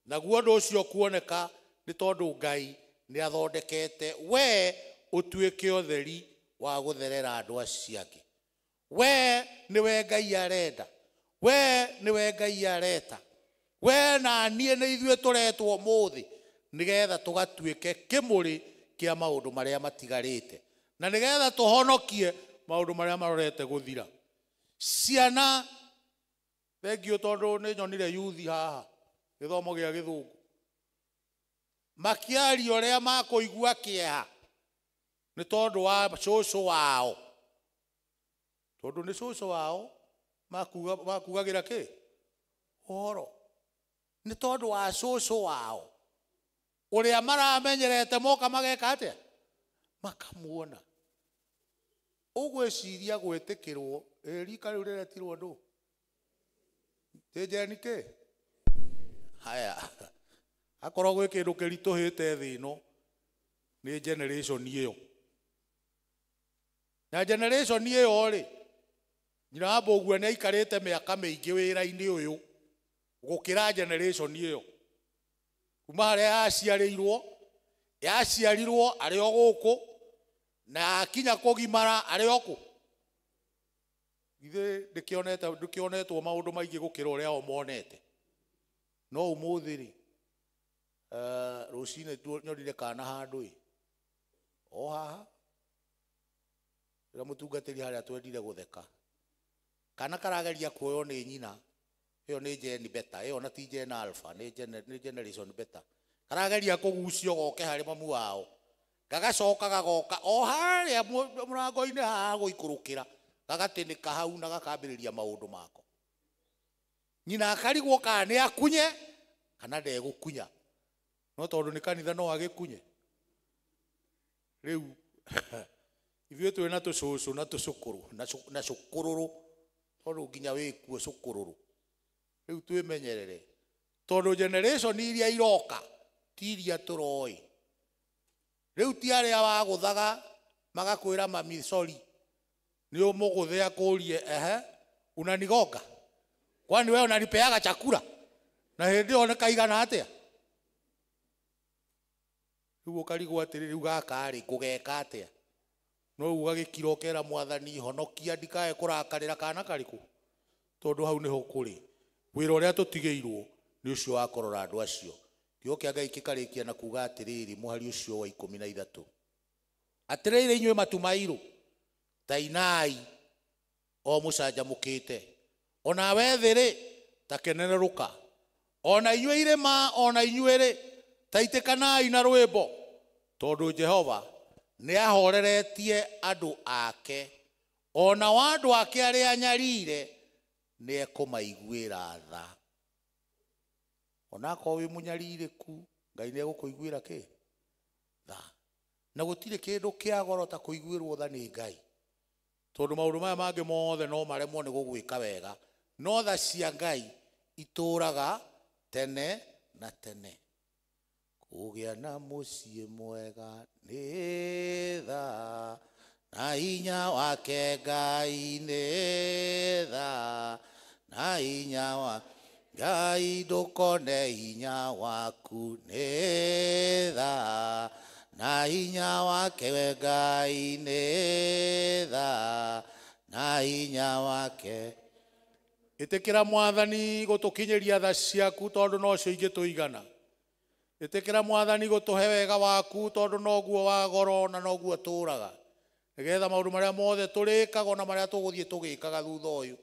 Speaker 11: Naguo ũndũ ũcio kuoneka nĩ tondũ Ngai nĩ athondekete we ũtuĩke ũtheri wa gũtherera andũ acio angĩ. We nĩwe Ngai arenda, we nĩwe Ngai areta, we na niĩ nĩ ithuĩ tũretwo ũmũthĩ nĩgetha tũgatuĩke kĩmũrĩ kĩa maũndũ marĩa matigarĩte na nĩgetha tũhonokie maũndũ marĩa marorete gũthira. Ciana, thengio tondũ nĩ nyonire yuthi haha gĩthomo gĩa gĩthũngũ makĩaria ũrĩa makũigua kĩeha nĩ tondũ wa cũcũ wao, tondũ nĩ cũcũ wao makugagĩra kĩ ũhoro, nĩ tondũ wa cũcũ wao ũrĩa maramenyerete moka mageka atĩa, makamuona. Ũgwĩciria gwĩtĩkĩrwo rika rĩu rĩretirwo ndũ tĩ njeni kĩ haya, akorwo gwĩ kĩndũ kĩritũhĩte thĩ ĩno nĩ generation ĩyo. Na generation ĩyo rĩ, nyina wa Mbũgua nĩ aikarĩte mĩaka mĩingĩ wĩra-inĩ ũyũ gũkĩra generation ĩyo. Kuma harĩa yaciarirwo arĩ o gũkũ na akinya kũgimara arĩ o kũ. Githĩ ndĩkĩonetwo maũndũ maingĩ gũkĩra ũrĩa o monete. No ũmũthĩ rĩ, rũcinĩ nyonire kana handũ ĩ o haha rĩrĩa mũtungatĩri harĩa twendire gũtheka, kana karageria kuoywo nĩ nyina. Ĩyo nĩ gen beta, ĩyo na ti gen alpha, nĩ generation beta. Karageria kũgucio goke harĩ mamu wao, gagacoka gagoka o harĩa mũrango-inĩ haha gũikũrũkĩra, gagatĩnĩka hau na gakambĩrĩria maũndũ mako. Nyina akarigwo kana nĩ akunye kana ndegũkunya, no tondũ nĩ kanitha no agĩkunye. Rĩu ithuĩ twĩna tũcũcũ na tũcũkũrũ na cũkũrũrũ, tondũ nginya wĩkuo cũkũrũrũ. Rĩu twĩmenyerere tondũ generation iria iroka ti iria tũroĩ. Rĩu ti arĩa wagũthaga magakwĩra mami sorry, nĩ ũmũgũthe akũrie ehe unanigonga, kwani wewe unanipeaga chakula na hĩndĩ ĩyo nĩ kaigana atĩa? Rĩu ũkarigwo atĩrĩ, rĩu gaka rĩ ngũgeka atĩa? No ũgagĩkira ũkera mwathani honokia ndikae kũrakarĩra kana karĩkũ, tondũ hau nĩho kũrĩ wĩra ũrĩa tũtigĩirwo nĩ ũcio wa kũrora andũ acio. Kiugo kĩa Ngai gĩkarĩkia na kuga atĩrĩrĩ, mũhari ũcio wa 13, atĩrĩrĩ inyuĩ matu mairũ ta inai o mũcanjamũkĩte, onawe thĩ rĩ ta kenerũka, ona inyuĩ irĩma ona inyuĩ rĩ ta itĩkanai na rwĩmbo, tondũ Jehova nĩ ahoreretie andũ ake, ona wa andũ ake arĩa anyarire nĩ ekũmaiguĩra tha. Onakorwo wĩ mũnyarirĩku, Ngai nĩ egũkũiguĩra kĩ tha. Na gũtirĩ kĩndũ kĩa goro ta kũiguĩrwo tha nĩ Ngai, tondũ maũndũ maya mangĩ mothe no maremwo nĩ gũgwĩka wega, no tha cia Ngai itũũraga tene na tene. Kũgĩa na mũciĩ mwega nĩ tha, na hinya wake Ngai nĩ tha, na hinya wa Ngai ndũkone hinya waku nĩ tha, na hinya wake Ngai nĩ tha, na hinya wake. Ĩtĩkĩra Mwathani gũtũkinyĩria tha ciaku tondũ nocio ingĩtũigana. Ĩtĩkĩra Mwathani gũtũhe wega waku tondũ noguo wa goro na noguo tũraga. Nĩgetha maũndũ marĩa mothe tũrĩkaga na marĩa tũgũthiĩ tũgĩkaga thutha ũyũ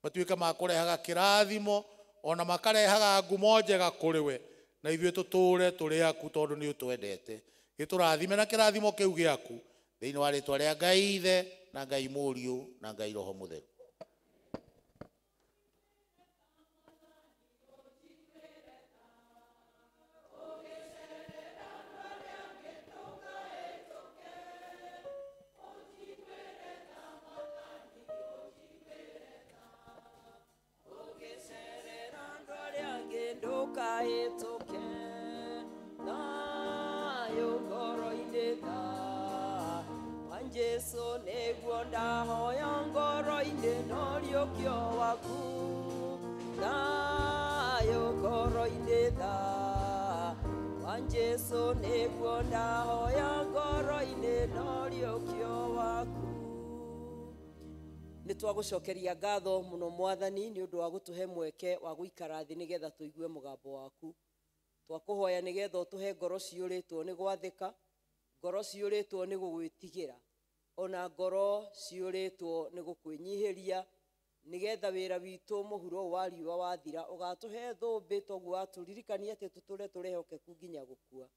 Speaker 11: matuĩke ma kũrehaga kĩrathimo ona makarehaga ngumo njega kũrĩ we, na ithuĩ tũtũre tũrĩ aku tondũ nĩ ũtwendete. Gĩtũrathime na kĩrathimo kĩu gĩaku thĩinĩ wa rĩtwa rĩa Ngai Ithe na Ngai Mũriũ na Ngai Roho Mũtheru.
Speaker 3: Ndũkahĩtũke thayũ ngoro-inĩ tha wa Jesũ nĩguo ndahoya ngoro-inĩ no riũkio waku thayũ ngoro-inĩ tha wa Jesũ nĩguo ndahoya ngoro-inĩ no riũkio waku. Nĩ twagũcokeria ngatho mũno Mwathani nĩ ũndũ wa gũtũhe mweke wa gũikara thĩ nĩgetha tũigue mũgambo waku. Twakũhoya nĩgetha ũtũhe ngoro ciyũrĩtwo nĩ gwathĩka, ngoro ciyũrĩtwo nĩ gũgwĩtigĩra, ona ngoro ciyũrĩtwo nĩ gũkwĩnyihĩria, nĩgetha wĩra witũ mũhuro ũyũ wa riũa wathira ũgatũhe thũmbĩ toguo watũririkania atĩ tũtũre tũrĩ ehokeku nginya gũkua.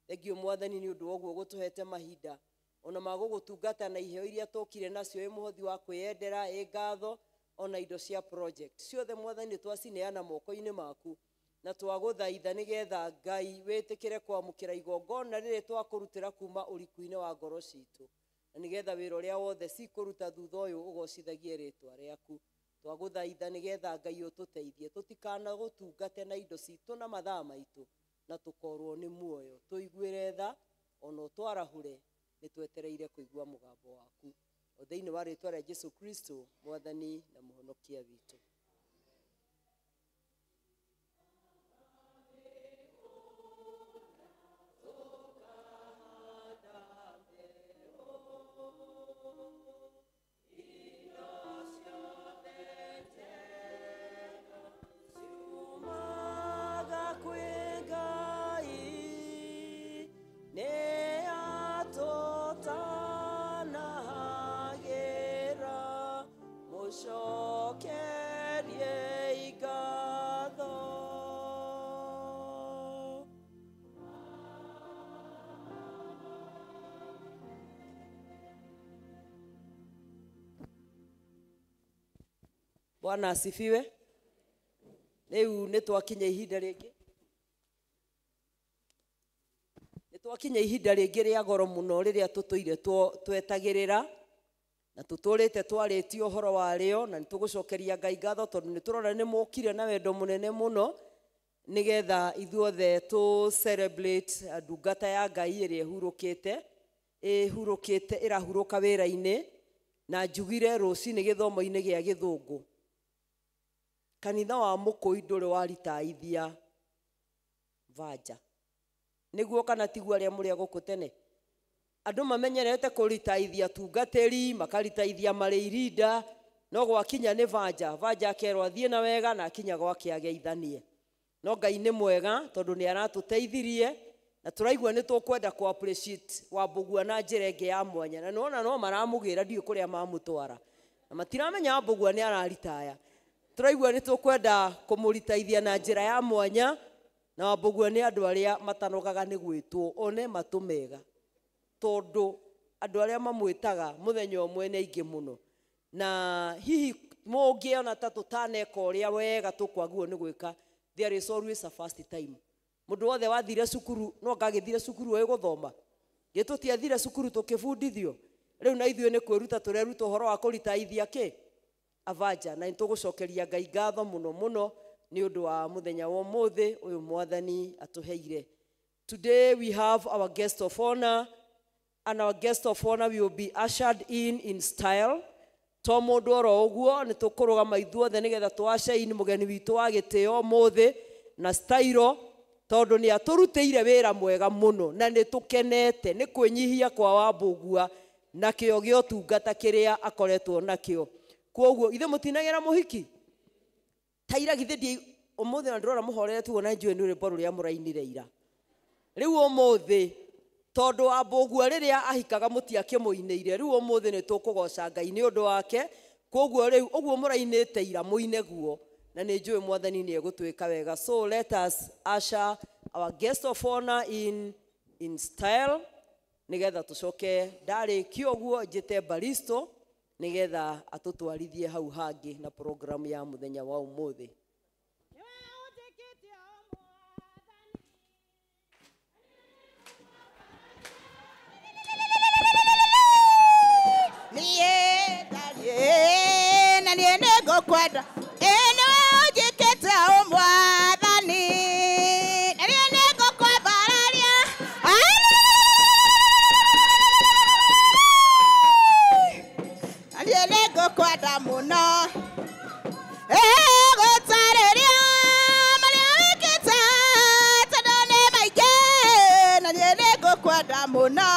Speaker 3: Thengiũ Mwathani nĩ ũndũ wa ũguo gũtũhete mahinda ona magũgũtungata na iheo iria tũkire nacio ĩ mũhothi wa kwĩyendera ĩ ngatho ona indo cia project ciothe Mwathani twacineana moko-inĩ maku na twagũthaitha nĩgetha Ngai wĩtĩkĩre kwamũkĩra igongona rĩrĩ twakũrutĩra kuma ũriku-inĩ wa ngoro citũ, na nĩgetha wĩra ũrĩa wothe cikũruta thutha ũyũ ũgocithagie rĩtwa rĩaku. Twagũthaitha nĩgetha Ngai ũtũteithie tũtikanagũtungate na indo citũ na mathaa maitũ na tũkorwo nĩ muoyo. Tũiguĩre tha ona ũtwarahũre, nĩ twetereire kũigua mũgambo waku. O thĩinĩ wa rĩtwa rĩa Jesu Kristo Mwathani na Mũhonokia witũ. Bwana asifiwe. Rĩu nĩ twakinya ihinda rĩngĩ. Nĩ twakinya ihinda rĩngĩ rĩa goro mũno rĩrĩa tũtũire twetagĩrĩra na tũtũrĩte twarĩtie ũhoro warĩo, na nĩ tũgũcokeria Ngai ngatho tondũ nĩ tũrona nĩ mokire na wendo mũnene mũno nĩgetha ithuothe tũ celebrate ndungata ya Ngai ĩrĩa ĩhurũkĩte ĩrahurũka wĩra-inĩ, na njugire rũcinĩ gĩthomo-inĩ gĩa gĩthũngũ. Kanitha wa Mũkũi ndũrĩ waritaithia vanja nĩguo kana tiguo arĩa mũrĩ a gũkũ tene andũ mamenyerete kũritaithia tungatĩri makaritaithia marĩ irinda, no gwakinya nĩ vanja vanja akerwo athiĩ na wega na akinya gwake ageithanie. No Ngai nĩ mwega tondũ nĩ aratũteithirie na tũraigua nĩ tũkwenda kũ appreciate Wambũgua na njĩra ĩngĩ ya mwanya, na nĩwona no maramũgĩra ndiũĩ kũrĩa mamũtwara na matiramenya Wambũgua nĩ araritaya. Tũraigua nĩ tũkwenda kũmũritaithia na njĩra ya mwanya, na Wambũgua nĩ andũ arĩa matanogaga nĩ gwĩtwo one matũ mega, tondũ andũ arĩa mamwĩtaga mũthenya ũmwe nĩ aingĩ mũno, na hihi mũngĩona ta tũtaneka ũrĩa wega tũkwagwo nĩ gwĩka. There is always a first time. Mũndũ wothe wathire cukuru no ngagĩthire cukuru ũĩ gũthoma, gĩ tũtiathire cukuru tũkĩbundithio. Rĩu na ithuĩ nĩ kwĩruta tũreruta ũhoro wa kũritaithia kĩ avanja, na nĩ tũgũcokeria Ngai ngatho mũno mũno nĩ ũndũ wa mũthenya wa ũmũthĩ ũyũ Mwathani atũheire. Today we have our guest of honor, and our guest of honor will be ushered in style. To mũndũ oro ũguo nĩ tũkũrũgama ithuothe nĩgetha tũ in mũgeni witũ wa gĩtĩo ũmũthĩ na style, tondũ nĩ atũrutĩire wĩra mwega mũno na nĩ tũkenete nĩ kwĩnyihia kwa Wambũgua na kĩo gĩa ũtungata kĩrĩa akoretwo nakĩo. Kwoguo ithe mũtinagĩra mũhiki Ta ira githĩ ndi ũmũthĩ na ndĩrona mũhorere tu ona njũĩ nĩ rwĩmbo rũrĩa mũrainire ira. Rĩu ũmũthĩ tondũ wa Mbũgua rĩrĩa ahikaga mũtiakĩmũinĩire, rĩu ũmũthĩ nĩ tũkũgoca Ngai nĩ ũndũ wake. Koguo rĩu ũguo mũrainĩte ira mũine guo, na nĩ njũĩ Mwathani nĩ egũtwĩka wega. So let us usher our guest of honor in style nĩgetha tũcoke ndarĩkia ũguo njĩte Baristo nĩgetha atũtwarithie hau hangĩ na program ya mũthenya wa ũmũthĩ.
Speaker 1: Niĩ ndariĩ na niĩ nĩngũkwenda, ĩĩ nĩwe ũnjĩkĩte ũ Mwathani, na niĩ nĩngũkwambararia. Na niĩ nĩngũkwenda mũno, ĩĩ gũtarĩria marĩa wĩkĩte tondũ nĩ maingĩ, na niĩ nĩngũkwenda mũno.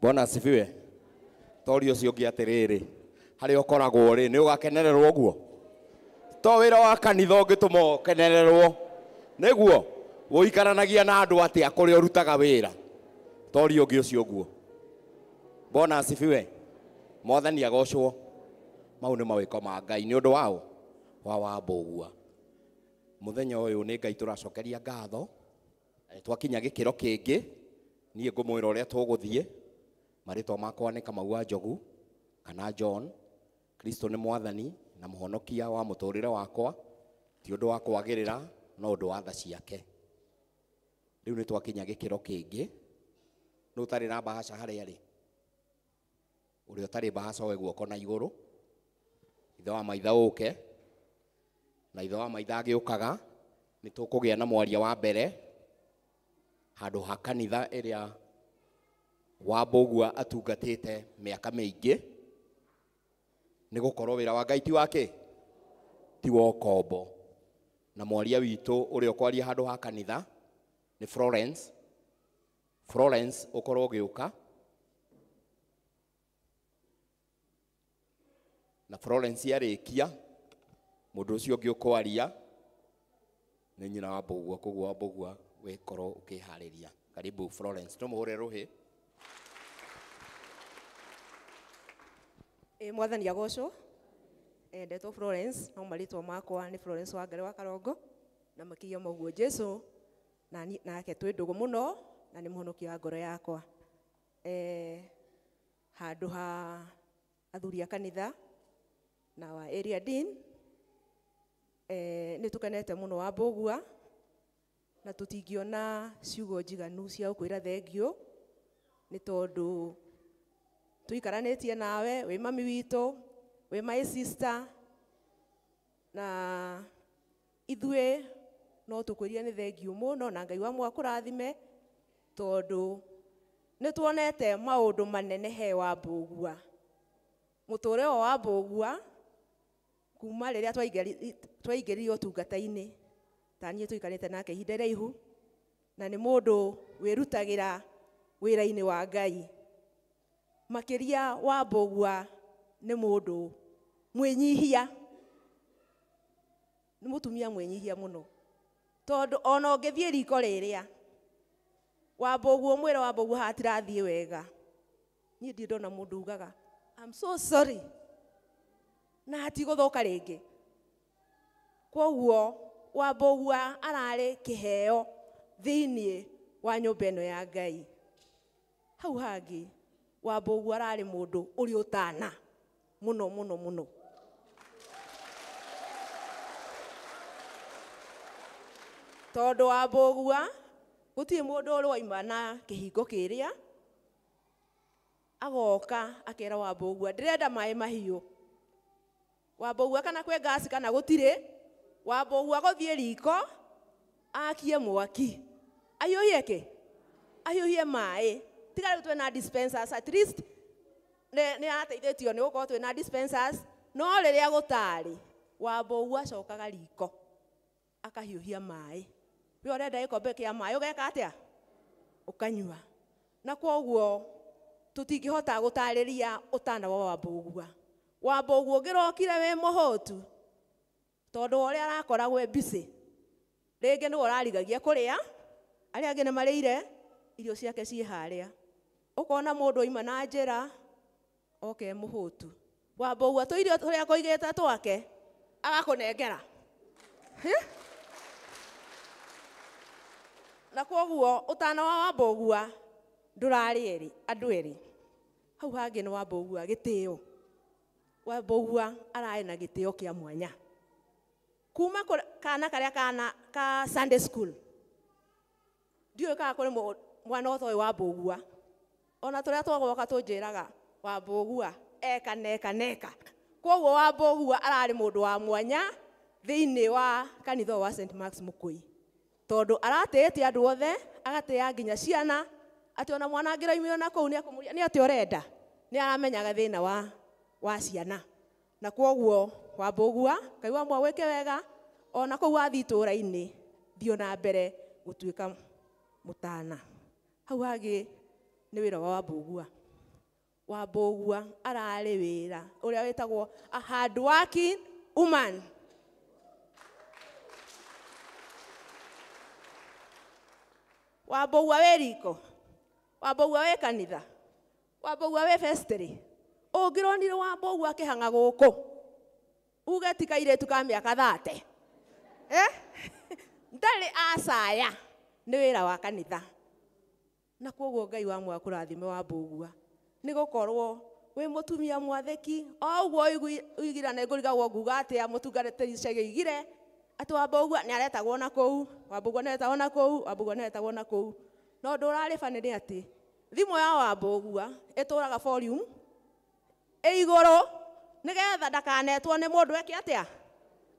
Speaker 9: Bwana asifiwe. Tori ũcio ũngĩ atĩrĩrĩ, harĩa ũkoragwo rĩ, nĩ ũgakenererwo ũguo? To wĩra wa kanitha ũngĩtũma ũkenererwo, nĩguo ũikaranagia na andũ atĩa kũrĩa ũrutaga wĩra? Tori ũngĩ ũcio ũguo. Bwana asifiwe. Mwathani agocwo. Mau nĩ mawĩko ma Ngai nĩ ũndũ wao wa Wambũgua. Mũthenya ũyũ nĩ Ngai tũracokeria ngatho. Twakinya gĩkĩro kĩngĩ, niĩ ngũmwĩra ũrĩa tũgũthiĩ. Marĩtwa makwa nĩ Kamau wa Njogu kana John. Kristo nĩ mwathani na mũhonokia wa mũtũrĩre wakwa, ti ũndũ wa kwagĩrĩra no ũndũ wa tha ciake. Rĩu nĩ twakinya gĩkĩro kĩngĩ. Nũ ũtarĩ na mbahaca harĩa rĩ? Ũrĩa ũtarĩ mbahaca oe guoko na igũrũ. Ithe wa maitha ũke, na ithe wa maitha agĩũkaga nĩ tũkũgĩa na mwaria wa mbere handũ ha kanitha ĩrĩa Wambũgua atungatĩte mĩaka mĩingĩ, nĩ gũkorwo wĩra wa Ngai ti wake, ti wa ũkombo. Na mwaria witũ ũrĩa ũkwaria handũ ha kanitha nĩ Florence. Florence ũkorwo ũgĩũka. Na Florence arĩkia, mũndũ ũcio ũngĩ ũkwaria nĩ nyina wa Wambũgua, koguo Wambũgua wĩkorwo ũkĩharĩria. Karibu Florence, tũmũhũre rũhĩ.
Speaker 12: Mwathani agocwo. Ndetwo Florence, no marĩtwa makwa nĩ Florence Wangari wa Karongo, na makĩria ma ũguo Jesu na nake twĩ ndũgũ mũno na nĩ mũhonokia wa ngoro yakwa. Handũ ha athuri a kanitha na wa area dean, nĩ tũkenete mũno Wambũgua, na tũtingĩona ciugo njiganu cia gũkwĩra thengiũ, nĩ tondũ tũikaranĩtie nawe, wĩ mami witũ, wĩ my sister, na ithuĩ no tũkwĩrie nĩ thengiũ mũno, na Ngai wa mwa kũrathime, tondũ nĩ tuonete maũndũ manene he Wambũgua. Mũtũrĩre wa Wambũgua kuma rĩrĩa twaingĩririo ũtungata-inĩ, ta niĩ tũikarĩte nake ihinda iraihu, na nĩ mũndũ wĩrutagĩra wĩra-inĩ wa Ngai. Makĩria Wambũgua nĩ mũndũ mwĩnyihia, nĩ mũtumia mwĩnyihia mũno, tondũ ona ũngĩthiĩ riko rĩrĩa Wambũgua ũmwĩre Wambũgua hatirathiĩ wega, niĩ ndirĩ ndona mũndũ ugaga I'm so sorry na hatigũthũka rĩngĩ. Kwoguo Wambũgua ararĩ kĩheo thĩinĩ wa nyũmba ĩno ya Ngai. Hau hangĩ Wambũgua ararĩ mũndũ ũrĩ ũtana mũno mũno mũno. Tondũ Wambũgua gũtirĩ mũndũ ũrĩ waima na kĩhingo kĩrĩa agoka akera Wambũgua ndĩrenda maĩ mahiũ. Wambũgua kana kwĩ ngasi kana gũtirĩ, Wambũgua gũthiĩ riko akie mwaki, ahiũhie kĩ? Ahiũhie maĩ. Tiga rĩu twĩna dispensers, at least nĩ ateithĩtio nĩ gũkorwo twĩna dispensers, no rĩrĩa gũtarĩ Wambũgua acokaga riko akahiũhia maĩ. We ũrenda gĩkombe kĩa maĩ ũgeka atĩa? Ũkanyua. Na kwoguo tũtingĩhota gũtarĩria ũtana wa Wambũgua. Wambũgua ũngĩrokire wĩ mũhũtu, tondũ ũrĩa arakoragwo e busy, rĩngĩ nĩwe ũrarigagia kũrĩa, arĩa angĩ nĩ marĩire, irio ciake ciĩ harĩa. Ũkona mũndũ oima na njĩra oke mũhũtu, Wambũgua tũirio tũrĩa akũigĩte twake agakũnengera. Na kwoguo ũtana wa Wambũgua ndũrarĩ erĩ, andũ erĩ. Hau hangĩ nĩ Wambũgua gĩtĩo. Wambũgua ararĩ na gĩtĩo kĩa mwanya. Kuma kana karĩa kana ka Sunday school, ndiũĩ kana kũrĩ mwana ũtoĩ Wambũgua. Ona tũrĩa twagoka tũnjĩraga Wambũgua eka neka neka. Kwoguo Wambũgua ararĩ mũndũ wa mwanya thĩinĩ wa kanitha wa St. Mark's Mũkũi, tondũ aratĩĩte andũ othe, agatĩĩa nginya ciana, atĩ ona mwana angĩroimire na kũu nĩ akũmũria nĩ atĩa ũrenda, nĩ aramenyaga thĩna wa ciana. Na kwoguo Wambũgua Ngai wa mwa wĩke wega, ona kũu wathiĩ itũũra-inĩ thiĩ na mbere gũtuĩka mũtana. Hau hangĩ nĩ wĩra wa Wambũgua. Wambũgua ararĩ wĩra ũrĩa wĩtagwo a hard working woman. Wambũgua wĩ riko, Wambũgua wĩ kanitha, Wambũgua wĩ festry. Ũngĩronire Wambũgua akĩhang'a gũkũ uge ti kairĩtu ka mĩaka 30. Ndarĩ acaya nĩ wĩra wa kanitha. Na kwoguo Ngai wa muoyo akũrathime Wambũgua nĩ gũkorwo wĩ mũtumia mwathĩki. O ũguo ũigire na ngũrigagwo nguga atĩa mũtungatĩri Chege oigire atĩ Wambũgua nĩ aretagwo na kũu, Wambũgua nĩ aretagwo na kũu, Wambũgua nĩ aretagwo na kũu. No ũndũ ũrarĩ bani nĩ atĩ thimũ ya Wambũgua ĩtũraga volume ĩ igũrũ nĩgetha ndakanetwo nĩ mũndũ eke atĩa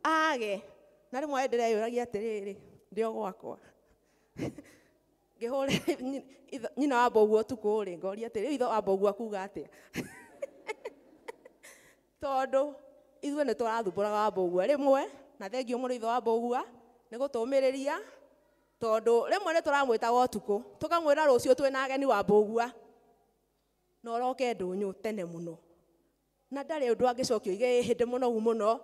Speaker 12: age. Na rĩmwe ndĩreyũragia atĩrĩrĩ, ndĩ o gwakwa ngĩhũrĩra nyina wa Wambũgua ũtukũ rĩ, ngoria atĩrĩ, ithe wa Wambũgua kuga atĩa? Tondũ ithuĩ nĩ tũrathumbũraga Wambũgua rĩmwe, na thengio mũno ithe wa Wambũgua nĩ gũtũmĩrĩria, tondũ rĩmwe nĩ tũramwĩtaga ũtukũ tũkamwĩra rũciũ twĩna ageni Wambũgua na ũroke ndũnyũ tene mũno, na ndarĩ ũndũ angĩcokia oige hĩndĩ mũnogu mũno.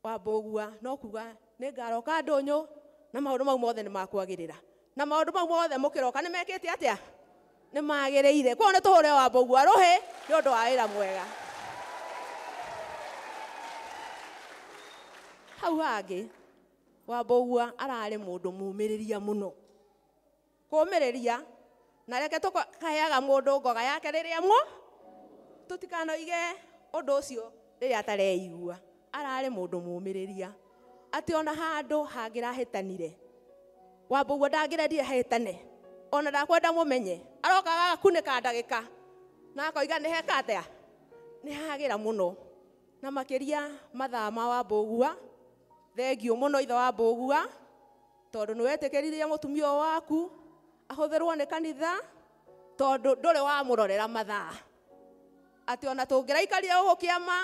Speaker 12: Wambũgua no kuga nĩ ngaroka ndũnyũ na maũndũ mau mothe nĩ makwagĩrĩra, na maũndũ mau mothe mũkĩroka nĩ mekĩte atĩa? Nĩ magĩrĩire. Koguo nĩ tũhũre Wambũgua rũhĩ nĩ ũndũ wa wĩra mwega. Hau hangĩ Wambũgua ararĩ mũndũ mũmĩrĩria mũno, kũmĩrĩria, na reke tũkaheaga mũndũ ngoga yake rĩrĩa mwo tũtikanoige ũndũ ũcio rĩrĩa atareigua. Ararĩ mũndũ mũmĩrĩria atĩ ona handũ hangĩrahĩtanire Wambũgua ndangĩrendire hĩtane, ona ndakwenda mũmenye, arokaga agakunĩka ndagĩka na akoiga nĩ heka atĩa, nĩ hagĩra mũno. Na makĩria mathaa ma Wambũgua, thengio mũno ithe wa Wambũgua tondũ nĩ wetĩkĩririe mũtumia ũyũ waku ahũthĩrwo nĩ kanitha, tondũ ndũrĩ wamũrorera mathaa atĩ ona tũngĩraikarire gũkũ kĩama,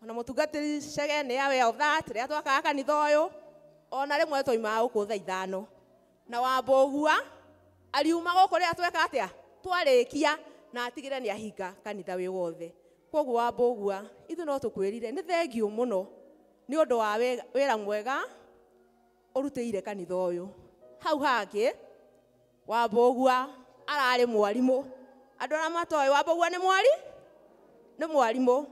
Speaker 12: ona mũtungatĩri Chege nĩ aware of that, rĩrĩa twakaga kanitha ũyũ ona rĩmwe twaumaga gũkũ thaa 5 na Wambũgua ariuma gũkũ rĩrĩa tweka atĩa twarĩkia na atigĩre nĩ ahinga kanitha wĩ wothe. Kwoguo Wambũgua ithuĩ no tũkwĩrire nĩ thengio mũno nĩ ũndũ wa wĩra mwega ũrutĩire kanitha ũyũ. Hau hangĩ Wambũgua ararĩ mwarimũ. Andũ arĩa matoĩ Wambũgua nĩ mwari? Nĩ mwarimũ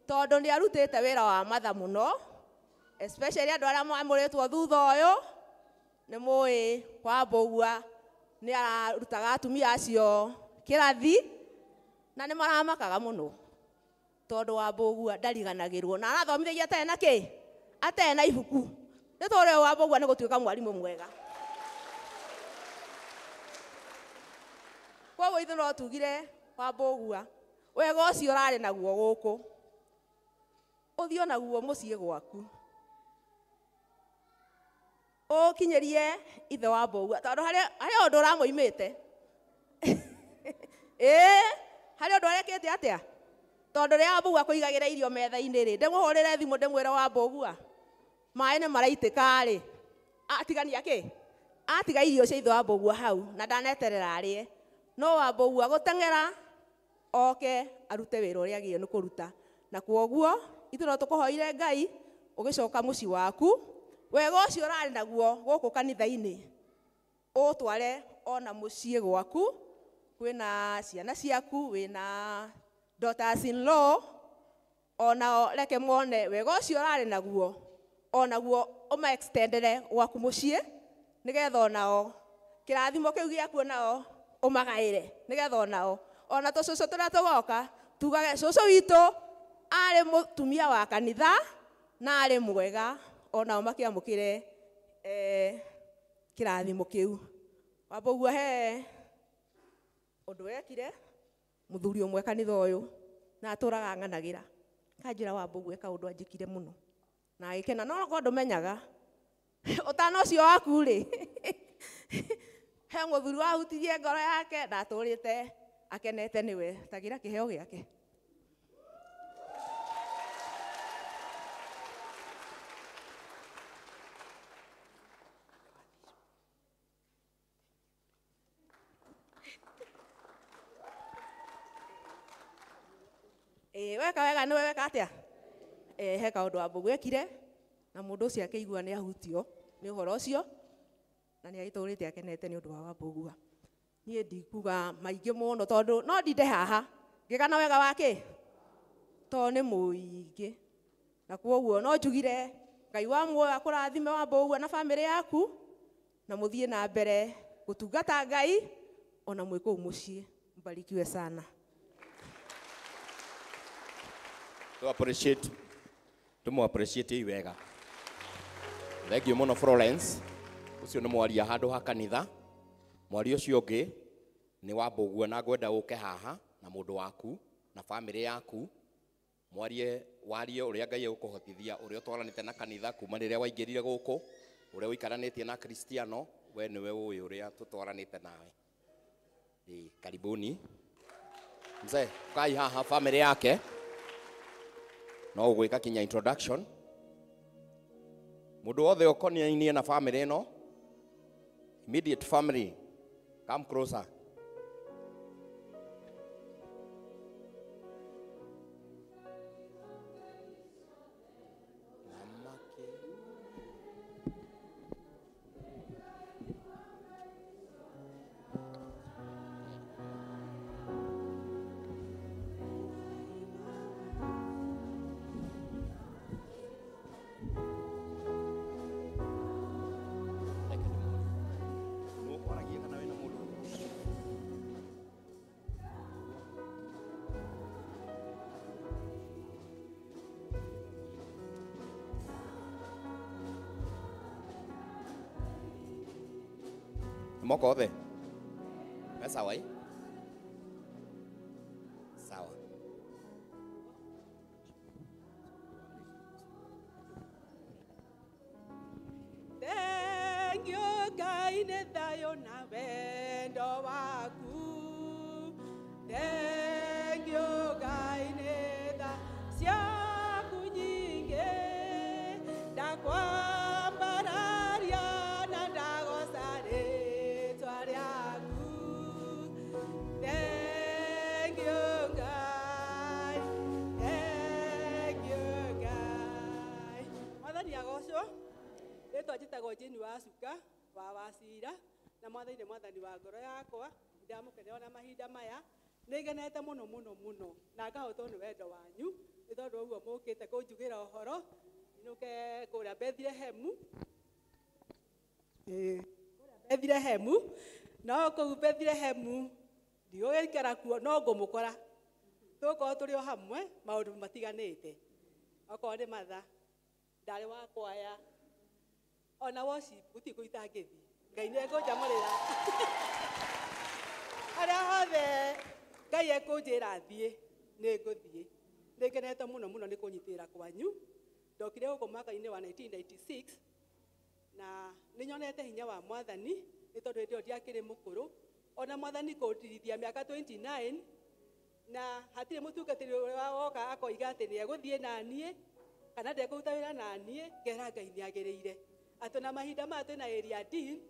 Speaker 12: tondũ nĩ arutĩte wĩra wa matha mũno, especially andũ arĩa mamũrĩtwo thutha ũyũ nĩ mũĩ Wambũgua nĩ ararutaga atumia acio kĩrathi na nĩ maramakaga mũno tondũ Wambũgua ndariganagĩrwo na arathomithagia atarĩ na kĩ, atarĩ na ibuku. Nĩ tũrĩ Wambũgua nĩ gũtuĩka mwarimũ mwega. Koguo ithuĩ no tugire Wambũgua wega ũcio ũrarĩ naguo gũkũ ũthiĩ onaguo mũciĩ gwaku ũkinyĩrie ithe wa Wambũgua tondũ harĩ ũndũ ũramũimĩte. Ĩĩ, harĩ ũndũ arekĩte atĩa? Tondũ rĩrĩa Wambũgua akũigagĩra irio metha-inĩ rĩ, ndĩmũhũrĩre thimũ ndĩmwĩre Wambũgua maĩ nĩ maraitĩka rĩ, atigania kĩ? Atiga irio cia ithe wa Wambũgua hau na ndaneterera arĩe. No Wambũgua gũteng'era oke arute wĩra ũrĩa agĩrĩirwo nĩ kũruta. Na kwoguo ithuĩ no tũkũhoire Ngai ũgĩcoka mũciĩ waku wega ũcio ũrarĩ naguo gũkũ kanitha-inĩ ũtware ona mũciĩ gwaku, kwĩna ciana ciaku, wĩna daughters in law, onao reke mone wega ũcio ũrarĩ naguo onaguo ũma extendere gwaku mũciĩ nĩgetha onao kĩrathimo kĩu gĩaku onao ũmagaĩre nĩgetha onao ona tũcũcũ tũrĩa tũgoka tugage cũcũ witũ arĩ mũtumia wa kanitha na arĩ mwega, onao makĩamũkĩre kĩrathimo kĩu. Wambũgua he ũndũ wekire mũthuri ũmwe kanitha ũyũ na atũraga ng'anagĩra kanjĩra Wambũgua eka ũndũ anjĩkire mũno na agĩkena, no okorwo ndũmenyaga ũtana ũcio waku rĩ he mũthuri wahutirie ngoro yake na atũrĩte akenete nĩwe. Tagĩra kĩheo gĩake. Weka wega nĩwe weka atĩa? He kaũndũ Wambũgũ ekire na mũndũ ũcio akĩigua nĩ ahutio nĩ ũhoro ũcio na nĩ agĩtũrĩte akenete nĩ ũndũ wa Wambũgua. Niĩ ndikuga maingĩ mũno tondũ no ndinde haha ngĩgana wega wa kĩ tondũ nĩ mũingĩ na kwoguo no njugire Ngai wa muoyo akũrathime Wambũgua na bamĩrĩ yaku na mũthiĩ na mbere gũtungata Ngai ona mwĩ kũu mũciĩ. Mbarikiwe sana.
Speaker 9: To appreciate, tumu appreciate wega. Thank you mũno Florence. Ũcio nĩ mwaria handũ ha kanitha. Mwaria ũcio ũngĩ nĩ Wambũgua na ngwenda ũke haha na mũndũ waku na bamĩrĩ yaku mwarie warie ũrĩa Ngai egũkũhotithia ũrĩa ũtwaranĩte na kanitha kuma rĩrĩa waingĩrire gũkũ ũrĩa ũikaranĩtie na Kristiano we nĩwe ũĩ ũrĩa tũtwaranĩte nawe. Karibuni mzee, kai haha bamĩrĩ yake no ũgwĩka kinya introduction. Mũndũ wothe ũkonainie na bamĩrĩ ĩno, immediate family, come closer. Moko othe me sawa ĩ? Sawa.
Speaker 13: Thank you Ngai nĩ thayũ na wendo waku. Thank you Ngai nĩ tha ciaku nyingĩ. Ndakwambararia na ndagoca rĩtwa rĩaku. Thank you Ngai, thank you Ngai. Mwathani agocwo. Rĩtwa njĩtagwo Jane wa Cuka wa Wacira na mwathani nĩ mwathani wa ngoro yakwa. Ndamũkenera ona mahinda maya nĩ ngenete mũno mũno mũno na ngahotwo nĩ wendo wanyu nĩ tondũ ũguo mũkĩte kũnjugĩra ũhoro nyinũke kũrĩa Bethlehemu. Bethlehemu no kũu Bethlehemu ndigũgĩikara kuo no ngũmũkora tũgũkorwo tũrĩ o hamwe maũndũ matiganĩte. Okorwo nĩ matha ndarĩ wa kwaya ona worship gũtirĩ kũu itangĩthiĩ. Ngai nĩ ekũnjamũrĩra harĩa hothe Ngai ekũnjĩra thiĩ nĩ ngũthiĩ. Nĩ ngenete mũno mũno nĩ kũnyitĩrĩra kwanyu. Ndokire gũkũ mwaka-inĩ wa 1996 na nĩ nyonete hinya wa mwathani nĩ tondũ hĩndĩ ĩyo ndiakĩrĩ mũkũrũ ona mwathani kũndirithia mĩaka 29 na hatirĩ mũtungatĩri ũrĩa woka akoiga atĩ nĩ egũthiĩ na niĩ kana ndekũruta wĩra na niĩ ngera Ngai nĩ agĩrĩire atĩ na mahinda maya twĩna area D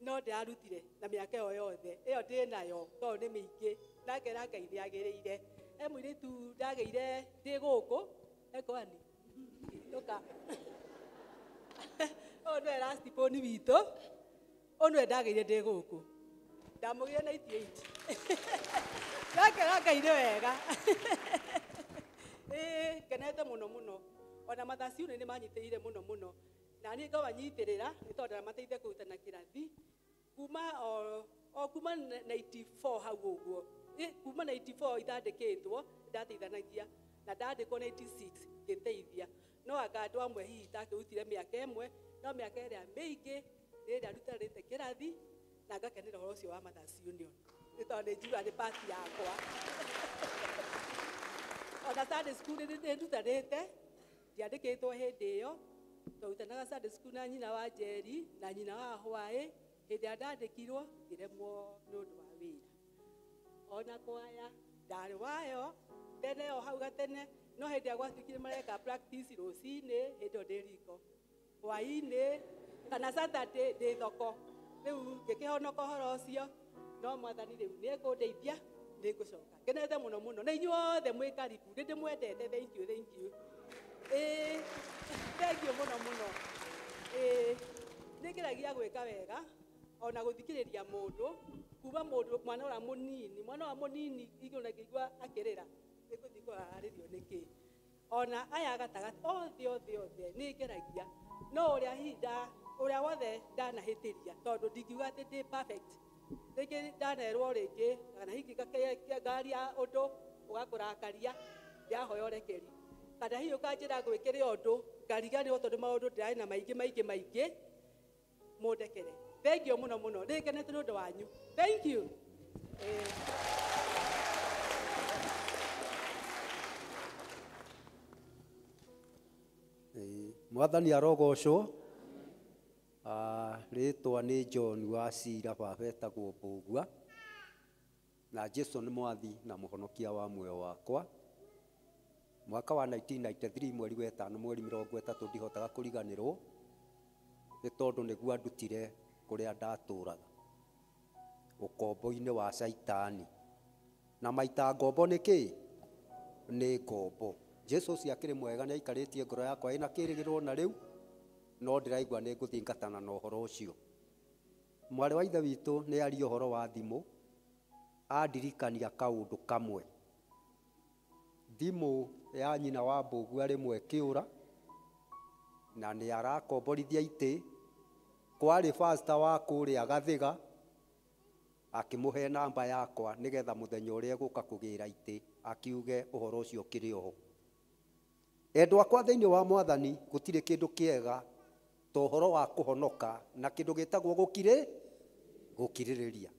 Speaker 13: no ndĩrarutire na mĩaka ĩyo yothe ĩyo ndĩ nayo tondũ nĩ mĩingĩ na ngera Ngai nĩ agĩrĩire. He mũirĩtu ndagĩire ndĩ gũkũ ekwani ũka ũyũ nĩwe last born witũ ũyũ nĩwe ndagĩire ndĩ gũkũ ndamũgĩire 98 na ngera Ngai nĩ wega. Ngenete mũno mũno ona mathaciũ nĩ manyitĩrĩire mũno mũno na niĩ ngawanyitĩrĩra nĩ tondũ ndamateithia kũrutana kĩrathi kuma o kuma 94 hau ũguo kuma 94 itandĩkĩtwo ndateithanagia na ndandĩkwo 96 ngĩteithia no anga andũ amwe hihi itakĩrutire mĩaka ĩmwe no mĩaka ĩrĩa mĩingĩ nĩ ĩrĩa ndutanĩte kĩrathi na ngakenera ũhoro ũcio wa Mothers Union nĩ tondũ nĩ njiguaga nĩ part yakwa. Ona Sunday school nĩ ndutanĩte ndiandĩkĩtwo hĩndĩ ĩyo twarutanaga Sunday school na nyina wa Njeri na nyina wa Hwaĩ hĩndĩ ĩrĩa ndandĩkirwo ngĩremwo nĩ ũndũ wa wĩra. Ona kwaya ndarĩ wayo tene o hau gatene no hĩndĩ ĩrĩa gwatuĩkire mareka practice rũcinĩ hĩndĩ ĩyo ndĩ riko hwaĩ-inĩ kana Saturday ndĩ thoko rĩu ngĩkĩhonoka ũhoro ũcio no mwathani rĩu nĩ ekũndeithia Nĩ ngũcoka. Ngenete mũno mũno. Na inyuothe mwĩ karibu. Nĩ ndĩmwendete. Thank you, thank you. Ĩĩ, thank you mũno mũno. Ĩĩ, nĩ ngeragia gwĩka wega ona gũthikĩrĩria mũndũ kuma mũndũ mwana ũrĩa mũnini, mwana ũrĩa mũnini ingĩona ngĩigua akĩrĩra nĩ ngũthiĩ kũrora ararĩrio nĩkĩ. Ona aya gatagatĩ othe othe othe nĩ ngeragia, no ũrĩa hihi ũrĩa wothe ndanahĩtĩria, tondũ ndingiuga atĩ ndĩ perfect. Rĩngĩ ndanerwo rĩngĩ kana hihi ngaria ũndũ ũgakũrakaria, ndĩrahoya ũrekeri, kana hihi ũkanjĩra ngwĩkĩre ũndũ ngariganĩrwo tondũ maũndũ ndĩrarĩ na maingĩ maingĩ maingĩ, mũndekere. Thank you mũno mũno, nĩ ngenete nĩ ũndũ wanyu. Thank you.
Speaker 14: Mwathani arogocwo. Rĩtwa nĩ John wa Cira, baba etagwo Mbũgua, na Jesu nĩ mwathi na mũhonokia wa muoyo wakwa. Mwaka wa 1993 mweri wa ĩtano mweri 30 ndihotaga kũriganĩrwo nĩ tondũ nĩguo andutire kũrĩa ndatũraga ũkombo-inĩ wa Caitani. Na maita ngombo nĩ kĩ? Nĩ ngombo. Jesu ũcio akĩrĩ mwega, nĩ aikarĩtie ngoro yakwa ĩna kĩrĩgĩrĩro na rĩu no ndĩraigua nĩ ngũthingatana na ũhoro ũcio. Mwarĩ wa ithe witũ nĩ aria ũhoro wa thimũ, andirikania kaũndũ kamwe. Thimũ ya nyina wa Mbũgua rĩmwe ĩkĩũra, na nĩ arakomborithia itĩ. Kwarĩ pastor wa kũrĩa Gathiga, akĩmũhe namba yakwa nĩgetha mũthenya ũrĩa egũka kũgĩra itĩ akiuge ũhoro ũcio ũkĩrĩ oho. Endwa akwa thĩinĩ wa Mwathani, gũtirĩ kĩndũ kĩega ta ũhoro wa kũhonoka na kĩndũ gĩtagwo gũkirĩrĩria.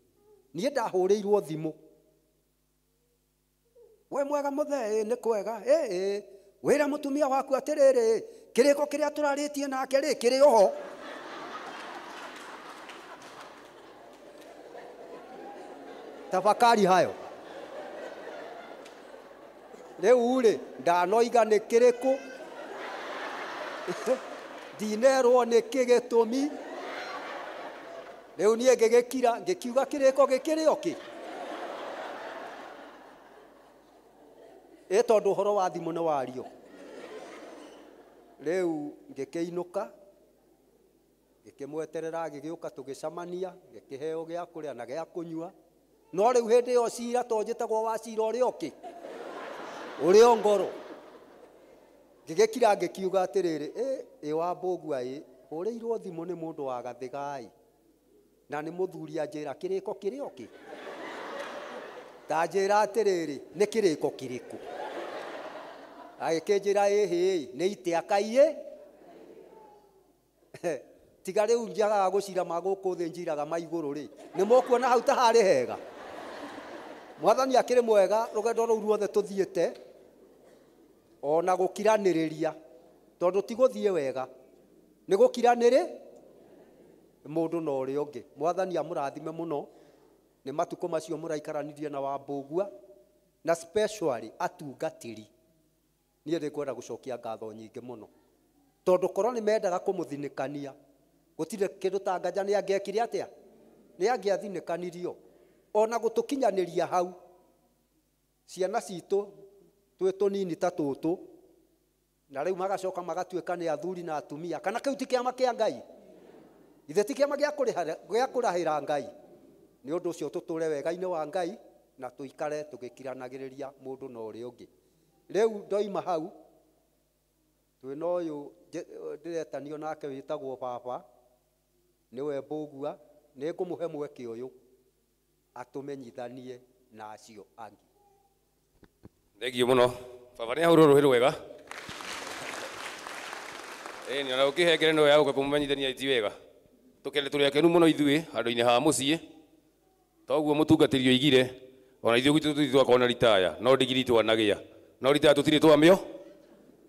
Speaker 14: Niĩ ndahũrĩirwo thimũ, we mwega mũthee, nĩ kwega, ĩ wĩra mũtumia waku atĩrĩrĩ, kĩrĩko kĩrĩa tũrarĩtie nake rĩ kĩrĩ oho. Tafakari hayo. Rĩu rĩ ndanoiga nĩ kĩrĩkũ, ndinerwo nĩ kĩ gĩtũmi. Rĩu niĩ ngĩgĩkira ngĩkiuga kĩrĩko gĩkĩrĩ o kĩ, ĩ tondũ ũhoro wa thimũ nĩ wario. Rĩu ngĩkĩinũka ngĩkĩmweterera agĩgĩũka, tũgĩcemania, ngĩkĩheo gĩa kũrĩa na gĩa kũnyua. No rĩu hĩndĩ ĩyo cira to njĩtagwo wa cira ũrĩa ũkĩ ũrĩa o ngoro. Ngĩgĩkira ngĩkiuga atĩrĩrĩ, ĩ wa Mbũgua ĩ hũrĩirwo thimũ nĩ mũndũ wa Gathiga ĩ, na nĩ mũthuri anjĩra kĩrĩko kĩrĩ o kĩ, ta njĩra atĩrĩrĩ nĩ kĩrĩko kĩrĩkũ. Agĩkĩnjĩra ĩhĩ nĩ itĩ akaiĩ. Tiga rĩu njagaga gũcira ma gũkũ thĩ njiraga ma igũrũ rĩ, nĩ mũkuona hau ta harĩ hega. Mwathani akĩrĩ mwega rũgendo rũu ruothe tũthiĩte, ona gũkiranĩrĩria, tondũ ti gũthiĩ wega, nĩ gũkiranĩrĩ mũndũ na ũrĩa ũngĩ. Mwathani amũrathime mũno nĩ matukũ macio mũraikaranirie na wa Mbũgua, na specially atungatĩri. Niĩ nĩngwenda gũcokia ngatho nyingĩ mũno, tondũ korwo nĩ mendaga kũmũthinĩkania, gũtirĩ kĩndũ ta nganja nĩ angĩekire atĩa, nĩ angĩathinĩkanirio. Ona gũtũkinyanĩria hau, ciana citũ twĩ tũnini ta tũtũ, na rĩu magacoka magatuĩka nĩ athuri na atumia. Kana kĩu ti kĩama kĩa Ngai? Ithe ti kĩama gĩa kũrahĩra Ngai? Nĩ ũndũ ũcio tũtũre wega-inĩ wa Ngai na tũikare tũgĩkiranagĩrĩria mũndũ na ũrĩa ũngĩ. Rĩu ndoima hau, twĩna ũyũ ndĩretanio nake wĩtagwo baba, nĩwe Mbũgua, nĩ ngũmũhe mweke ũyũ atũmenyithanie na acio angĩ.
Speaker 15: Thengiũ mũno. Baba nĩ ahũrwo rũhĩ rwega. Ĩni ona ũkĩhengere no ya gũka kũmũmenyithania ti wega. Tũkende tũrĩ akenu mũno ithuĩ handũ-inĩ ha mũciĩ. Toguo mũtungatĩri oigire, ona ithuĩ gwitũ tũtirĩ twakorwo na ritaya, no ndigiri twanagĩa. No ritaya tũtirĩ twamĩo.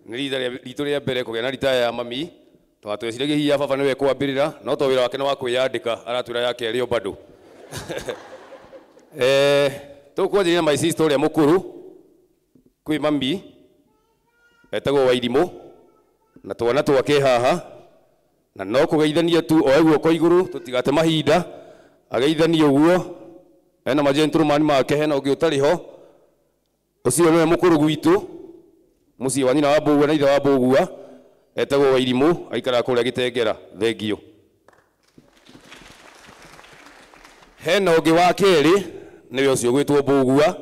Speaker 15: Nĩ rita ritũ rĩa mbere kũgĩa na ritaya ya mami. Twatweciragia hihi ya baba nĩwe kwambĩrĩra, no to wĩra wake nĩ wa kwĩyandĩka, aratwĩra ya kerĩ o bado. Tũkwanjĩrĩria na my sister ũrĩa mũkũrũ kwĩ mami etagwo Wairimũ, na twana twake haha, na no kũgeithania tu oe guoko igũrũ tũtigate mahinda, ageithanie ũguo. Hena magentleman make, hena ũngĩ ũtarĩ ho. Ũcio nĩwe mũkũrũ gwitũ, mũciĩ wa nyina wa Mbũgua na ithe wa Mbũgua, etagwo Wairimũ, aikaraga kũrĩa Gĩtengera. Thengio. Hena ũngĩ wa kerĩ, nĩwe ũcio ũgwĩtwo Mbũgua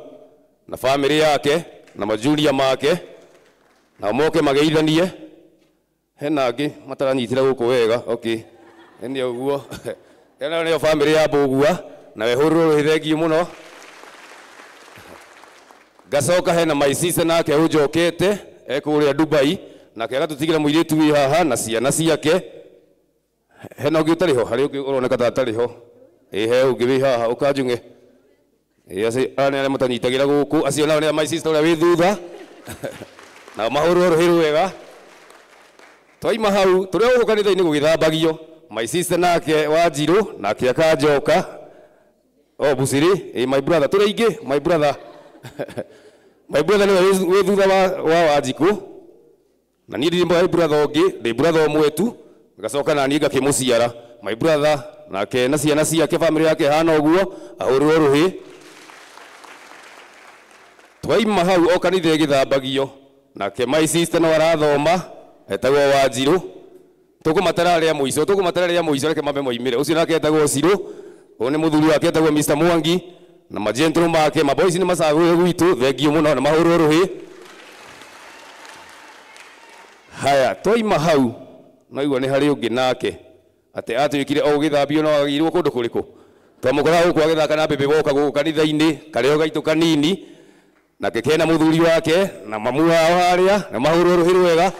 Speaker 15: na bamĩrĩ yake na majunia make, nao moke mageithanie. Hena angĩ mataranyitĩra gũkũ wega, okay. Nĩ ũguo. Ĩno nĩyo bamĩrĩ ya Mbũgua, na wehũrĩrwo rũhĩ, thengio mũno. Ngacoka hena my sister nake ũnjokete ekũrĩa Dubai, nake agatũtigĩra mũirĩtu wĩ haha na ciana ciake. Hena ũngĩ ũtarĩ ho, harĩ ũngĩ ũroneka ta atarĩ ho. Ĩ he ũngĩ wĩ haha ũkanjung'e. Ĩ acio aya nĩ arĩa matanyitagĩra gũkũ, acio nao nĩ a my sister ũrĩa wĩ thutha. Nao mahũrwo rũhĩ rwega. Twaima hau tũrĩa gũkũ kanitha-inĩ gũgĩthambagio, my sister nake Wanjirũ nake akanjoka. Oh, Busiri, ĩ my brother, tũrĩ aingĩ, my brother. My brother nĩwe wĩ thutha wa Wanjikũ. Na niĩ ndirĩ my brother ũngĩ, ndĩ brother ũmwe tu, ngacoka na niĩ ngakĩmũciara. My brother nake na ciana ciake, bamĩrĩ yake ĩhana ũguo, ahũrĩrwo rũhĩ. Twaima hau o kanitha ĩgĩthambagio, nake my sister no arathoma, etagwo Wanjirũ. Tũkũmatara rĩa mũico, tũkũmatara rĩa mũico, reke mambe moimĩre. Ũcio nake etagwo Cirũ, ũyũ nĩ mũthuri wake etagwo Mr. Mwangi, na magentleman make, maboys nĩ macagũrire gwitũ, thengio mũno na mahũrwo rũhĩ. Haya, twaima hau, naigua nĩ harĩ ũngĩ nake, atĩ atuĩkire o gũgĩthambio no agĩirwo kũndũ kũrĩkũ. Twamũkora gũkũ agĩthaka na mbĩmbĩ boka gũkũ kanitha-inĩ, karĩo gaitũ kanini, nake kena mũthuri wake na mamu wao harĩa, na mahũrwo rũhĩ rwega.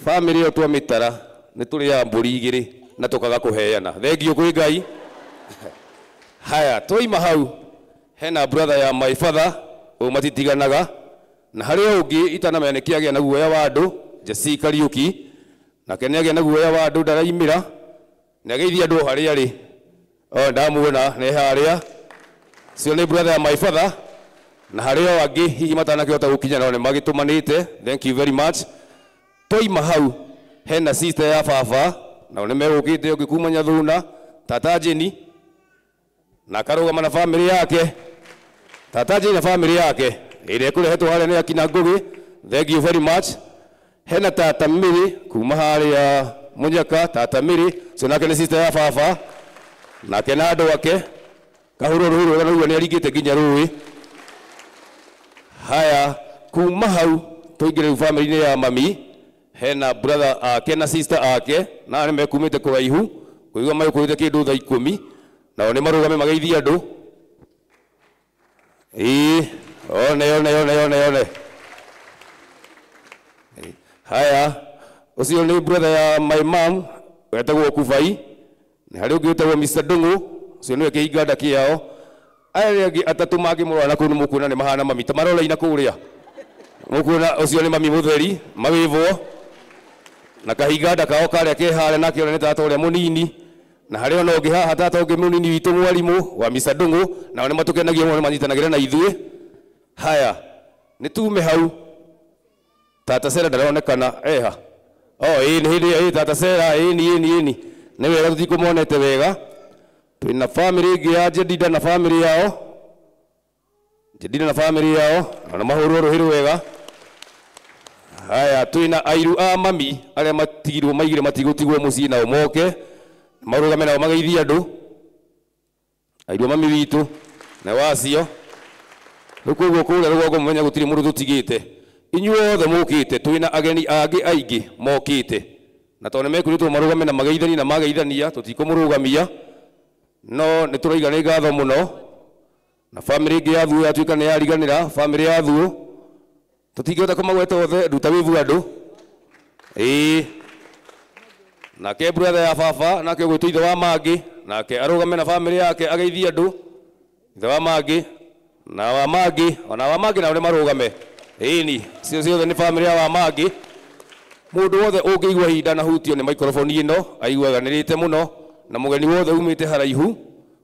Speaker 15: Bamĩrĩ ĩyo twamĩtara nĩ tũrĩaga mbũri igĩrĩ na tũkaga kũheana. Thengio kwĩ Ngai. Haya, twaima hau hena brother ya my father, ũyũ matitiganaga, na harĩ ũngĩ itanamenya nĩkĩ agĩa na guoya wa andũ, Jesse Kariũki, nake nĩagĩa na guoya wa andũ, ndaraimĩra, nĩageithia andũ o harĩa arĩ. O ndamuona nĩ harĩa. Ũcio nĩ brother ya my father, na harĩ o angĩ hihi matanakĩhota gũkinya no nĩmagĩtũmanĩte. Thank you very much. Twaima hau hena sister ya baba, nao nĩmegũkĩte ũngĩ kuma Nyathuna, tata Jeni, na akarũgama na bamĩrĩ yake. Tata Jeni na bamĩrĩ yake ĩrĩa ĩkũrehetwo harĩa nĩ akina Ngũgĩ. Thank you very much. Hena tata Mĩrĩ kuma harĩa Mũnyaka, tata Mĩrĩ ũcio nake nĩ sister ya baba, nake na andũ ake kahũrwo rũhĩ rwega, naguo nĩaringĩte nginya rũĩ. Haya, kuma hau tũingĩre rĩu bamĩrĩ-inĩ ya mami, hena brother ake na sister ake, na nĩ mekumĩte kũraihu, kũigua magĩkũrĩte kĩndũ thaa 10, nao nĩ marũgame mageithie andũ. Ĩĩ, one one one one one. Haya, ũcio nĩ brother ya my mom, wetagwo Kubai, nĩ harĩ ũngĩ wĩtagwo Mr. Ndung'u, ũcio nĩwe kĩhinganda kĩao. Aya angĩ atatũ mangĩmũrora na kũu nĩ mũkuona nĩ mahana mami, ta maroraina kũrĩa. Mũkuona ũcio nĩ mami mũtheri, mawĩvwo, na kahinganda kao karĩa ke harĩa nake ũrĩa nĩ tata ũrĩa mũnini, na harĩ ona ũngĩ haha tata ũngĩ mũnini witũ mwarimũ wa Mr. Ndung'u, nao nĩ matũkenagia mũno, nĩ manyitanagĩra na ithuĩ. Haya, nĩ tume hau. Tata Sera ndaronekana eha. Oh, ĩĩ nĩ hĩndĩ ĩĩ tata Sera, ĩĩ ni ĩĩ ni ĩĩ ni. Nĩ wega tũtikũmonete wega. Twĩna bamĩrĩ ĩngĩ ya Jedida na bamĩrĩ yao. Jedida na bamĩrĩ yao, ona mahũrwo rũhĩ rwega. Haya, twĩna airu a mami arĩa matigirwo maigire matigũtigwo mũciĩ nao moke marũgame nao mageithie andũ. Airu a mami witũ na wacio. Rĩu koguo kũrĩa rũgongo mũmenya gũtirĩ mũndũ tũtigĩte. Inyuothe mũkĩte, twĩna ageni angĩ aingĩ mokĩte. Na tondũ nĩmekwĩrĩtwo marũgame na mageithanie na mageithania, tũtikũmũrũgamia. No nĩ tũraiga nĩ ngatho mũno. Na bamĩrĩ ĩngĩ ya Thuo yatuĩka nĩ yariganĩra, bamĩrĩ ya Thuo. Tũtingĩhota kũmagweta othe, nduta wĩvu andũ. Ĩĩ. Nake brother ya baba, nake ũgwĩtwo ithe wa Mangĩ, nake arũgame na bamĩrĩ yake ageithie andũ. Ithe wa Mangĩ, na wa Mangĩ, ona wa Mangĩ nao nĩ marũgame. Ĩni, cio ciothe nĩ bamĩrĩ ya wa Mangĩ. Mũndũ wothe ũngĩigua ihinda na hutio nĩ microphone ĩno, aiguaganĩrĩte mũno, na mũgeni wothe umĩte haraihu,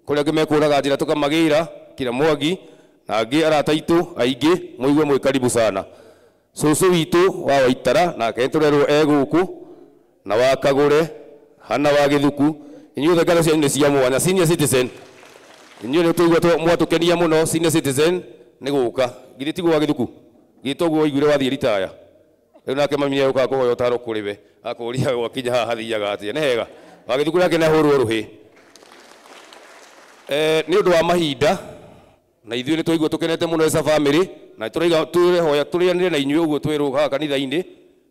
Speaker 15: kũrĩa angĩ mekũraga njĩra tũkamagĩra, kira Mwangi, na angĩ arata aitũ aingĩ, mũigue mwĩ karibu sana. Cũcũ witũ wa Waitara, nake nĩtũrerwo e gũkũ, na wa Kagũre, Hana wa Gĩthuku, Inyuothe ngatho cianyu nĩ cia mwanya. Senior citizen, inyuĩ nĩ tũigua mwatũkenia mũno. Senior citizen nĩ gũka githĩ tiguo wa gĩthuku, githĩ toguo waiguire wathiĩ ritaya. Rĩu nake mami nĩ egũka kũhoya ũtaro kũrĩ we, akũria gwakinya haha hathiaga atĩa. Nĩ hega wa gĩthuku nake nĩ ahũrwo rũhĩ. Nĩ ũndũ wa mahinda na ithuĩ nĩ twaigua tũkenete mũno as a family, na tũraiga tũrehoya tũrĩanĩre na inyuĩ ũguo twĩrwo haha kanitha-inĩ,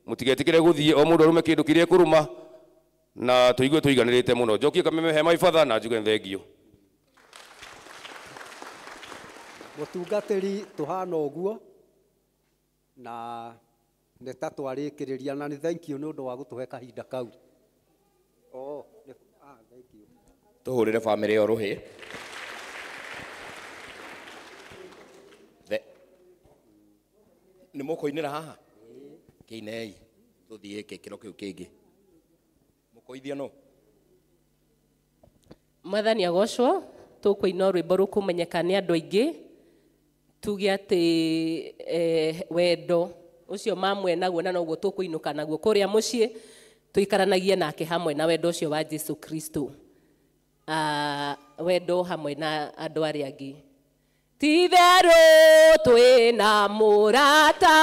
Speaker 15: mũtigetĩkĩre gũthiĩ o mũndũ arũme kĩndũ kĩrĩa ekũrũma, na tũigue tũiganĩrĩte mũno. Njokie kameme he my father na njuge thengio.
Speaker 14: Mũtungatĩri tũhana ũguo na nĩ ta twarĩkĩrĩria, na nĩ thank you nĩ ũndũ wa gũtũhe kahinda kau. Oh, thank you.
Speaker 16: Tũhũrĩre bamĩrĩ ĩyo rũhĩ. Nĩ mũkũinĩra haha? Kĩinei tũthiĩ gĩkĩro kĩu kĩngĩ. Mũkũithia no?
Speaker 17: Mwathani agocwo, tũkũina rwĩmbo rũkũmenyeka nĩ andũ aingĩ, tuge atĩ wendo ũcio mamwe naguo na noguo tũkũinũka naguo kũrĩa mũciĩ, tũikaranagie nake hamwe na wendo ũcio wa Jesu Kristo. Wendo hamwe na andũ arĩa angĩ. Ti-itherũ twĩna mũrata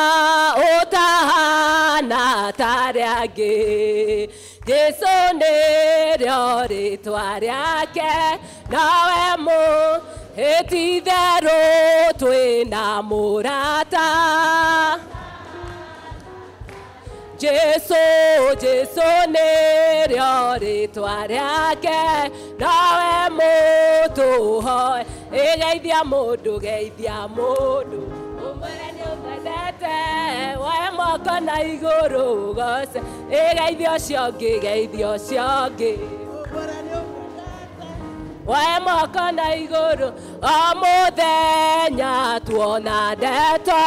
Speaker 17: ũtahana ta arĩa angĩ, Jesu nĩrĩo rĩtwa rĩake, nawe mũ ti-itherũ twĩna mũrata Jesu, Jesu nĩrĩo rĩtwa rĩake, nawe mũtũhoe. Ĩgeithia mũndũ, geithia mũndũ, ũmwĩre nĩ ũmwendete, woe moko na igũrũ goce. Ĩgeithia ũcio ũngĩ, geithia ũcio ũngĩ, woe moko na igũrũ. O mũthenya tuona ndeto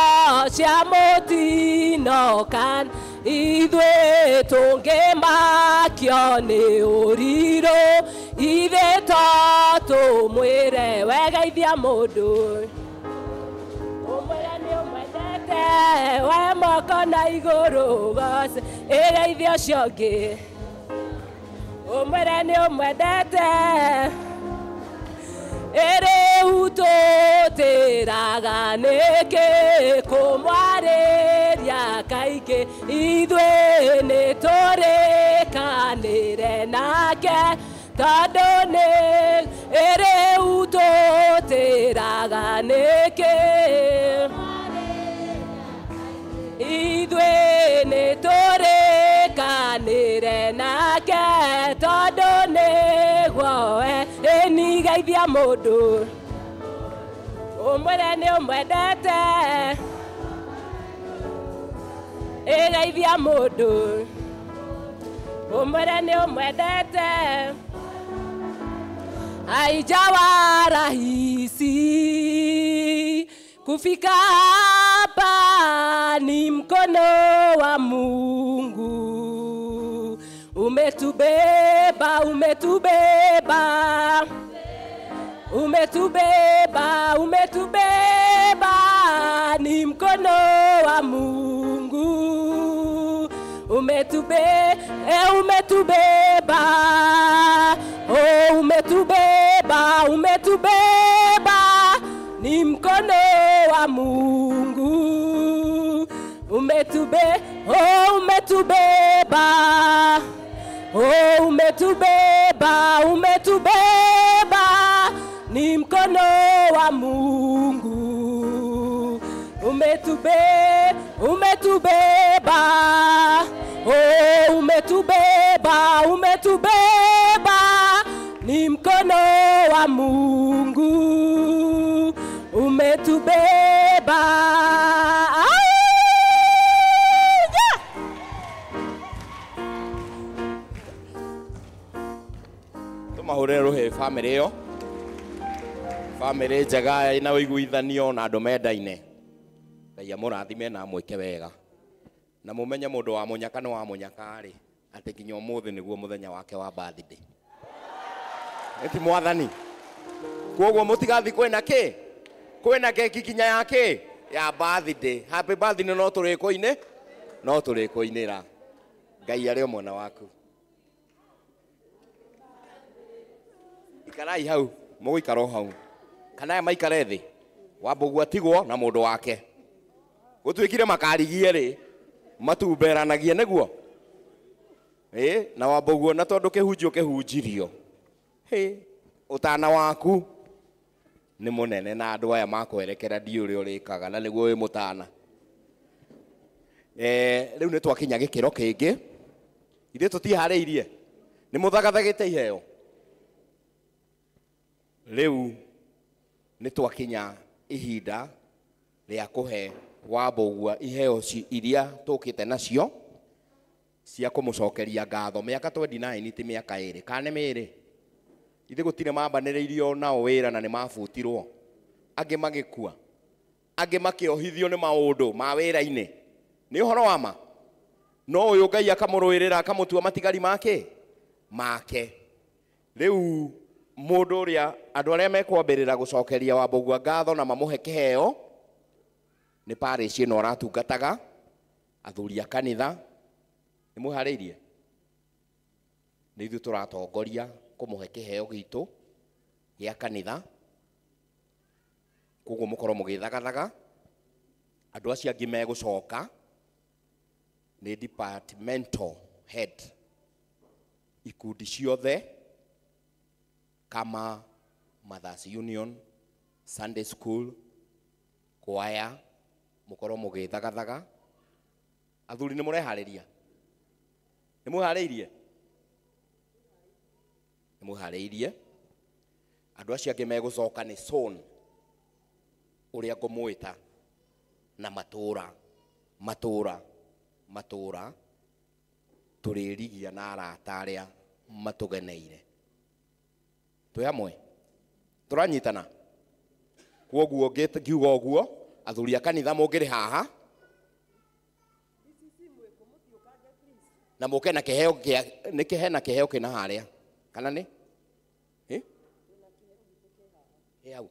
Speaker 17: cia mũtino kana ithuĩ tũngĩmakio nĩ ũrirũ, ithuĩ to tũmwĩre wegeithia mũndũ, ũmwĩre nĩ ũmwendete, woe moko na igũrũ goce. Ĩgeithia ũcio ũngĩ, ũmwĩre nĩ ũmwendete. Rĩu tũtĩraga nĩkĩ kũmwarĩria kaingĩ, ithuĩ nĩ tũrĩkanĩre nake, tondũ nĩ rĩu tũtĩraga nĩkĩ, ithuĩ nĩ tũrĩkanĩre nake, tondũ nĩguo we. Ĩnigeithia mũndũ, ũmwĩre nĩ ũmwendete. Ĩgeithia mũndũ, ũmwĩre nĩ ũmwendete. Haijawa rahisi kufika hapa, ni mkono wa Mungu umetubeba, umetubeba, umetubeba, umetubeba, ni mkono wa Mungu umetubeba, oh, umetubeba, umetubeba, ni mkono wa Mungu oh, umetubeba, oh, umetubeba, umetubeba, ni mkono wa Mungu umetubeba, oh, umetubeba, umetubeba, ni mkono wa Mungu umetubeba.
Speaker 16: Tũmahũrĩre rũhĩ bamĩrĩ ĩyo, bamĩrĩ njega ĩna ũiguithanio na andũ mendaine. Ngai amũrathime na amwĩke wega, na mũmenye mũndũ wa mũnyaka nĩ wa mũnyaka rĩ, atĩ nginya ũmũthĩ nĩguo mũthenya wake wa birthday. Ĩti mwathani, koguo mũtigathi kwĩna kĩ, kwĩna keki nginya ya kĩ, ya birthday. Happy birthday no tũrĩkũinĩ, no tũrĩkũinĩra. Ngai arĩ o mwena waku. Ikarai hau, mũgũikara o hau. Kana aya maikare thĩ. Wambũgua tigwo na mũndũ wake. Gũtuĩkire makarigie rĩ, matumberanagie nĩguo. Ĩ, na Wambũgua na tondũ kĩhunjio kĩhunjirio. Hĩ, ũtana waku nĩ mũnene na andũ aya makwerekera ndiũ ũrĩa ũrĩkaga na nĩguo wĩ mũtana. Rĩu nĩ twakinya gĩkĩro kĩngĩ. Ithuĩ tũtiharĩirie. Nĩ mũthagathagĩte iheo. Rĩu nĩ twakinya ihinda rĩa kũhe Wambũgua iheo iria tũkĩte nacio cia kũmũcokeria ngatho. Mĩaka 29 ti mĩaka ĩrĩ kana nĩ mĩĩrĩ. Ithuĩ gũtirĩ mambanĩrĩirio nao wĩra na nĩ mabutirwo. Angĩ magĩkua, angĩ makĩohithio nĩ maũndũ ma wĩra-inĩ. Nĩ ũhoro wa ma. No ũyũ Ngai akamũrũĩrĩra akamũtua matigari make make. Rĩu mũndũ ũrĩa andũ arĩa mekwambĩrĩra gũcokeria Wambũgua ngatho na mamũhe kĩheo nĩ parish ĩno aratungataga, athuri a kanitha. Nĩ mwĩharĩirie? Nĩ ithuĩ tũratongoria kũmũhe kĩheo gitũ gĩa kanitha. Koguo mũkorwo mũgĩthagathaga. Andũ acio angĩ megũcoka nĩ departmental head, ikundi ciothe kama Mothers Union, Sunday School, choir, mũkorwo mũgĩthagathaga. Athuri nĩ mũreharĩria? Nĩ mwĩharĩirie? Nĩ mwĩharĩirie. Andũ acio angĩ megũcoka nĩ zone ũrĩa ngũmwĩta na matũra matũra matũra tũrĩrigia na arata arĩa matũgeneire. Twĩ hamwe? Tũranyitana? Kwoguo ngiuga ũguo, athuri a kanitha mũngĩrĩ haha na mũke na kĩheo kĩa nĩ kĩhe na kĩheo kĩna harĩa kana nĩ? Ĩ? Ĩ hau.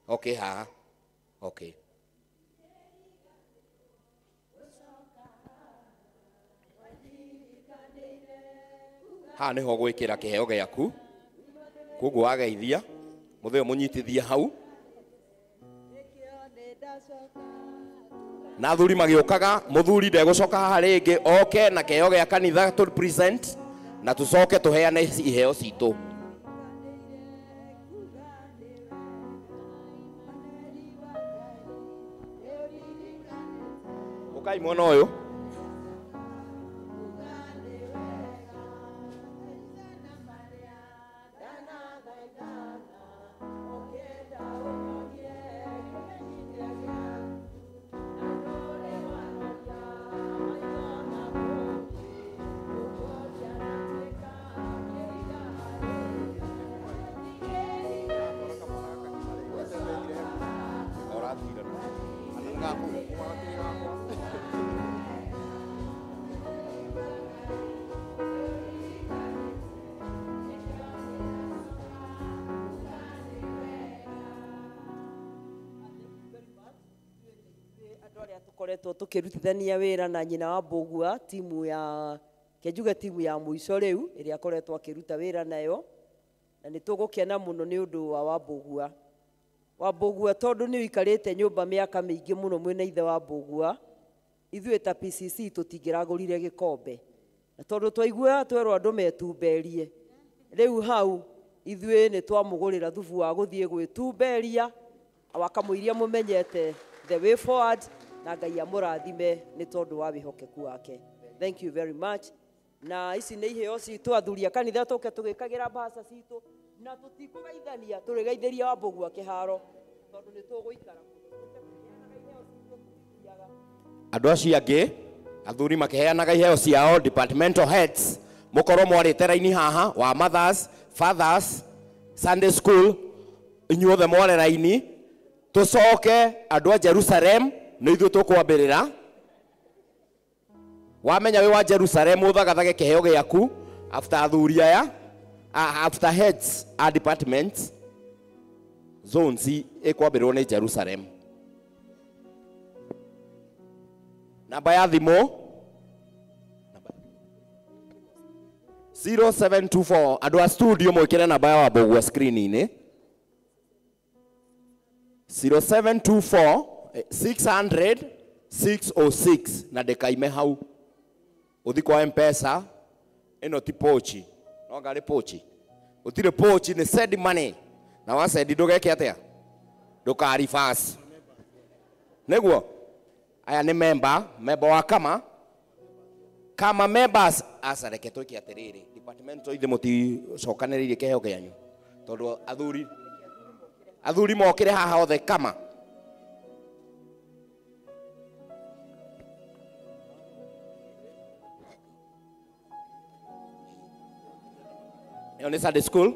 Speaker 16: Okay, haha. Okay. Haha nĩho gwĩkĩra kĩheo gĩaku. Koguo wageithia, mũthee mũnyitithie hau. Na athuri magĩũkaga, mũthuri ndegũcoka haha rĩngĩ, oke na kĩheo gĩa kanitha tũ present na tũcoke tũheane iheo citũ. Ũkai mwena ũyũ.
Speaker 3: Tukoretwo tukirutithania wira na nyina wa Mbũgua, timu ya kenjuge timu ya mũico rĩu ĩrĩa akoretwo akĩruta wĩra nayo, na nĩ tũgũkena mũno nĩ ũndũ wa Wambũgua. Wambũgua tondũ nĩ ũikarĩte nyũmba mĩaka mĩingĩ mũno mwĩna ithe wa Mbũgua, ithuĩ ta PCC tũtingĩragũrire gĩkombe, na tondũ twaiguaga twerwo andũ metumberie, rĩu hau ithuĩ nĩ twamũgũrĩra thubu wa gũthiĩ gwĩtumberia wakamũiria mũmenyete the way forward, na Ngai amũrathime nĩ tondũ wa wĩhokeku wake. Thank you very much. Na ici nĩ iheo citũ athuri a kanitha tũke tũgĩkagĩra mbaca citũ na tũtikũgeithania, tũrĩgeithĩria Wambũgua kĩharo tondũ nĩ tũgũikara.
Speaker 16: Andũ acio angĩ athuri makĩheanaga iheo ciao departmental heads, mũkorwo mwarĩte raini haha wa mothers, fathers, Sunday school, inyuothe mware raini. Tũcoke andũ a Jerusalem nĩ ithuĩ tũkwambĩrĩra. Wamenya wĩ wa Jerusalem ũthagathage kĩheo gĩaku after athuri aya, after heads a departments zones ĩkwambĩrĩrwo nĩ Jerusalem. Namba ya thimũ 0724 andũ a studio mwĩkĩre namba ya Wambũgua screen-inĩ. 0724 600 606 na ndĩkaime hau. Ũthi kwa M-Pesa, ĩno ti pochi, no ngarĩ pochi. Gũtirĩ pochi, nĩ send money. Na wa send ndũgeke atĩa? Ndũka reverse. Nĩguo? Aya nĩ member, member wa kama. Kama members, aca reke twĩke atĩrĩrĩ, departmental ithe mũticokanĩrĩirie kĩheo kĩanyu. Tondũ athuri mokĩre haha othe kama. Ĩyo nĩ Sunday school.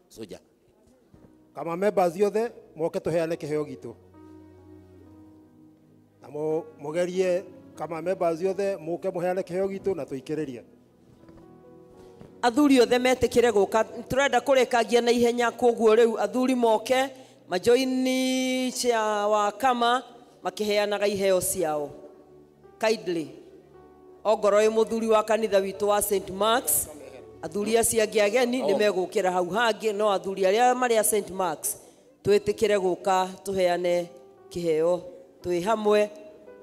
Speaker 16: Soja.
Speaker 18: Kama members yothe moke tuheane kĩheo gitũ. Na mũgerie kama members yothe moke mũheane kĩheo gitũ na tũikĩrĩrie.
Speaker 3: Athuri othe metĩkĩre gũka, tũrenda kũrĩkagia na ihenya, koguo rĩu athuri moke majoini cia wa kama makĩheanaga iheo ciao kindly. Ongorwo wĩ mũthuri wa kanitha witũ wa St Mark's, athuri acio angĩ ageni nĩ megũkĩra hau hangĩ, no athuri arĩa marĩ a St Mark's twĩtĩkĩre gũka tũheane kĩheo twĩ hamwe,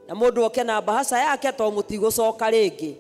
Speaker 3: na mũndũ oke na mbahaca yake to mũtigũcoka rĩngĩ.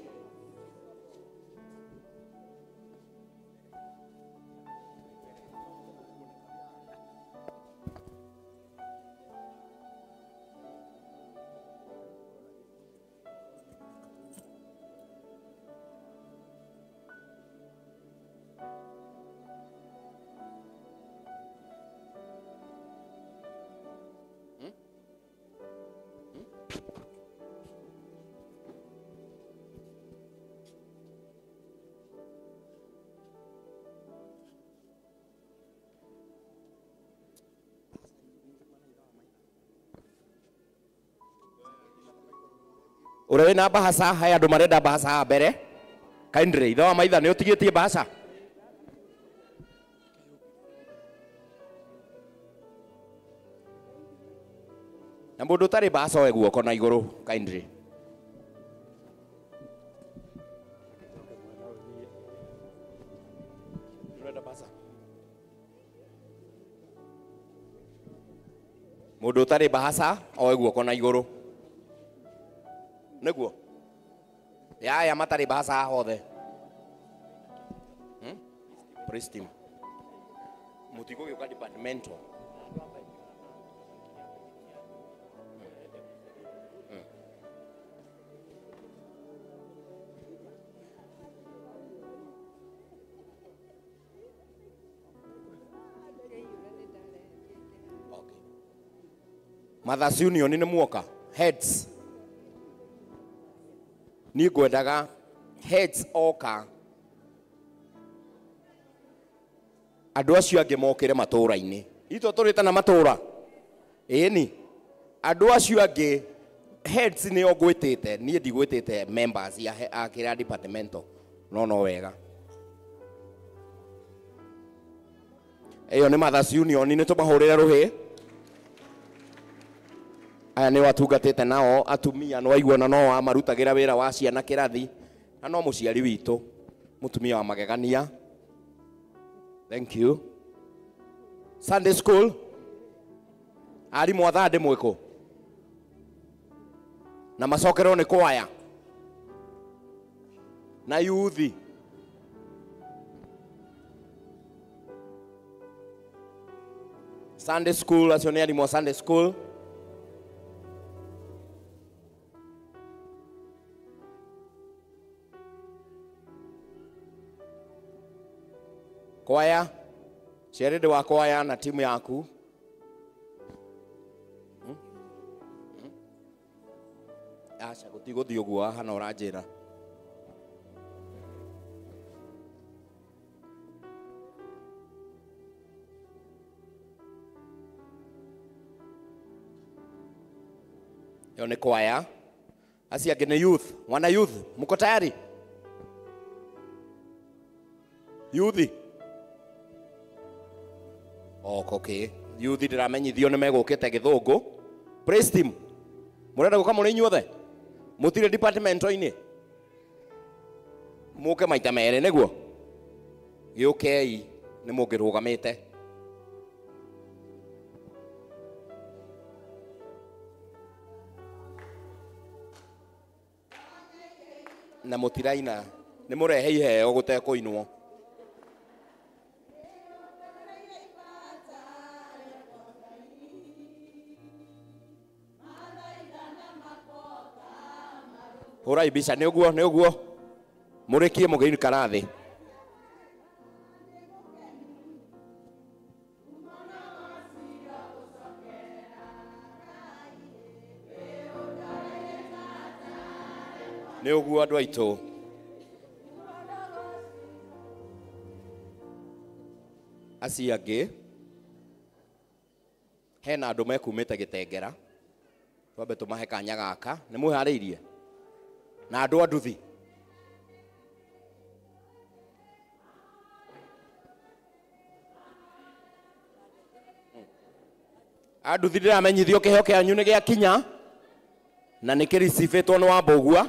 Speaker 16: Ũrĩa wĩna mbahaca, haya andũ marenda mbahaca haha mbere. Kindly, ithe wa maitha nĩ ũtigĩtie mbahaca? Na mũndũ ũtarĩ mbahaca oe guoko na igũrũ, kindly. Ũrenda mbahaca? Mũndũ ũtarĩ mbahaca oe guoko na igũrũ. Nĩguo? Yaya matarĩ mbahaca haha othe. Praise team. Mũtigũgĩũka departmental. Mothers Union nĩ muoka heads. Niĩ ngwendaga heads oka andũ acio angĩ mokĩre matũũra-inĩ. Itũ tũrĩte na matũũra. Ĩni andũ acio angĩ heads nĩo ngwĩtĩte, niĩ ndigwĩtĩte members ya a kĩrĩa departmental. No no wega. Ĩyo nĩ Mothers Union, nĩ tũmahũrĩre rũhĩ. Aya nĩ watungatĩte nao atumia, nĩ waigua na no wamarutagĩra wĩra wa ciana kĩrathi, na no mũciari witũ, mũtumia wa magegania. Thank you. Sunday school, arimũ a thandĩ mwĩkũ na macokerwo nĩ kwaya na yuthi. Sunday school, acio nĩ arimũ a Sunday school. Kwaya, Sherede wa kwaya na timu yaku. Aca gũtigũthiĩ ũguo haha na ũranjĩra. Ĩyo nĩ kwaya. Acio angĩ nĩ youth. Wana youth, mko tayari? Youth. Okay. Youth ndĩramenyithio nĩ megũkĩte gĩthũngũ. Praise team. Mũrenda gũka mũrĩ inyuothe? Mũtirĩ department-inĩ? Mũke maita merĩ nĩguo? Gĩũkei nĩ mũngĩrũgamĩte. Na mũtiraina nĩ mũrehe iheo gũtekũinwo. Hũrai mbica nĩ ũguo nĩ ũguo mũrĩkie mũgĩikara thĩ. Nĩ ũguo andũ aitũ. Acio angĩ hena andũ mekumĩte Gĩtengera, twambe tũmahe kanya gaka. Nĩ mwĩharĩirie? Na andũ a nduthi. A nduthi ndĩramenyithio kĩheo kĩanyu nĩ gĩakinya na nĩ kĩricibĩtwo nĩ Wambũgua.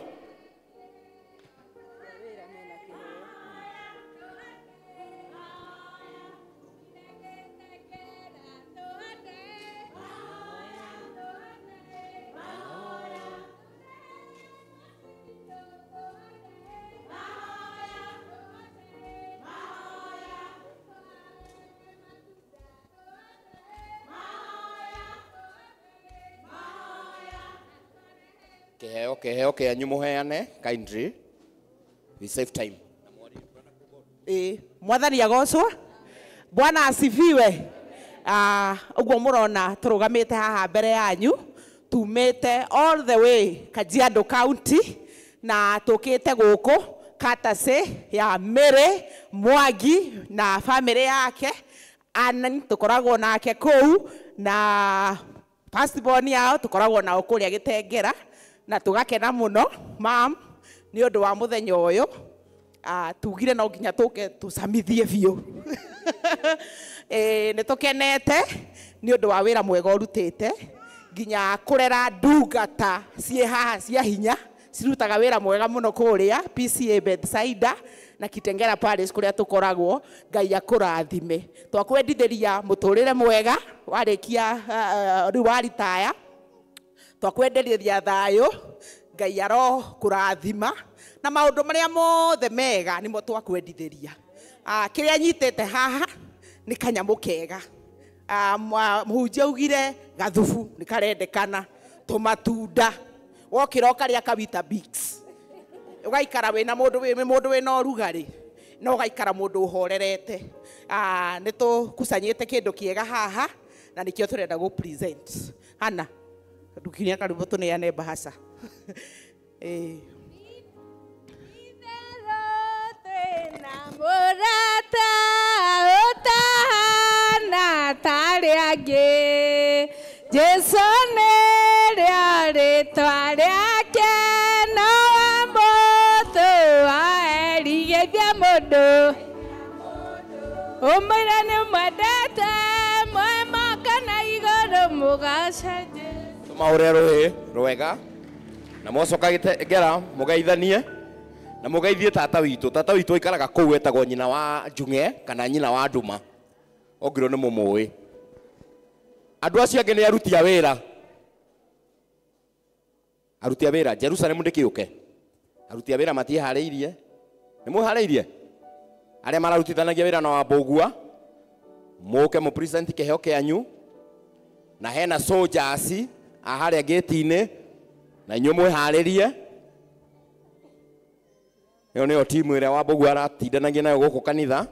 Speaker 16: Kĩheo kĩheo kĩanyu mũheane kindly, we save time.
Speaker 19: Mwathani agocwo. Bwana asifiwe. Ũguo mũrona tũrũgamĩte haha mbere yanyu, tumĩte all the way Kajiado County na tũkĩte gũkũ courtesy ya Mary Mwangi na family yake. Anan tũkoragwo nake kũu na firstborn yao tũkoragwo nao kũrĩa Gĩtengera na tũgakena mũno mam nĩ ũndũ wa mũthenya ũyũ. Tugire no nginya tũke tũcamithie biũ. Nĩ tũkenete nĩ ũndũ wa wĩra mwega ũrutĩte nginya kũrera ndungata ciĩ haha cia hinya cirutaga wĩra mwega mũno kũrĩa PCA Bethsaida na Kitengela Parish kũrĩa tũkoragwo. Ngai akũrathime. Twakwendithĩria mũtũrĩre mwega warĩkia rĩu waritaya, twakwenderia thayũ. Ngai aro kũrathima na maũndũ marĩa mothe mega nĩmo twakwendithĩria. Kĩrĩa nyitĩte haha nĩ kanyamũ kega. Mũhunjia augire gathubu nĩ karendekana, tũmatunda wokĩra ũkarĩa kawita Bix, ũgaikara wĩna mũndũ wĩna ũrugarĩ na ũgaikara mũndũ ũhorerete. Nĩ tũkusanyĩte kĩndũ kĩega haha na nĩkĩo tũrenda gũ present. Hana ndukinya karibu tũneane bahasa.
Speaker 6: Mũrata ũtahana ta arĩa angĩ, Jesũ nĩrĩo rĩtwa rĩake, no mũtũ aerigĩthia mũndũ. Ũmwĩre nĩ mwendete, mwema kana igũrũ mũgace Jesũ.
Speaker 16: Tũmaũre rũhĩ rwega na mwacoka Gĩtengera mũgeithanie na mũgeithie tata witũ. Tata witũ aikaraga kũu etagwo nyina wa Njung'e kana nyina wa Nduma, ongirwo nĩ mũmũĩ. Andũ acio angĩ nĩ aruti a wĩra, aruti a wĩra Jerusalem ndĩkĩũke. Aruti a wĩra matiĩharĩirie. Nĩ mwĩharĩirie? Arĩa mararutithanagia wĩra na Wambũgua mũke mũ present kĩheo kĩanyu, na hena soldiers a harĩa gate-inĩ na inyuĩ mwĩharĩrie. Ĩyo nĩyo timu ĩrĩa Wambũgua aratindanagia nayo gũkũ kanitha.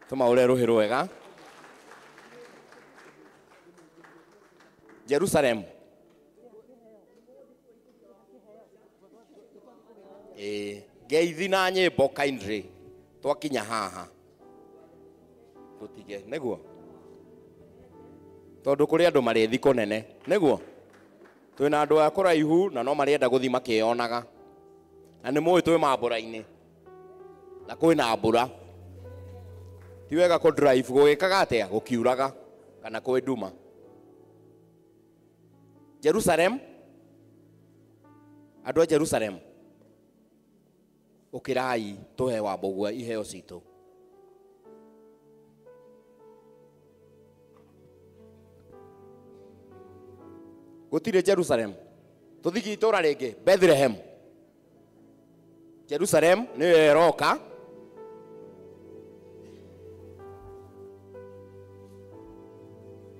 Speaker 16: Tũmaũre rũhĩ rwega. Jerusalem. Ngeithi na nyĩmbo kindly twakinya haha tũtige nĩguo, tondũ kũrĩ andũ marĩ thikũ nene nĩguo. Twĩna andũ a kũraihu na no marenda gũthiĩ makĩonaga, na nĩ mũĩ twĩ mambũra-inĩ na kwĩna mbura. Ti wega kũ drive gũgĩkaga atĩa gũkiuraga kana kwĩ nduma. Jerusalem Andũ a Jerusalem, ũkĩrai tũhe Wambũgua iheo citũ. Gũtirĩ Jerusalem, tũthiĩ itũra rĩngĩ Bethlehem. Jerusalem nĩyo ĩroka.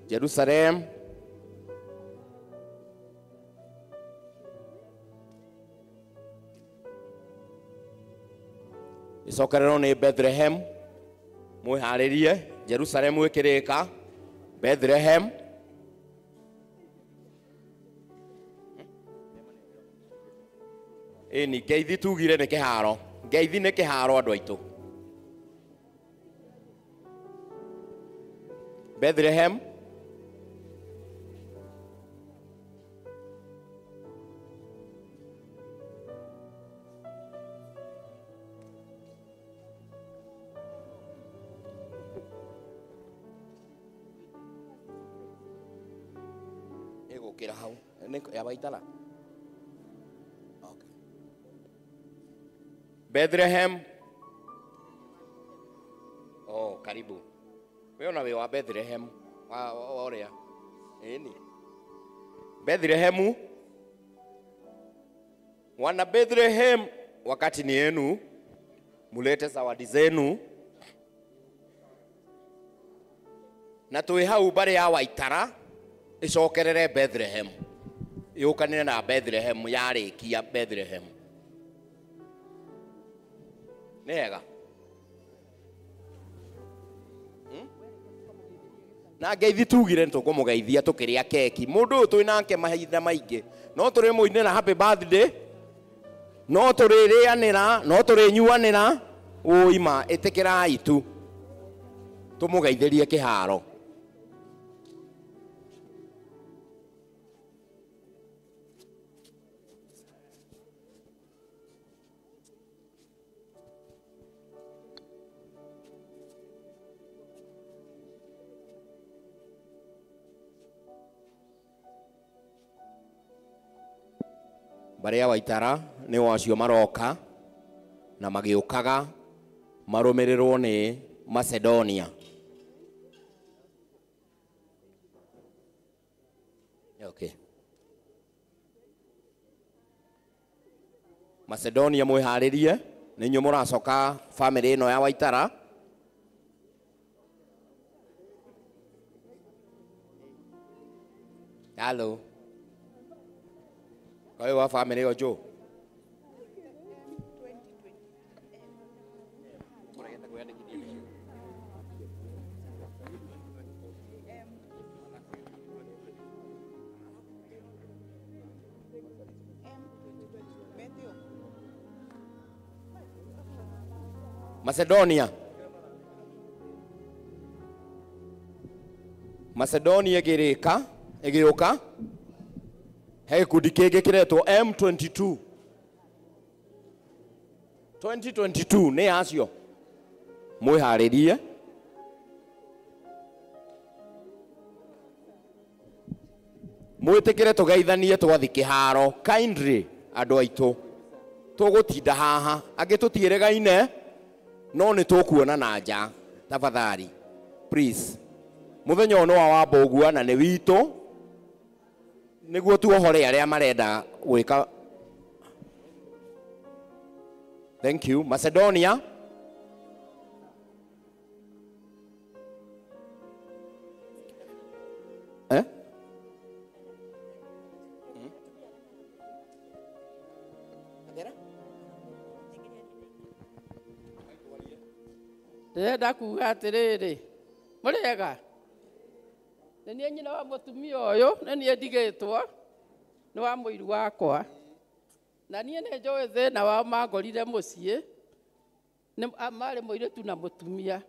Speaker 16: Jerusalem icokererwo nĩ Bethlehem. Mwĩharĩrie, Jerusalem ĩkĩrĩka, Bethlehem. Ĩni ngeithi tugire nĩ kĩharo, ngeithi nĩ kĩharo andũ aitũ. Bethlehem ĩgũkĩra hau nĩ ya Waitara. Bethlehem. Oh, karibu. Wewe ona wĩ wa Bethlehem wa ũrĩa. Ĩni. Bethlehem. Wana Bethlehem, wakati ni yenu, mulete zawadi zenu. Na twĩ hau mbarĩ ya Waitara icokerere Bethlehem. Yũkanĩre na Bethlehem yarĩkia Bethlehem. Nĩ hega. Na ngeithi tugire nĩ tũkũmũgeithia tũkĩrĩa keki. Mũndũ ũyũ twĩ nake mahinda maingĩ, no tũrĩmũinĩra happy birthday, no tũrĩrĩanĩra, no tũrĩnyuanĩra. Ũima ĩtĩkĩrai tu tũmũgeithĩrie kĩharo. Mbarĩ ya Waitara nĩ o acio maroka na magĩũkaga marũmĩrĩrwo nĩ Macedonia. Okay. Macedonia mwĩharĩrie, nĩ inyuĩ mũracoka bamĩrĩ ĩno ya Waitara. Hello. Kwa hiyo wa family yo Joe. Macedonia. Macedonia ĩgĩrĩka, ĩgĩũka. He gĩkundi kĩngĩ kĩretwo M22. 2022 nĩ acio. Mwĩharĩrie. Mwĩtĩkĩre tũgeithanie twathi kĩharo kindly andũ aitũ. Tũgũtinda haha, angĩ tũtiĩrĩgaine, no nĩ tũkuona na nja. Tafadhali, please. Mũthenya ũyũ nĩ wa Wambũgua na nĩ witũ, nĩguo tuohore arĩa marenda gwĩka. Thank you. Macedonia. Eh?
Speaker 20: Ndĩrenda kuga atĩrĩrĩ, mũrĩega? Nĩ niĩ nyina wa mũtumia ũyũ, nĩ niĩ ndigĩtwo nĩ wa mũiru wakwa. Na niĩ nĩ njũĩ thĩna wao, mangorire mũciĩ, marĩ mũirĩtu na mũtumia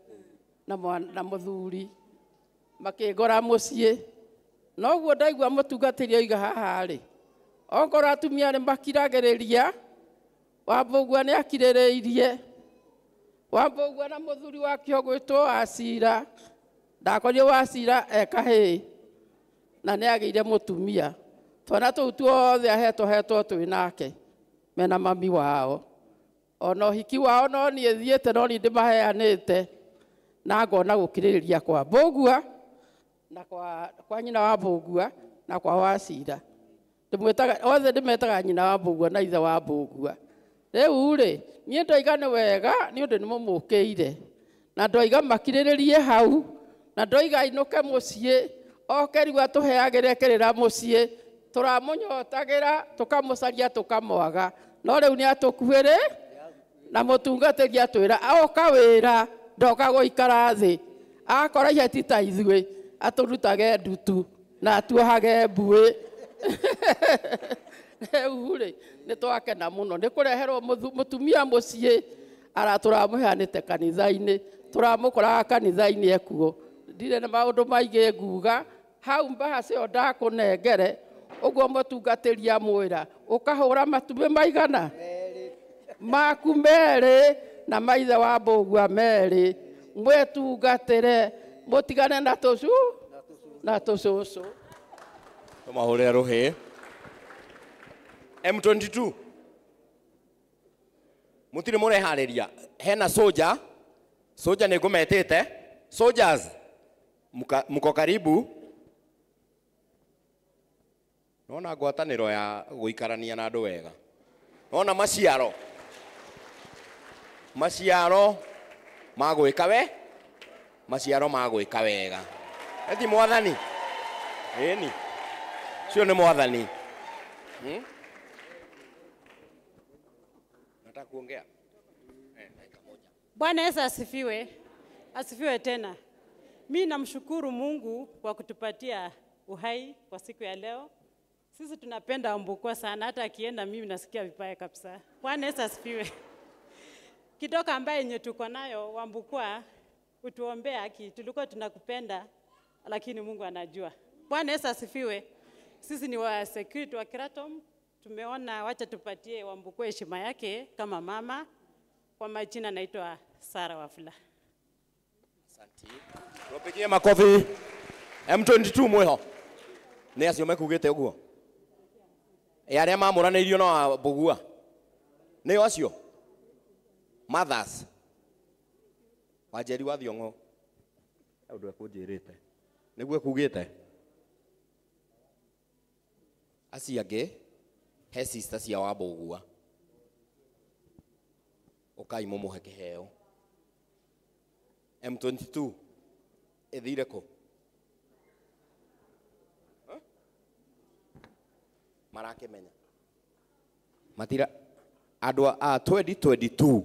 Speaker 20: na mũthuri, makĩngora mũciĩ. Noguo ndaigua mũtungatĩri oiga haha rĩ, okorwo atumia nĩ makiragĩrĩria, Wambũgua nĩ akirĩrĩirie. Wambũgua na mũthuri wake ũgwĩtwo Wacira, ndakorire Wacira e kahĩĩ na nĩ agĩire mũtumia. Twana tũu tuothe ahetwo hetwo twĩ nake. Mena mami wao. Ona ũhiki wao no niĩ thiĩte no niĩ ndĩmaheanĩte na ngona gũkirĩrĩria kwa Mbũgua na kwa nyina wa Mbũgua na kwa Wacira. Ndĩmwĩtaga othe, ndĩmetaga nyina wa Mbũgua na ithe wa Mbũgua. Rĩu rĩ, niĩ ndoiga nĩ wega nĩ ũndũ nĩ mũmũkĩire, na ndoiga makirĩrĩrie hau, na ndoiga ainũke mũciĩ oke rĩu atũheagĩre kĩrĩra mũciĩ, tũramũnyotagĩra tũkamũcaria tũkamwaga, no rĩu nĩ atũkuhĩrĩ na mũtungatĩri atwĩra oka wĩra ndoka gũikara thĩ, akora iheti ta ithuĩ atũrutage ndutu na atuohage mbuĩ. Rĩu rĩ, nĩ twakena mũno nĩ kũreherwo mũtumia mũciĩ tũramũheanĩte kanitha-inĩ, tũramũkoraga kanitha-inĩ ekuo. Ndirĩ na maũndũ maingĩ nguga hau mbahaca ĩyo ndakũnengere ũguo mũtungatĩri amwĩra ũkahũra matumbĩ maigana maku merĩ na maithe wa Mbũgua merĩ, mwĩtungatĩre mũtigane na tũcu na tũcũcũ.
Speaker 16: Tũmahũrĩre rũhĩ. M22 mũtirĩ mũreharĩria, hena soja, soja nĩ ngũmetĩte, soldiers mko karibu. Nona ngwatanĩro ya gũikarania na andũ wega, nona maciaro, maciaro ma gwĩka we, maciaro ma gwĩka wega. Eti mwathani, ĩni cio nĩ mwathani. Nataka kuongea. Dakika moja.
Speaker 21: Bwana Yesu asifiwe. Asifiwe tena. Mimi namshukuru Mungu kwa kutupatia uhai kwa siku ya leo. Sisi tunapenda Mbukwa sana, hata akienda mimi nasikia vibaya kabisa. Bwana Yesu asifiwe. Kidoka ambaye yenye tuko nayo Wambukwa, utuombee haki. Tulikuwa tunakupenda lakini Mungu anajua. Bwana Yesu asifiwe. Sisi ni wa security wa Keratom. Tumeona wacha tupatie Wambukwa heshima yake kama mama. Kwa majina naitwa Sara Wafula.
Speaker 16: Asante. Tuwapigie makofi. M22 mweho. Nĩ acio mekugĩte ũguo. Arĩa mamũranĩirio na Mbũgua. Nĩo acio. Mothers. Wanjeri wa Thiong'o. Ũndũ ekũnjĩrĩte. Nĩguo ekugĩte. Acio angĩ he sister cia wa Mbũgua. Ũkai mũmũhe kĩheo. M22 ĩthire kũ? Marakĩmenya. Matira andũ a 2022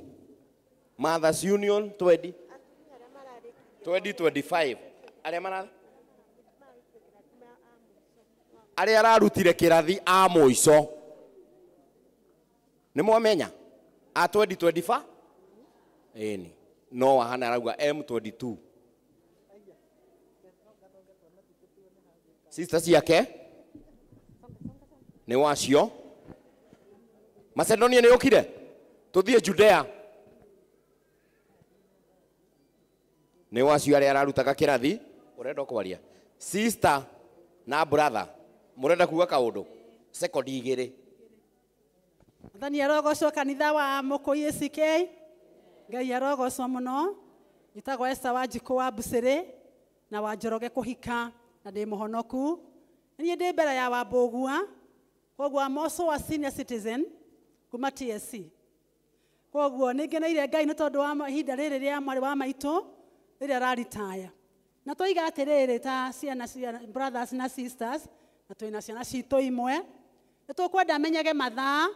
Speaker 16: Mothers Union 2025 arĩa mara arĩa ararutire kĩrathi a mũico nĩ mwamenya a 2025 ĩni no wahana arauga M22 sister ciake nĩ wacio Macedonia nĩ yũkire tũthiĩ Judea nĩ wacio arĩa ararutaga kĩrathi ũrenda kwaria sister na brother mũrenda kuga kaũndũ sekondi igĩrĩ.
Speaker 22: Mwathani arogocwo kanitha wa Mũkũi ACK. Ngai arogocwo mũno. Njĩtagwo Esther Wanjikũ wa Mbucĩrĩ na wa Njoroge kũhika na ndĩ mũhonoku. Niĩ ndĩ mbere ya Wambũgua, koguo I'm also a senior citizen kuma TSC. Koguo nĩ ngeneire Ngai nĩ tondũ wa ihinda rĩrĩ rĩa mwarĩ wa maitũ rĩrĩa araritaya. Na twoiga atĩrĩrĩ ta ciana cia brothers na sisters, na twĩna ciana citũ imwe, nĩ tũkwenda amenyage mathaa,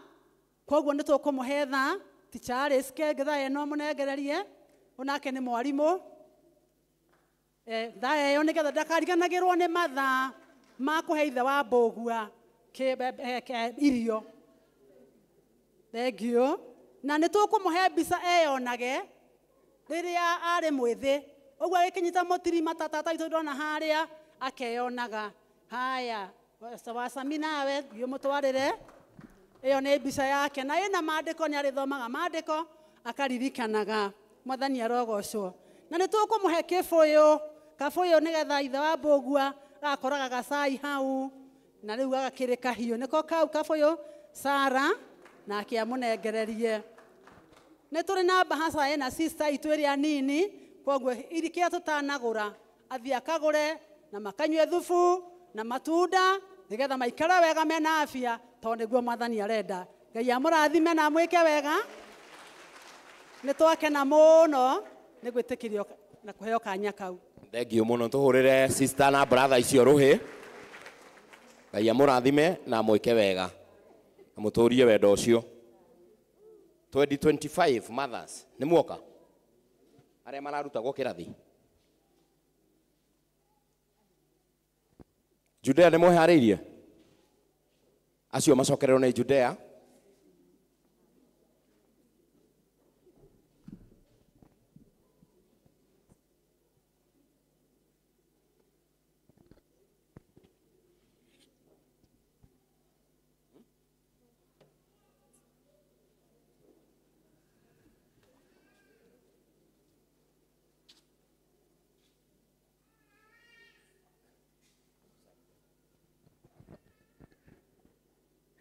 Speaker 22: koguo nĩ tũkũmũhe thaa. Teacher Alice thaa ĩno mũnengererie, onake nĩ mwarimũ. Thaa ĩyo nĩgetha ndakariganagĩrwo nĩ mathaa ma kũhe ithe wa Mbũgua irio. Thank you. Na nĩ tũkũmũhe mbica eyonage rĩrĩa arĩ mwĩthĩ, ũguo agĩkinyita mũtirima ta tata witũ ndona harĩa akeyonaga. Haya, wacami nawe thiĩ ũmũtwarĩre. Ĩyo nĩ mbica yake na ĩna maandĩko, nĩ arĩthomaga maandĩko akaririkanaga. Mwathani arogocwo. Na nĩ tũkũmũhe kĩbũyũ, kabũyũ nĩgetha ithe wa Mbũgua agakoraga gacai hau na rĩu agakĩrĩ kahiũ. Nĩko kau kabũyũ Sara. Nake amũnengererie. Nĩ tũrĩ na mbahaca ĩna sister itũ ĩrĩa nini, koguo kĩrĩa tũtanagũra athiĩ akagũre na makanyue thubu na matunda nĩgetha maikare wega mena afya, tondũ nĩguo Mwathani arenda. Ngai amũrathime na amwĩke wega. Nĩ twakena mũno nĩ gwĩtĩkĩrio na kũheo kanya kau.
Speaker 16: Thengiũ mũno, tũhũrĩre sister na brother icio rũhĩ. Ngai amũrathime na amwĩke wega na mũtũrie wendo ũcio. 2025 mothers nĩ muoka arĩa mararutagwo kĩrathi Judea nĩ mweharĩirie? Acio macokererwo nĩ Judea.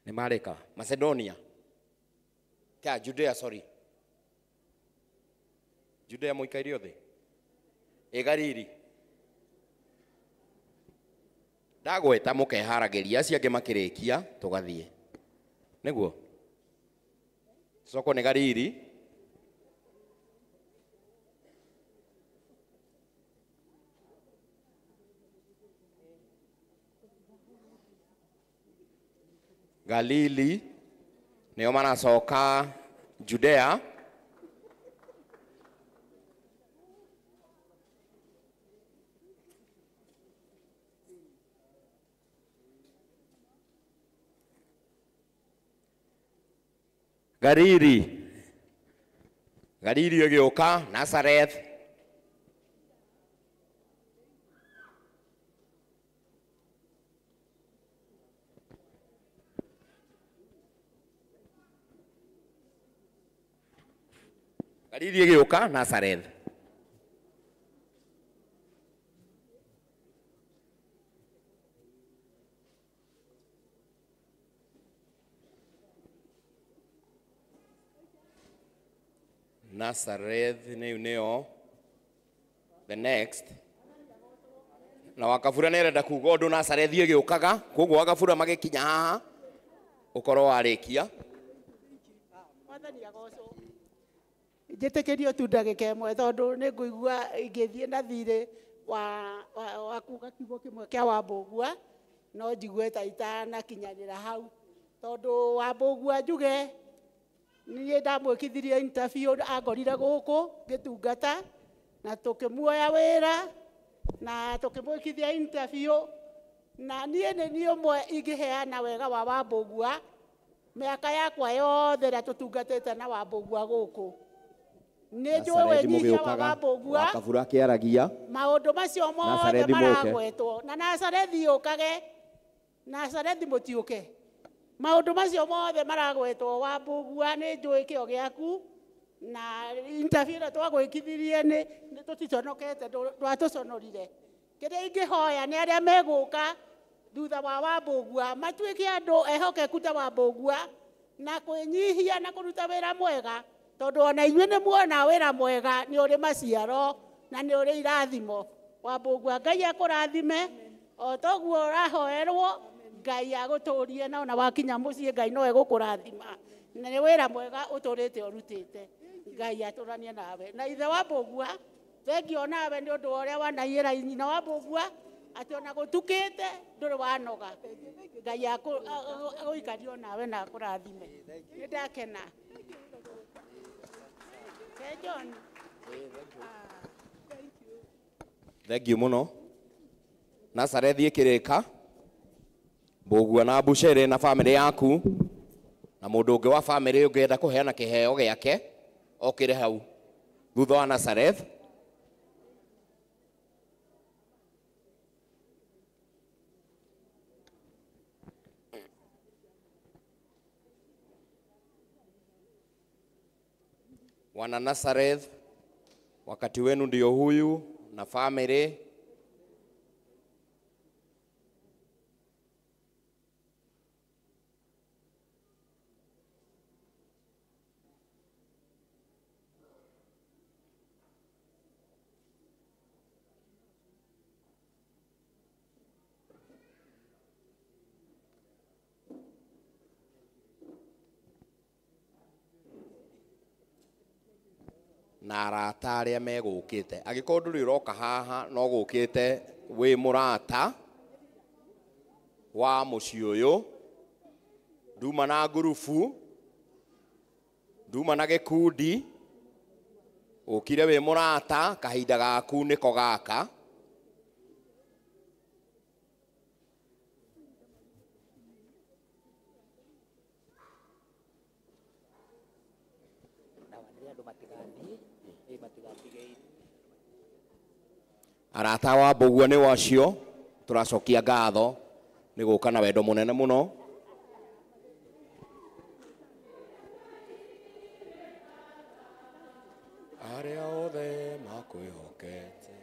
Speaker 16: Nĩ marĩka Macedonia ka Judea, sorry, Judea mũikaire othe ĩ Galili ndagweta mũkeharagĩria acio angĩ makĩrĩkia tũgathiĩ nĩguo coko nĩ Galili. Galili nĩo maracoka Judea. Galili, Galili ĩgĩũka Nazareth. Galili ĩgĩũka Nazareth. Nazareth nĩyo nĩyo the next. Na Wakabura nĩarenda kuga ũndũ Nazareth ĩgĩũkaga, koguo Wakabura magĩkinya haha ũkorwo warĩkia.
Speaker 19: Mwathani agocwo. Njĩtĩkĩrio tu ndagĩka ĩmwe tondũ nĩ ngũigua ingĩthiĩ na thirĩ wa kuga kiugo kĩmwe kĩa Wambũgua no njigue ta itanakinyanĩra hau, tondũ Wambũgua njuge niĩ ndamwĩkithirie interview angorire gũkũ ngĩtungata na tũkĩmuoya wĩra na tũkĩmwĩkithia interview, na niĩ nĩ niĩ ũmwe ingĩheana wega wa Wambũgua mĩaka yakwa yothe ĩrĩa tũtungatĩte na Wambũgua gũkũ. Nĩ njũĩ wĩnyihia wa Wambũgua,
Speaker 16: Wakabura akĩaragia
Speaker 19: maũndũ macio mothe maragwetwo na Nazarethi yũkage, Nazarethi mũtiũke, maũndũ macio mothe maragwetwo Wambũgua nĩ njũĩ kĩo gĩaku na interview ĩrĩa twagwĩkithirie nĩ tũticonokete, ndwatũconorire. Kĩrĩa ingĩhoya nĩ arĩa megũka thutha wa Wambũgua matuĩke andũ ehokeku ta Wambũgua na kwĩnyihia na kũruta wĩra mwega, tondũ ona inyuĩ nĩ muona wĩra mwega nĩ ũrĩ maciaro na nĩ ũrĩ irathimo. Wambũgua Ngai akũrathime o toguo ũrahoerwo, Ngai agũtũrie na ona wakinya mũciĩ Ngai no egũkũrathima, na nĩ wĩra mwega ũtũrĩte ũrutĩte. Ngai atũranie nawe. Na ithe Wambũgua thengio nawe nĩ ũndũ wa ũrĩa wanaiyĩra nyina Wambũgua atĩ ona gũtukĩte ndũrĩ wanoga. Ngai agũikario nawe na akũrathime. Nĩ ndakena. John.
Speaker 16: Thengiũ mũno. Nazareth ĩkĩrĩka Mbũgua na Bucere na famĩlĩ yaku na mũndũ ũngĩ wa famĩlĩ ũngĩenda kũheana kĩheo gĩake okĩre hau thutha wa Nazareth. Wana Nazareth, wakati wenu ndio huyu na family. na arata arĩa megũkĩte. Angĩkorwo ndũrĩ ũroka haha no gũkĩte wĩ mũrata wa mũciĩ ũyũ, nduma na ngurubu, nduma na gĩkundi, ũkire wĩ mũrata, kahinda gaku nĩko gaka. Arata wa Mbũguo nĩ wacio, tũracokia ngatho nĩ gũka na wendo mũnene mũno. Arĩa othe makwĩhokete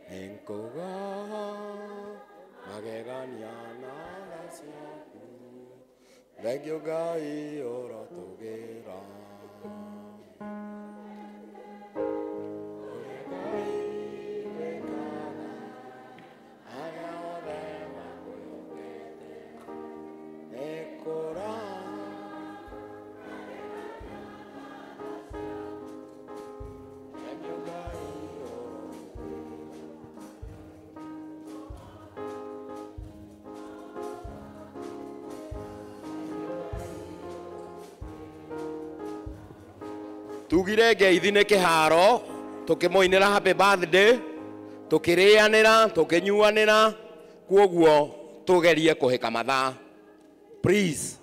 Speaker 16: nĩngũga magegania na tha ciaku, thengio Ngai ũrotũgĩra. Tugire ngeithi nĩ kĩharo, tũkĩmũinĩra happy birthday, tũkĩrĩanĩra, tũkĩnyuanĩra, kuoguo tũgerie kũhĩka mathaa. Please.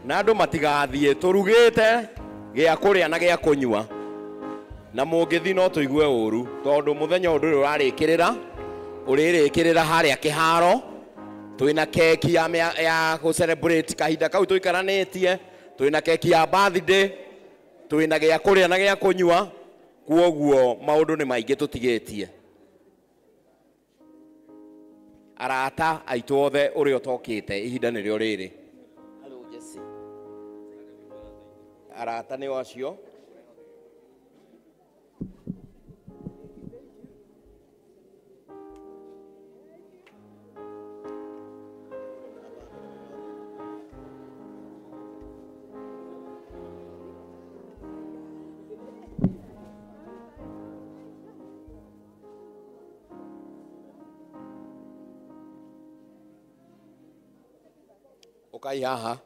Speaker 16: Na andũ matigathiĩ, tũrugĩte gĩa kũrĩa na gĩa kũnyua, na mũngĩthiĩ no tũigue ũru, tondũ mũthenya ũyũ ndũrĩ ũrarĩkĩrĩra, ũrĩrĩkĩrĩra harĩa kĩharo. Twĩna keki ya gũ celebrate kahinda kau tũikaranĩtie, twĩna keki ya birthday, twĩna gĩa kũrĩa na gĩa kũnyua, kuoguo maũndũ nĩ maingĩ tũtigĩtie. Arata aitũ othe ũrĩa ũtokĩte, ihinda nĩrĩo rĩrĩ. Arata nĩ acio. Ũkai haha.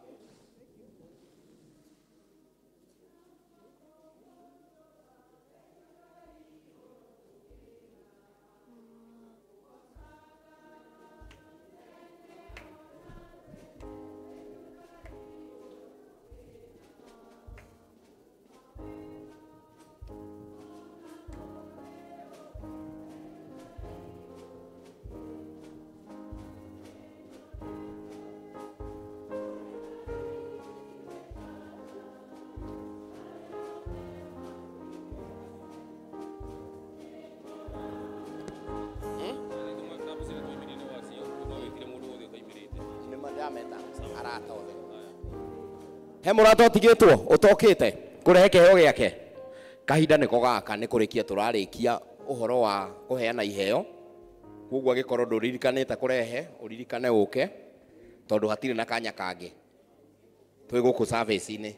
Speaker 16: He mũrata ũtigĩtwo ũtokĩte kũrehe kĩheo gĩake, kahinda nĩko gaka nĩ kũrĩkia tũrarĩkia ũhoro wa kũheana iheo, koguo angĩkorwo ndũririkanĩte kũrehe ũririkane ũke, tondũ hatirĩ na kanya kangĩ, twĩ gũkũ service-inĩ.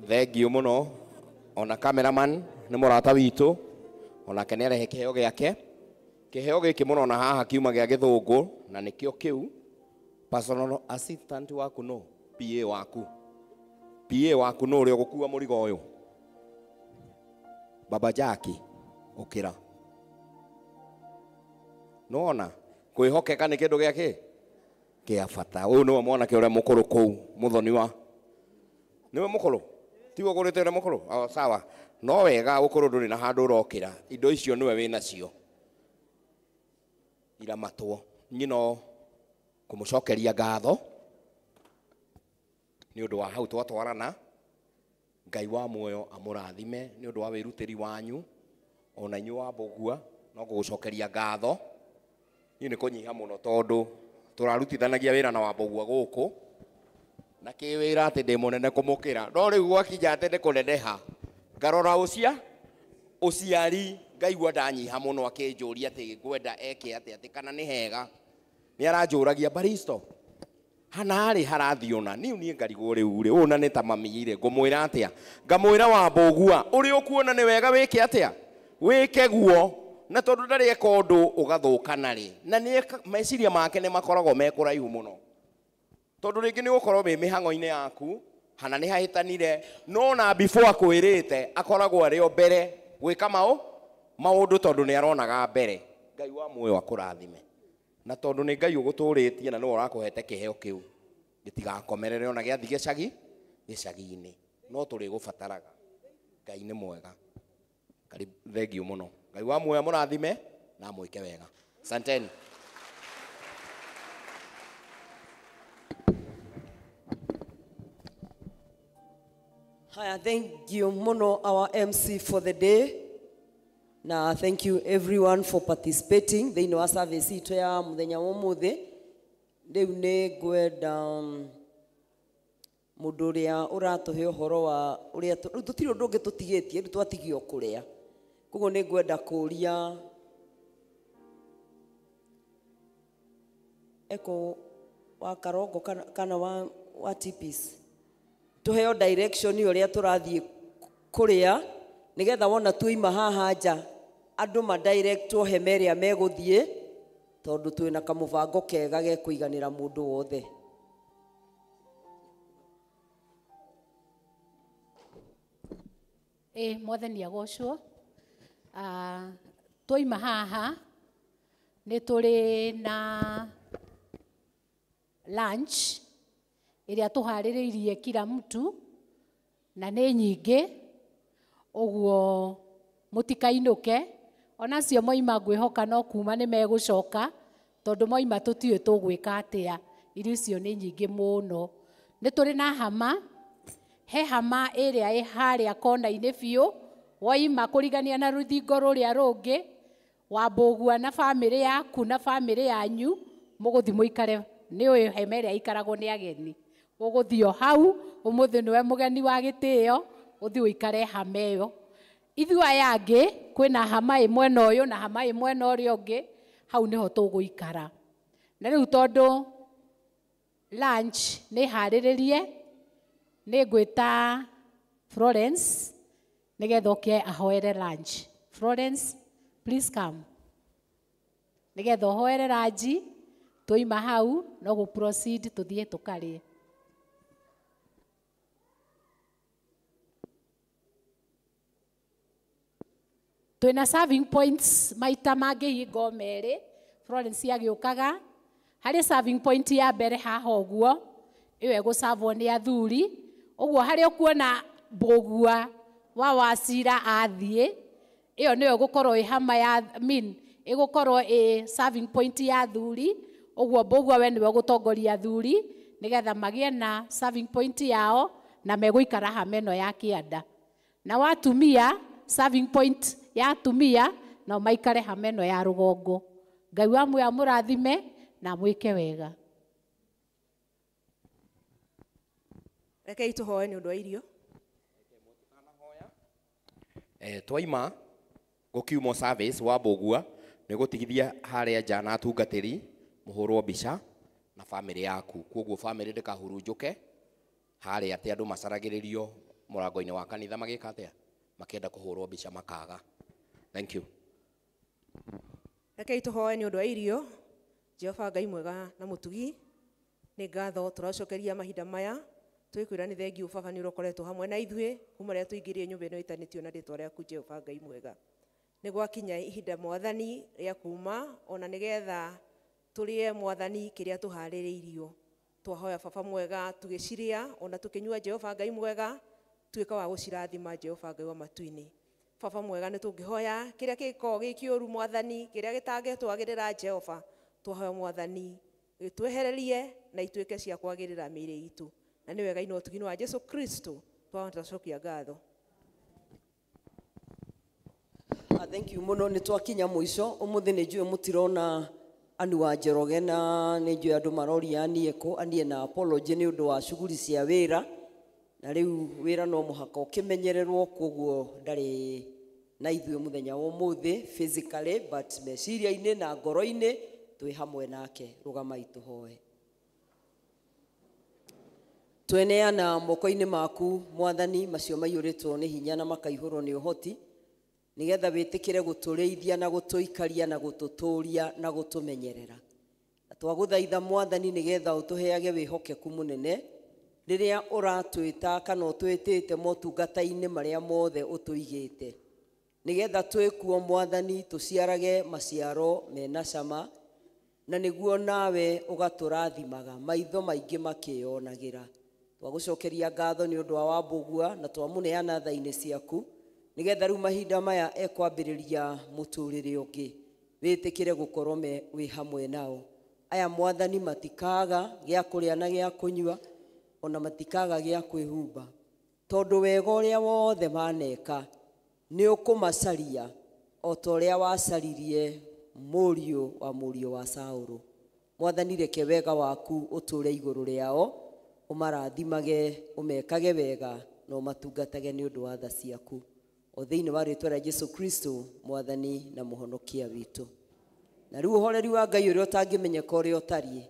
Speaker 16: Thengiũ mũno. Ona cameraman nĩ mũrata witũ, onake nĩ arehe kĩheo gĩake. Kĩheo gĩkĩ mũrona haha kiuma gĩa gĩthũngũ, na nĩkĩo kĩu personal assistant waku no PA waku. PA waku no ũrĩa ũgũkua mũrigo ũyũ. Baba Jackie, ũkĩra. Nĩwona kwĩhokeka nĩ kĩndũ gĩa kĩ? Kĩa bata. Ũyũ nĩwe mwanake ũrĩa mũkũrũ kũu, mũthoniwa. Nĩwe mũkũrũ? Tiwe ũgũrĩte ũrĩa mũkũrũ? O, sawa. No wega ũkũrũ ndũrĩ na handũ ũrokĩra. Indo icio nĩwe wĩnacio. Iramatwo. Niĩ no kũmũcokeria ngatho nĩ ũndũ wa hau twatwarana. Ngai wa muoyo amũrathime nĩ ũndũ wa wĩrutĩri wanyu, ona inyuĩ wa Mbũgua no kũgũcokeria ngatho. Niĩ nĩ kũnyiha mũno tondũ tũrarutithanagia wĩra na wa Mbũgua gũkũ, na kĩwĩra atĩ ndĩ mũnene kũmũkĩra, no rĩu gwakinya atĩ nĩ kũneneha ngarora ũciari ngaigua ndanyiha mũno, akĩnjũria atĩ ngwenda eke atĩ atĩ kana nĩ hega. Nĩ aranjũragia Baristo, hana rĩ harathiĩ ũna? Niĩ niĩ ngarigwo rĩu rĩ, ũna nĩ ta mami rĩ, ngũmwĩra atĩa? Ngamwĩra wa Mbũgua, ũrĩa ũkuona nĩ wega wĩke atĩa? Wĩke guo. Na tondũ ndarĩ eka ũndũ ũgathũkana rĩ, na nĩ meciria make nĩ makoragwo me kũraihu mũno. Tondũ rĩngĩ nĩ ũgũkorwo wĩ mĩhang'o-inĩ yaku, hana nĩ hahĩtanire, no na before akwĩrĩte akoragwo arĩ o mbere gwĩka maũndũ tondũ nĩ aronaga mbere. Ngai wa muoyo akũrathime. Na tondũ nĩ Ngai ũgũtũrĩtie na nĩwe ũrakũhete kĩheo kĩu, gĩtigakomerere ona gĩathiĩ gĩcagi-inĩ, no tũrĩgũbataraga. Ngai nĩ mwega. Karibu, thengiũ mũno. Ngai wa muoyo amũrathime na amwĩke wega. Asanteni.
Speaker 3: Haya, thank you muno our MC for the day. Na thank you everyone for participating thĩinĩ wa service itũ ya mũthenya wa ũmũthĩ. Rĩu nĩ ngwenda mũndũ ũrĩa ũratũhe ũhoro wa ũrĩa rĩu tũtirĩ ũndũ ũngĩ tũtigĩtie, rĩu twatigio kũrĩa. Koguo nĩ ngwenda kũria Eko wa Karongo kana wa TPs tũheo direction ũrĩa tũrathiĩ kũrĩa, nĩgetha wona tuoima haha nja andũ madirectwo hema ĩrĩa megũthiĩ, tondũ twĩna kamũbango kega gekũiganĩra mũndũ wothe.
Speaker 2: Mwathani agocwo. Twoima haha nĩ tũrĩ na lunch ĩrĩa tũharĩrĩirie kila mtu, na nĩ nyingĩ, ũguo mũtikainũke. Ona cio moima ngwĩhoka no kuma nĩ megũcoka, tondũ moima tũtiũĩ tũgwĩka atĩa. Irio icio nĩ nyingĩ mũno. Nĩ tũrĩ na hama, he hama ĩrĩa ĩ harĩa kona-inĩ biũ, woima kũrigania na rũthingo rũrĩa rũngĩ, wa Mbũgua na bamĩrĩ yaku na bamĩrĩ yanyu, mũgũthiĩ mũikare. Nĩ ũĩ hema ĩrĩa ĩikaragwo nĩ ageni, ũgũthiĩ o hau. Ũmũthĩ nĩwe mũgeni wa gĩtĩo, ũthiĩ ũikare hama ĩyo. Ithuĩ aya angĩ kwĩna hama ĩ mwena ũyũ na hama ĩ mwena ũrĩa ũngĩ, hau nĩho tũgũikara. Na rĩu tondũ lunch nĩ harĩrĩrie, nĩ ngwĩta Florence nĩgetha oke ahoere lunch. Florence, please come. Nĩgetha ũhoere lunch, twoima hau no gũ proceed tũthiĩ tũkarĩe. Twĩna serving points maita mangĩ hingo merĩ. Florence agĩũkaga harĩ serving point ya mbere haha ũguo, ĩyo ĩgũcavwo nĩ athuri. Ũguo harĩa ũkuona Mbũgua wa Wacira athiĩ, ĩyo nĩyo ĩgũkorwo ĩ hama ya, I mean, ĩgũkorwo ĩ serving point ya athuri. Ũguo Mbũgua we nĩwe ũgũtongoria athuri nĩgetha magĩe na serving point yao, na megũikara hama ĩno ya kĩanda. Na watumia, serving point ya atumia nao maikare hama ĩno ya rũgongo. Ngai wa muoyo amũrathime na amwĩke wega.
Speaker 12: Rekei tũhoe nĩ ũndũ wa irio.
Speaker 16: Twaima gũkiumwo service wa Mbũgua nĩ gũtigithia harĩa nja na atungatĩri mũhũrwo mbica na bamĩrĩ yaku. Koguo bamĩrĩ ndĩkahurunjũke harĩa atĩ andũ macaragĩrĩrio Mũrango-inĩ wa kanitha magĩka atĩa? Makĩenda kũhũrwo mbica makaga. Thank you.
Speaker 12: Rekei tũhoe nĩ ũndũ wa irio. Jehova Ngai mwega na mũtugi, nĩ ngatho tũracokeria mahinda maya twĩkwĩra nĩ thengiũ baba nĩ ũrokoretwo hamwe na ithuĩ kuma rĩrĩa tũingĩrire nyũmba ĩno ĩtanĩtio na rĩtwa rĩaku Jehova Ngai mwega. Nĩ gwakinya ihinda mwathani rĩa kuma ona nĩgetha tũrĩe mwathani kĩrĩa tũharĩrĩirio. Twahoya baba mwega tũgĩcirĩa ona tũkĩnyua Jehova Ngai mwega tuĩka wa gũcirathima Jehova Ngai wa matu-inĩ. Baba mwega nĩ tũngĩhoya kĩrĩa kĩngĩkorwo gĩ kĩũru mwathani kĩrĩa gĩtangĩtwagĩrĩra Jehova twahoya mwathani gĩtwehererie na ituĩke cia kwagĩrĩra mĩĩrĩ itũ na nĩ wega-inĩ ũtugi-inĩ wa Jesu Kristo twahota twacokia ngatho.
Speaker 3: Thank you muno nĩ twakinya mũico ũmũthĩ nĩ njũĩ mũtirona Anu wa Njoroge na nĩ njũĩ andũ maroria anie kũ anie na apology nĩ ũndũ wa shughuli cia wĩra na rĩu wĩra no mũhaka ũkĩmenyererwo koguo ndarĩ na ithuĩ mũthenya wa ũmũthĩ physically but meciria-inĩ na ngoro-inĩ twĩ hamwe nake. Rũgamai tũhoe. Tweneana moko-inĩ maku mwathani macio maiyũrĩtwo nĩ hinya na makaihũrwo nĩ ũhoti nigetha wĩtĩkĩre gũtũrĩithia na gũtũikaria na gũtũtũria na gũtũmenyerera. Na twagũthaitha mwathani nigetha ũtũheage wĩhokeku mũnene rĩrĩa ũratwĩta kana ũtwĩtĩte motungata-inĩ marĩa mothe ũtũigĩte nigetha twĩkuo mwathani tũciarage maciaro mena cama na nĩguo nawe ũgatũrathimaga maitho maingĩ makĩyonagĩra. Twagũcokeria ngatho nĩ ũndũ wa Wambũgua na twamũneana tha-inĩ ciaku nigetha rĩu mahinda maya ekwambĩrĩria mũtũrĩre ũngĩ wĩtĩkĩre gũkorwo wĩ hamwe nao. Aya mwathani matikaga gĩa kũrĩa na gĩa kũnyua ona matikaga gĩa kwĩhumba tondũ wega ũrĩa wothe maneka nĩ ũkũmacaria o ta ũrĩa wacaririe mũriũ wa mũriũ wa Saũlũ. Mwathani reke wega waku ũtũre igũrũ rĩao ũmarathimage ũmekage wega na ũmatungatage nĩ ũndũ wa tha ciaku o thĩinĩ wa rĩtwa rĩa Jesu Kristo mwathani na mũhonokia witũ. Na rĩu ũhoreri wa Ngai ũrĩa ũtangĩmenyeka ũrĩa ũtariĩ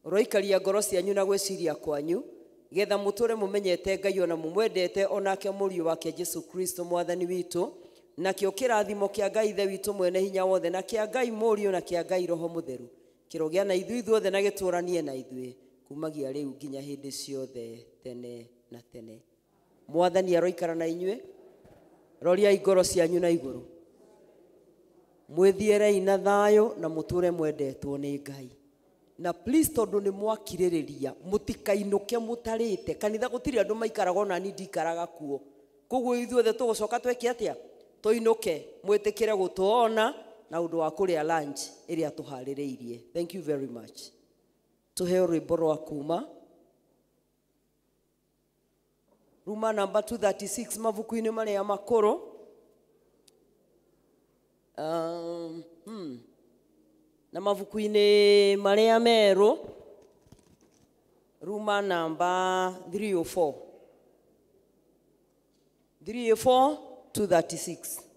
Speaker 3: ũroikaria ngoro cianyu na gwĩciria kwanyu getha mũtũre mũmenyete Ngai ona mũmwendete onake mũriũ wake Jesu Kristo mwathani witũ nakĩo kĩrathimo kĩa Ngai Ithe witũ mwene hinya wothe na kĩa Ngai mũriũ na kĩa Ngai Roho Mũtheru kĩrogĩa na ithuĩ ithuothe na gĩtũranie na ithuĩ kumagia rĩu nginya hĩndĩ ciothe tene na tene. Mwathani aroikara na inyuĩ. Roriai ngoro cianyu na igũrũ mwĩthiĩrei na thayũ na mũtũre mwendetwo nĩ Ngai. Na please tondũ nĩ mwakirĩrĩria mũtikainũke mũtarĩte kanitha gũtirĩ andũ maikaraga ona niĩ ndikaraga kuo koguo ithuothe tũgũcoka tweke atĩa tũinũke mwĩtĩkĩre gũtũona na ũndũ wa kũrĩa lunch ĩrĩa tũharĩrĩirie. Thank you very much. Tũheo rwĩmbo rwa kuma Ruma namba 236 mabuku-inĩ marĩa makũrũ. Na mabuku-inĩ marĩa merũ Ruma namba 304. 304 236.